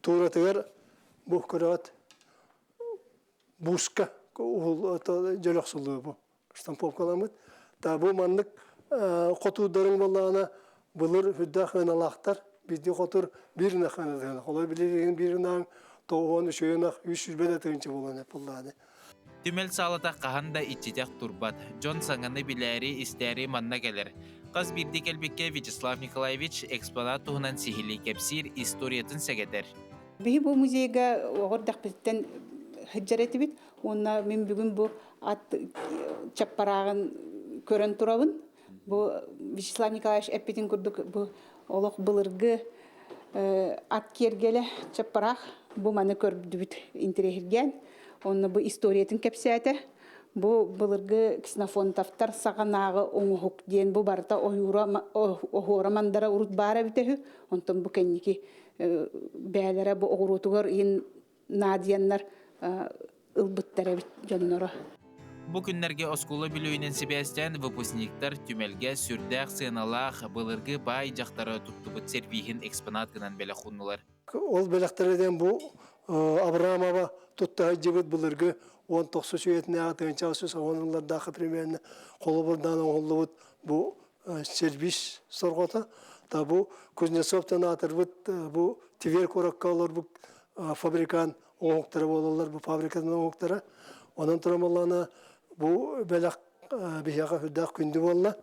тууратыгар бу көрөҕүт буска дьөлөхсүллүү бу штамповкаламмыт. Та бу маннык хотуурдарыҥ буоллаҕына былыр үрдээх ыаналаахтар биирдии хотур биир ынах ыанатыгына холой билигин биир ынаҕыҥ тоҕуон үчүгэй ынах үс сүүрбэ да тыһыынча буолан эп буллаҕына. Түмэл саалата хаһан да иччитэх турбат. Дьон саҥаны билээри, истээри манна кэлэр. Хас биирдии кэлбиккэ Вячеслав Николаевич экспонат туһунан сиһилии кэпсиир, историятын сэгэтэр. Биһи бу музейга оҕо эрдэхпититтэн сылдьар этибит уонна мин бүгүн бу ат чаппарааҕын көрөн турабын. Бу Вячеслав Николаевич эппитин курдук бу олох былыргы ат киэргэлэ чаппараах бу маны көрдүбүт интэриэһиргээн. Онно бу историятын кэпсээтэ. Бу былыргы Ксенофонтовтар саҕанааҕы оҥоһук диэн бу барыта ойуура оһуора мандара урут баар эбитэ үһү. Онтон бу кэнники бээлэрэ бу оҕуруотугар иһин наадыйаннар ылбыттар эбит дьонноро. Бу күннэргэ оскуола бүлүүнэн сибээстээн выпускниктар түмэлгэ сүрдээх сыаналаах былыргы баай дьахтары туттубут сервиһин экспонат гынан бэлэх ууннулар. Ол бэлэхтэрэ диэн бу Абрамова тутта сылдьыбыт былыргы 19 үйэтинээҕи тыһыынча 810 ыллардаахха примерно холобурдаан оҥоһуллубут бу сервис сорҕото. Та бу Кузнецовтан аатырбыт бу Тверь куоракка олорбут фабрикант оҥоһуктара буолаллар бу фабрикатын оҥоһуктара. Онон туран буоллаҕына бу бэлэх биһиэхэ сүрдээх күндү буолла.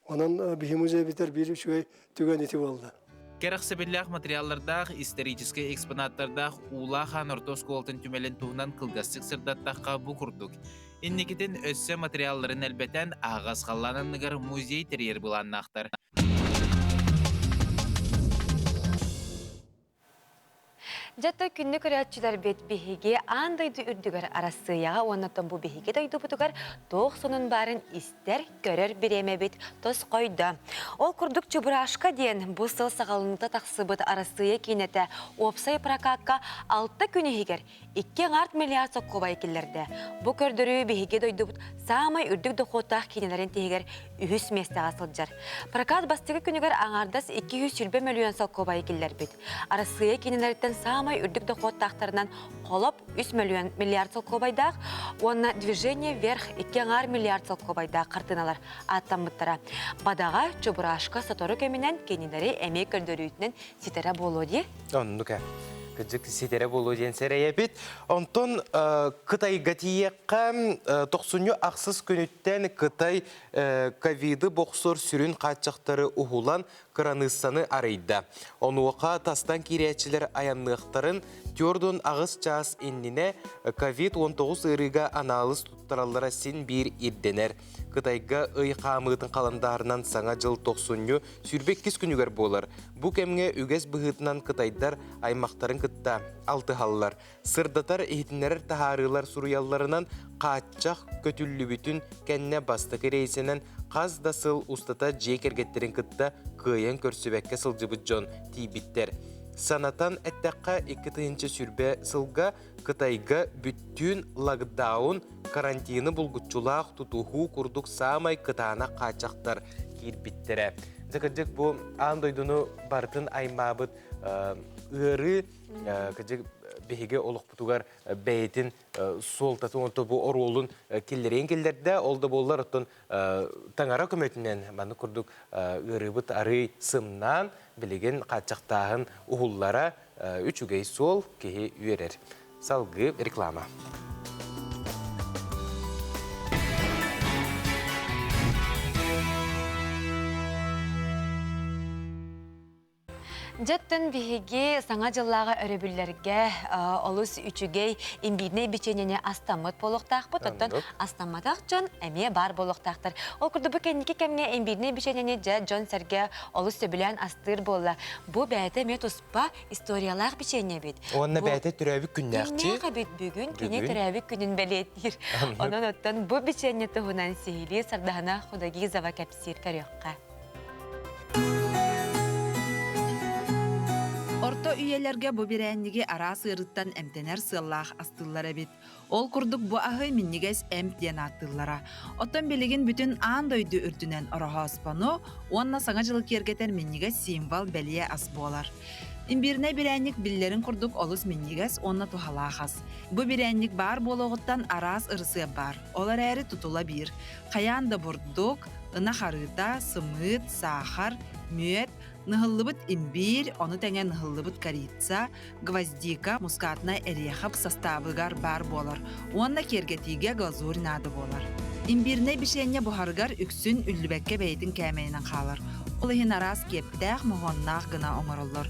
Онон биһи музейбитэр биир үчүгэй түгэн ити буолла. Кэрэхсэбиллээх материаллардаах, историческай экспонаттардаах Уулаах Аан орто оскуолатын түмэлин туһунан кылгастык сырдаттахха бу курдук. Инникитин өссө материалларын элбэтэн, аһаҕас халлаан анныгар музей тэрийэр былааннаахтар. Дьэ, күннү көрөөччүлэрбит биһиги аан дойду үрдүгэр Арассыыйаҕа уонна бу биһиги дойдубутугар туох сонун баарын истэр, көрөр бириэмэбит тосхойдо. Ол курдук Чебурашка диэн бу сыл саҕаланыыта тахсыбыт Арассыыйа киинэтэ уопсай прокакка алта күн иһигэр 2,5 миллиард соккуобайы киллэрдэ. Бу көрдөрүү биһиги дойдубут саамай үрдүк дохуоттаах киинэлэрин тиһигэр үһүс миэстэҕэ сылдьар. Прокат бастакы күнүгэр аҥаардас 220 мөлүйүөн солкуобайы киллэрбит. Арассыыйа киинэлэриттэн саамай саамай үрдүк дохуоттаахтарынан Холоп 3 миллион миллиард солкуобайдаах уонна Движение вверх 2,5 миллиард солкуобайдаах хартыыналар ааттаммыттара. Бадаҕа Чубурашка сотору кэминэн кинилэри эмиэ көрдөрүүтүнэн ситэрэ буолуо дии. Оннук ээ. Кырдьык ситэрэ буолуо диэн сэрэйэбит. Онтон Кытайга тиийиэххэ, тохсунньу ахсыс күнүттэн Кытай ковиды бохсор сүрүн хааччахтары уһулан кыраныыссаны арыйда. Онуоха тастан киирээччилэр айанныахтарын 48 чаас иннинэ ковид-19 ыарыыга анаалыс туттараллара син биир ирдэнэр. Кытайга ый хаамыытын халандаарынан Саҥа дьыл тохсунньу 22 күнүгэр буолар. Бу кэмҥэ үгэс быһыытынан кытайдар аймахтарын кытта алтыһаллар. Сырдатар иһитиннэрэр таһаарыылар суруйалларынан хааччах көтүллүбүтүн кэннэ бастакы рейсинэн хас да сыл устата дьиэ кэргэттэрин кытта кыайан көрсүбэккэ сылдьыбыт дьон тиийбиттэр. Санатан эттэххэ, 2020 сылга Кытайга бүттүүн локдаун, карантины булгуччулаах тутуһуу курдук саамай кытаанах хааччахтар киирбиттэрэ. Дьэ, кырдьык, бу аан дойдуну барытын аймаабыт ыарыы кырдьык биһиги олохпутугар бэйэтин суолтатын уонна бу оруолун киллэриэн киллэрдэ. Ол да буоллар, оттон таҥара көмөтүнэн маннык курдук ыарыыбыт арыый сымнаан, билигин хааччахтааһын уһуллара үчүгэй суол, киһи үөрэр. Салгыы реклама. Дьэттэн биһиги Саҥа дьыллааҕы өрөбүллэргэ олус үчүгэй имбиирнэй бичиэнньэни астаммыт буолуохтаахпыт. Оттон астамматах дьон эмиэ баар буолуохтаахтар. Ол курдук бу кэнники кэмҥэ имбиирнэй бичиэнньэни дьэ дьон-сэргэ олус сөбүлээн астыыр буолла. Бу бэйэтэ эмиэ туспа историялаах бичиэнньэ эбит. Уонна бэйэтэ төрөөбүт күннээхчи. Күннээх эбит бүгүн кини төрөөбүт күнүн бэлиэтиир. Онон оттон бу бичиэнньэ туһунан сиһилии Сардаһана Худогизова кэпсиир көрүөххэ. Орто үйэлэргэ бу бирээнньиги араас ыарыттан эмтэнэр сыаллаах астыыллар эбит. Ол курдук бу аһы минньигэс эмп диэн ааттыыллара. Оттон билигин бүтүн аан дойду үрдүнэн ороһооспону уонна Саҥа дьылы киэргэтэр минньигэс символ бэлиэ ас буолар. Имбирнэй бирээнньик биллэрин курдук олус минньигэс уонна туһалаах ас. Бу бирээнньик баар буолуоҕуттан араас ырысыап баар. Ол эрээри тутула биир. Хайаан да бурдук, ынах арыыта, сымыыт, саахар, мүөт, ныһыллыбыт имбиир, ону тэҥэ ныһыллыбыт корица, гвоздика, мускатнай эриэхэ састаабыгар баар буолар уонна киэргэтиигэ глазурь наада буолар. Имбирнэй бичиэнньэ буһарыгар үксүн үллүбэккэ бэйэтин кээмэйинэн хаалар. Ол иһин араас киэптээх, моһуоннаах гына оҥороллор.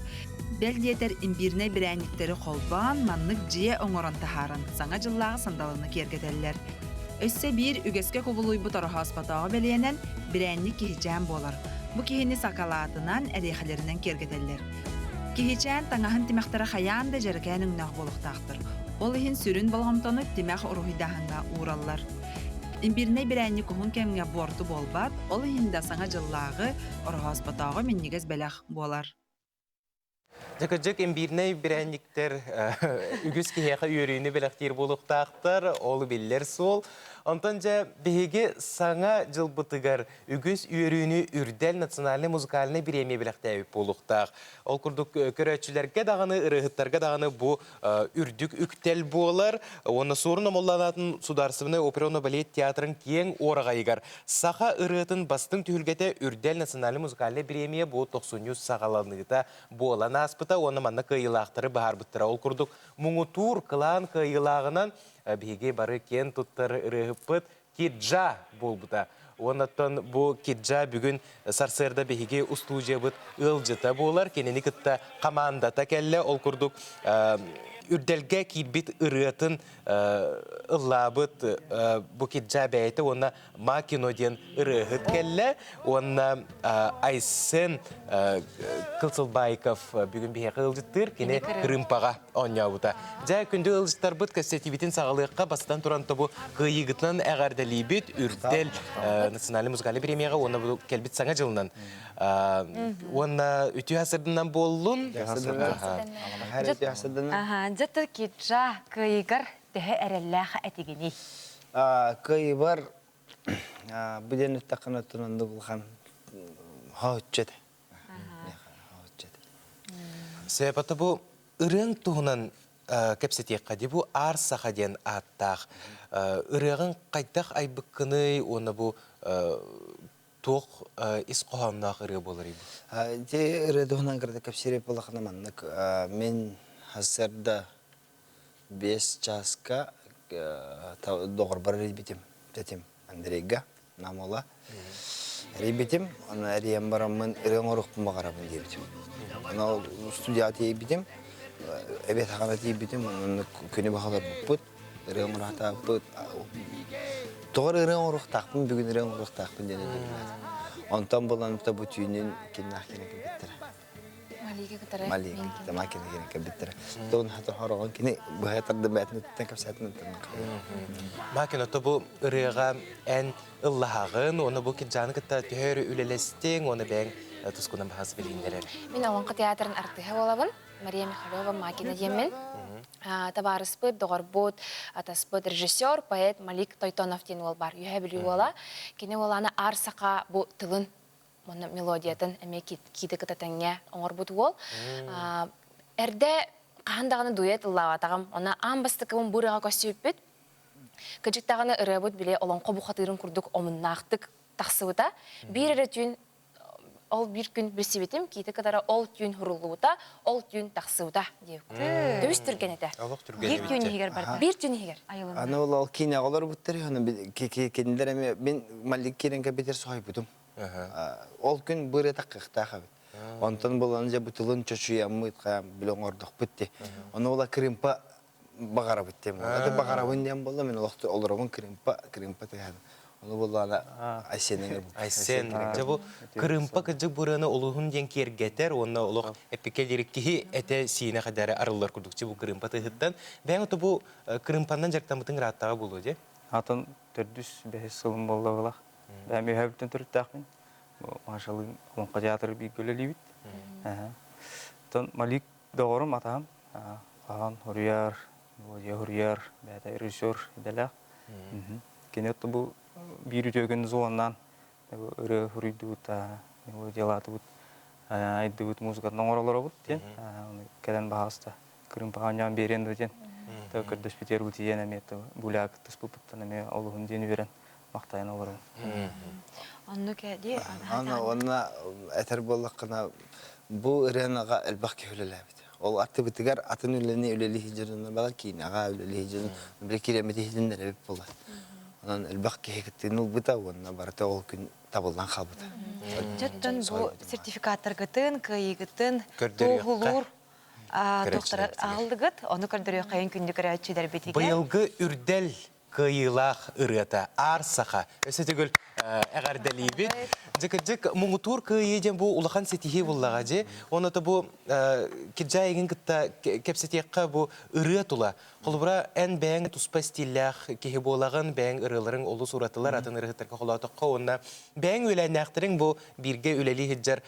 Бэл диэтэр имбирнэй бирээнньиктэри холбоон, маннык дьиэ оҥорон таһааран, Саҥа дьыллааҕы сандалыны киэргэтэллэр. Өссө биир үгэскэ кубулуйбут ороһооспотооҕу бэлиэнэн бирээнньик киһичээн буолар. Бу киһини сакалаатынан, эриэхэлэринэн киэргэтэллэр. Киһичээн таҥаһын тимэхтэрэ хайаан да дьэрэкээн өҥнөөх буолуохтаахтар. Ол иһин сүрүн болҕомтону тимэх уруһуйдааһыҥҥа уураллар. Имбирнэй бирээнньик уһун кэмҥэ буорту буолбат, ол иһин да Саҥа дьыллааҕы, ороһооспотооҕу минньигэс бэлэх буолар. Дьэ, кырдьык, имбирнэй бирээнньиктэр үгүс киһиэхэ үөрүүнү бэлэхтиир буолуохтаахтар, ол биллэр суол. Онтон дьэ, биһиги саҥа дьылбытыгар үгүс үөрүүнү Үрдэл национальнай музыкальнай бириэмийэ бэлэхтээбит буолуохтаах. Ол курдук көрөөччүлэргэ даҕаны, ырыаһыттарга даҕаны бу үрдүк үктэл буолар. Уонна Суорун Омоллоон Судаарыстыбаннай опера уонна балет театрын киэҥ уораҕайыгар саха ырыатын бастыҥ түһүлгэтэ Үрдэл национальнай музыкальнай бириэмийэ бу тохсунньу саҕаланыыта буолан ааспыта уонна манна кыайыылаахтары быһаарбыттара. Ол курдук муҥутуур кылаан кыайыылааҕынан биһиги бары киэн туттар ырыаһыппыт Киджа буолбута. Уоннаттан бу Киджа бүгүн сарсыарда биһиги устуудьуйабыт ыалдьыта буолар. Кинини кытта хамаандата кэллэ. Ол курдук үрдэлгэ киирбит ырыатын ыллаабыт бу Киджа бэйэтэ уонна Макино диэн ырыаһыт кэллэ. Уонна Айсен Кылсылбайков бүгүн биһиэхэ ыалдьыттыыр. Кини кырыымпаҕа оонньообута. Дьэ, күндү ыалдьыттарбыт кэпсэтиибитин саҕалыахха бастатан туран тобу кыайыыгытынан эҕэрдэлиибит Үрдэл национальнай музыкальнай премияҕа уонна бу кэлбит Саҥа дьылынан уонна үтүө сырдынан буоллун. Дьэ, киджа кыайыгар төһө эрэллээх этигиний? Кыайыбар бу диэн эттэххинэ оннук улахан хоһуччу этэ. Сөп, бу. Ырыаҥ туһунан кэпсэтиэххэ дии бу Аар Саха диэн ааттаах ырыаҕыҥ хайдах айбыккыный уонна бу туох ис хоһоонноох ырыа буоларый бу? Ити ырыа туһунан кырдык кэпсиир буоллаххына маннык мин сарсыарда 5 чааска доҕорбор эрийбитим тетим Андрейга Намола эрийбитим аны эрийэн бараммын ырыа оҥоруохпун баҕарабын диэбитим аны студияҕа тиийбитим эбиэт хаҕана тиийбитим онно күнү быһа олорбуппут ырыа оҥоруохтаахпыт тоҕо эрэ ырыа оҥоруохтаахпын бүгүн ырыа оҥоруохтаахпын диэн өйдөбүллээтим онтон булан бу түүнүн киннээх кини кэлбиттэрэ Малига кытары Малига Тамакина кини кэлбиттэрэ Тугун хата хороҕон кини быһа тардым бээтин өттүттэн кэпсээтин Макин ото бу ырыаҕа эн ыллаһаҕын, уонна бу киджаны кытта төһө үлэлэстиҥ, уонна бэйэҥ тускунан баһас билииннэрэр. Мин Олоҥхо театрын артыыһа буолабын. Мария Михалева Макина диэммин. Табаарыспыт, доҕорбут, атаспыт режиссер, поэт Малик Тойтонов диэн уол бар. Үһэ Бүлүү уола. Кини уоланы Аар Саха бу тылын уонна мелодиятын эмиэ киитэ кыта тэҥҥэ оҥорбут уол. Эрдэ хаһан даҕаны дуэт ыллаабатаҕым. Онно аан бастакыбын бу ырыаҕа көстүбүппүт. Кырдьык даҕаны ырыабыт били олоҥхо бухатыырын курдук омуннаахтык тахсыбыта. Биир эрэ түүн ол биир күн билсибитим, киити кытары ол түүн хуруллубута, ол түүн тахсыбыта диэбит. Төбүс түргэн этэ. Олох түргэн Биир түүн иһигэр барда. Биир түүн иһигэр. Аны ол ол киинэҕэ олорбуттар, аны кинилэр эмиэ мин Малик киирэн кэлбитигэр соһуйбутум. Ол күн бу ырыа таххыахтаах эбит. Онтон булан дьэ бу тылын чочуйаммыт, били оҥордохпут дии. Ону була кырыымпа баҕарабыт диэн буолла. Это баҕарабын диэн буолла, мин олохто олоробун кырыымпа, кырыымпа тыаһын. Ону буоллаана Айсен Айсен, дьэ бу кырыымпа кыдьык бу ырыаны олуһун диэн киэргэтэр уонна олох эпикэ диэри киһи этэ сиинэ хадары арыллар курдук бу кырыымпа тыаһыттан. Бэйэҥ ото бу кырыымпаннан дьарыктаммытыҥ ырааттаҕа буолуо дии? Атын төрдүс бэһис сылым буолла былах. Бэйэм үөһэбиттэн төрүттээхпин. Машалыын Олоҥхо театры бииргэ үлэлиибит. Оттон Малик доҕорум атаһым хаһан хоруйар, мелодия хоруйар, бэйэтэ режиссер идэлээх. Кини бу биир үтүө күн зоннан ырыа хоруйдубут, мелодиялаатыбыт, айдыбыт музыкатын оҥоролоробут диэн. Кэлэн баһаалыста кырыымпаҕа оонньоон биэриэн дуо диэн. Көрдөспүтүгэр бу тиийэн эмиэ гуляк тыспыппыттан эмиэ олуһун диэн үөрэн махтайан олорон. Оннук дии. Аны уонна этэр буоллаххына бу ырыанаҕа элбэх киһи үлэлээбит. Ол аттыбытыгар атын үлэни үлэлии дьоннор бала киинэҕэ үлэлии дьон били киирэммит иһитиннэрэбит буолар. Онон элбэх киһи кыттыыны ылбыта уонна барыта ол күн табыллан хаалбыта. Дьоттон бу сертификаттаргытын, кыайыыгытын туоһулуур туохтара аҕаллыгыт, ону көрдөрүөххэйин күндү көрөөччүлэрбитигэр. Быйылгы үрдэл кыайыылаах ырыата Аар Саха. Өссө төгүл эҕэрдэлиибит. Дьыкыдьык муҥутуур кыайыы диэн бу улахан ситиһии буллаҕа дьи. Онно бу Кирдьаа эйигин кытта кэпсэтиэххэ бу ырыа тула. Холобура, эн бэйэҥ туспа стиллээх киһи буолаҕын, бэйэҥ ырыаларыҥ олус уратылар, атын ырыаһыттарга холоотоххо уонна бэйэҥ үөлээннээхтэриҥ бу бииргэ үлэлии сылдьар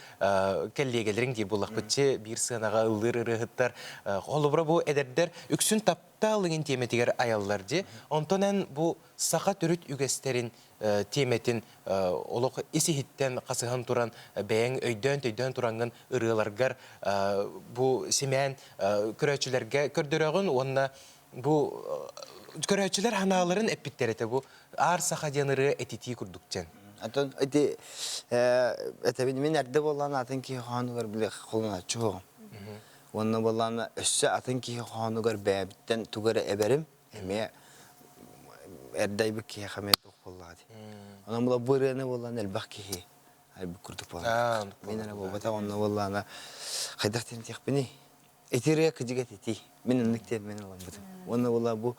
кэллиэгэлэриҥ диир буоллахпытчы биир сыанаҕа ыллыыр ырыаһыттар. Холобура, бу эдэрдэр үксүн тап тапталыҥын тиэмэтигэр айаллар дии. Онтон эн бу саха төрүт үгэстэрин тиэмэтин олох ис-иһиттэн хасыһан туран бэйэҥ өйдөөн-төйдөөн тураҥҥын ырыаларгар бу симээн көрөөччүлэргэ көрдөрөҕүн уонна бу көрөөччүлэр ханааларын эппиттэр этэ бу Аар саха диэн ырыа этитии курдук диэн. Атын ити этэбин мин эрдэ буоллаан атын киһи хоһоонугар били холонооччу суоҕум. Уонна буоллаҕына өссө атын киһи хоһоонугар бэйэбиттэн тугу эрэ эбэрим эмиэ эрдэ айбыт киһиэхэ эмиэ туох буоллаҕа дии. Онон була бу ырыаны буоллаҕына элбэх киһи айбыт курдук буолар. Мин эрэ буолбатах онно буоллаҕына хайдах диэн этиэхпиний? Ити ырыа кыдьык этитии. Мин оннук диэн ылыммытым. Уонна була бу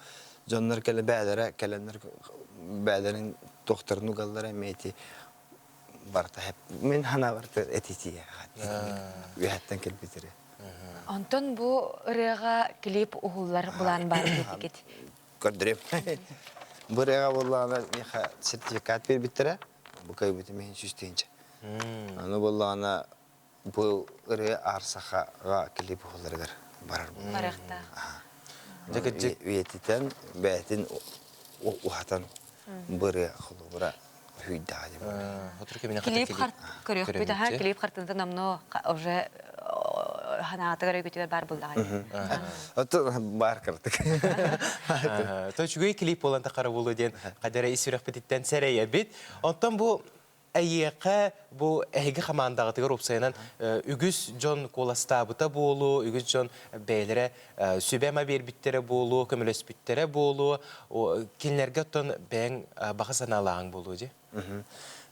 дьоннор кэлэ бээлэрэ кэлэннэр бээлэрин туохтарын угаллара эмиэ ити барыта мин санаабар этитии үөһэттэн кэлбит ырыа. Онтон бу ырыаҕа клип уһуллар былаан баар диэтигит. Көрдөрүм. Бу ырыаҕа буоллаҕына миэхэ сертификат биэрбиттэрэ. Бу кыайбытым иһин 100 тыһыынча. Аны буоллаҕына бу ырыа Аар Сахаҕа клип уһулларыгар барар буолла. Барыахтаах. Үйэтитэн, бэйэтин уһатан бу ырыа холобура хүйдэҕэ Клип көрүөхпүт аха клип хартыната номно уже. ханаатыгар өйгүтүгэр бар булдаҕай. Ото бар кыртык. То үчүгэй клип буолан тахара буолу диэн хадара ис сүрэхпититтэн сэрэйэбит. Оттон бу эйиэхэ бу эһиги хамаандаҕытыгар уопсайынан үгүс дьон куоластаабыта буолуо, үгүс дьон бэйэлэрэ сүбэ-ама биэрбиттэрэ буолуо, көмөлөспүттэрэ буолуо. Кинилэргэ оттон бэйэҥ баҕа санаалааҕыҥ буолуо дии.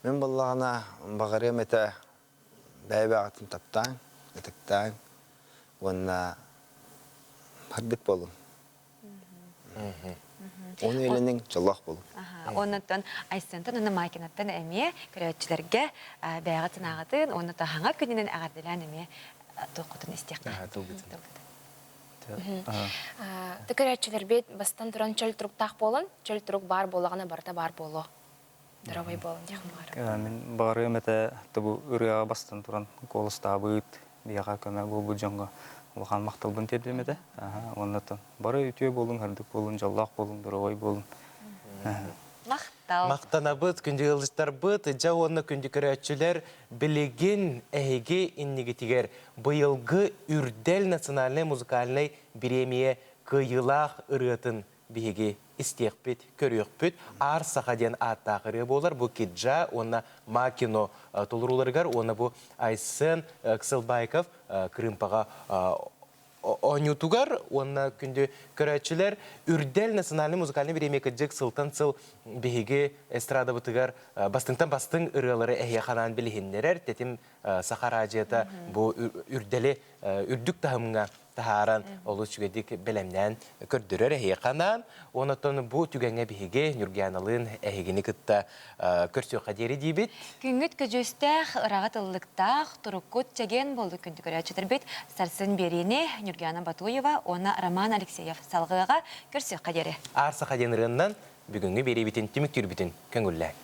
Мин буоллаҕына баҕарыам этэ бэйэ-бэйэҕитин таптааҥ, ытыктааҥ уонна һырдык буолуҥ. Ону илиниҥ, дьоллоох буолуҥ. Оннуттан Айсентан уонна Майкинаттан эмиэ көрөөччүлэргэ бэйэҕит санааҕытын уонна таһаҥа күнүнэн эҕэрдэлээн эмиэ туоххутун истиэххэ. Көрөөччүлэрбит бастан туран чөл туруктаах буолан, чөл турук баар буоллаҕына барыта баар буолуо. Здоровый буолун диэх баҕарабын. Мин баҕарыам этэ тобу ырыаҕа бастан туран куоластаабыт, биһиэхэ көмө буолбут дьоҥҥо улахан махталбын тиэрдиэм этэ. Уонна бары үтүө буолуҥ, һырдык буолуҥ, дьоллоох буолуҥ, доруобай буолуҥ. Махтал. Махтанабыт, күндү ыалдьыттарбыт, дьэ уонна күндү көрөөччүлэр, билигин эһиги иннигитигэр быйылгы Үрдэл национальнай музыкальнай бириэмийэ кыайыылаах ырыатын биһиги истиэхпит, көрүөхпүт. Аар Саха диэн ааттаах ырыа буолар. Бу Киджа уонна Макино толорууларыгар уонна бу Айсен Ксылбайков кырыымпаҕа оонньуутугар уонна күндү көрөөччүлэр Үрдэл национальный музыкальный бириэмийэ кырдьык сылтан сыл биһиги эстрадабытыгар бастыҥтан бастыҥ ырыалары эһиэхэ анаан билиһиннэрэр тэтим саха араадьыйата бу үрдэли үрдүк таһымҥа таһааран олус үчүгэйдик бэлэмнээн көрдөрөр эһиэхэ анаан. Онон бу түгэҥҥэ биһиги Ньургианалыын эһигини кытта көрсүөххэ диэри диибит. Күҥҥүт көдьүүстээх, ыраҕыт ыллыктаах, туруккут чэгиэн буоллун күндү көрөөччүлэрбит. Сарсын биэриини Ньургиана Батуева уонна Роман Алексеев салҕыаҕа көрсүөххэ диэри. Аар Саха диэн ырыаннан бүгүҥҥү биэриибитин түмүктүүрбүтүн көҥүллээн.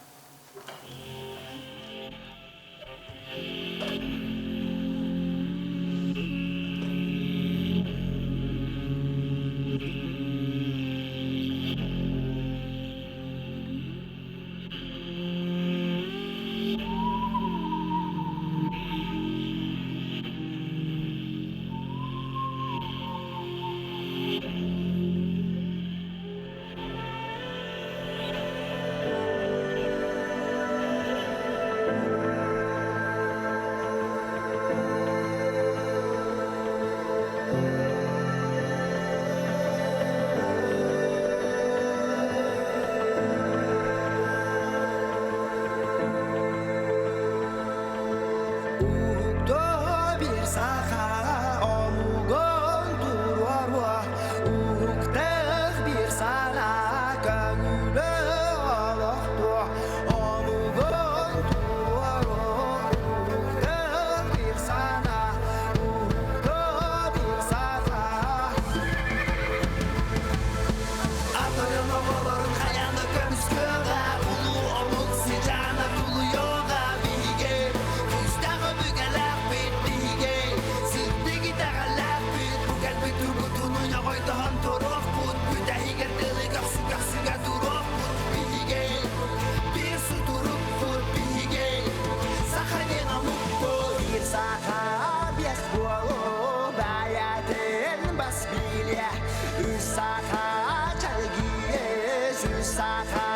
Bir саха омугун туруоруо Уһуктах bir сана көҥүлү олохтуо Омугун туруоруо Уһуктах bir сана Уһуктуо bir саха Атырын оҕолорун хайаны көмүскүөҕэ Улуу омук сыдьаана тулуйуоҕа биһиги Күүстээх өбүгэлээхпит биһиги Сырдык итэҕэллээхпит Бу кэлбит тургутууну ньоҕойдоһон туруохпут Бүтэһигэр дылы көхсү көхсүгэ туруохпут биһиги Биир сутурукпут биһиги Саха диэн омукпут Биир саха биэс буолу бэйэтин бас билиэ Үс саха чэлгиэ, үс саха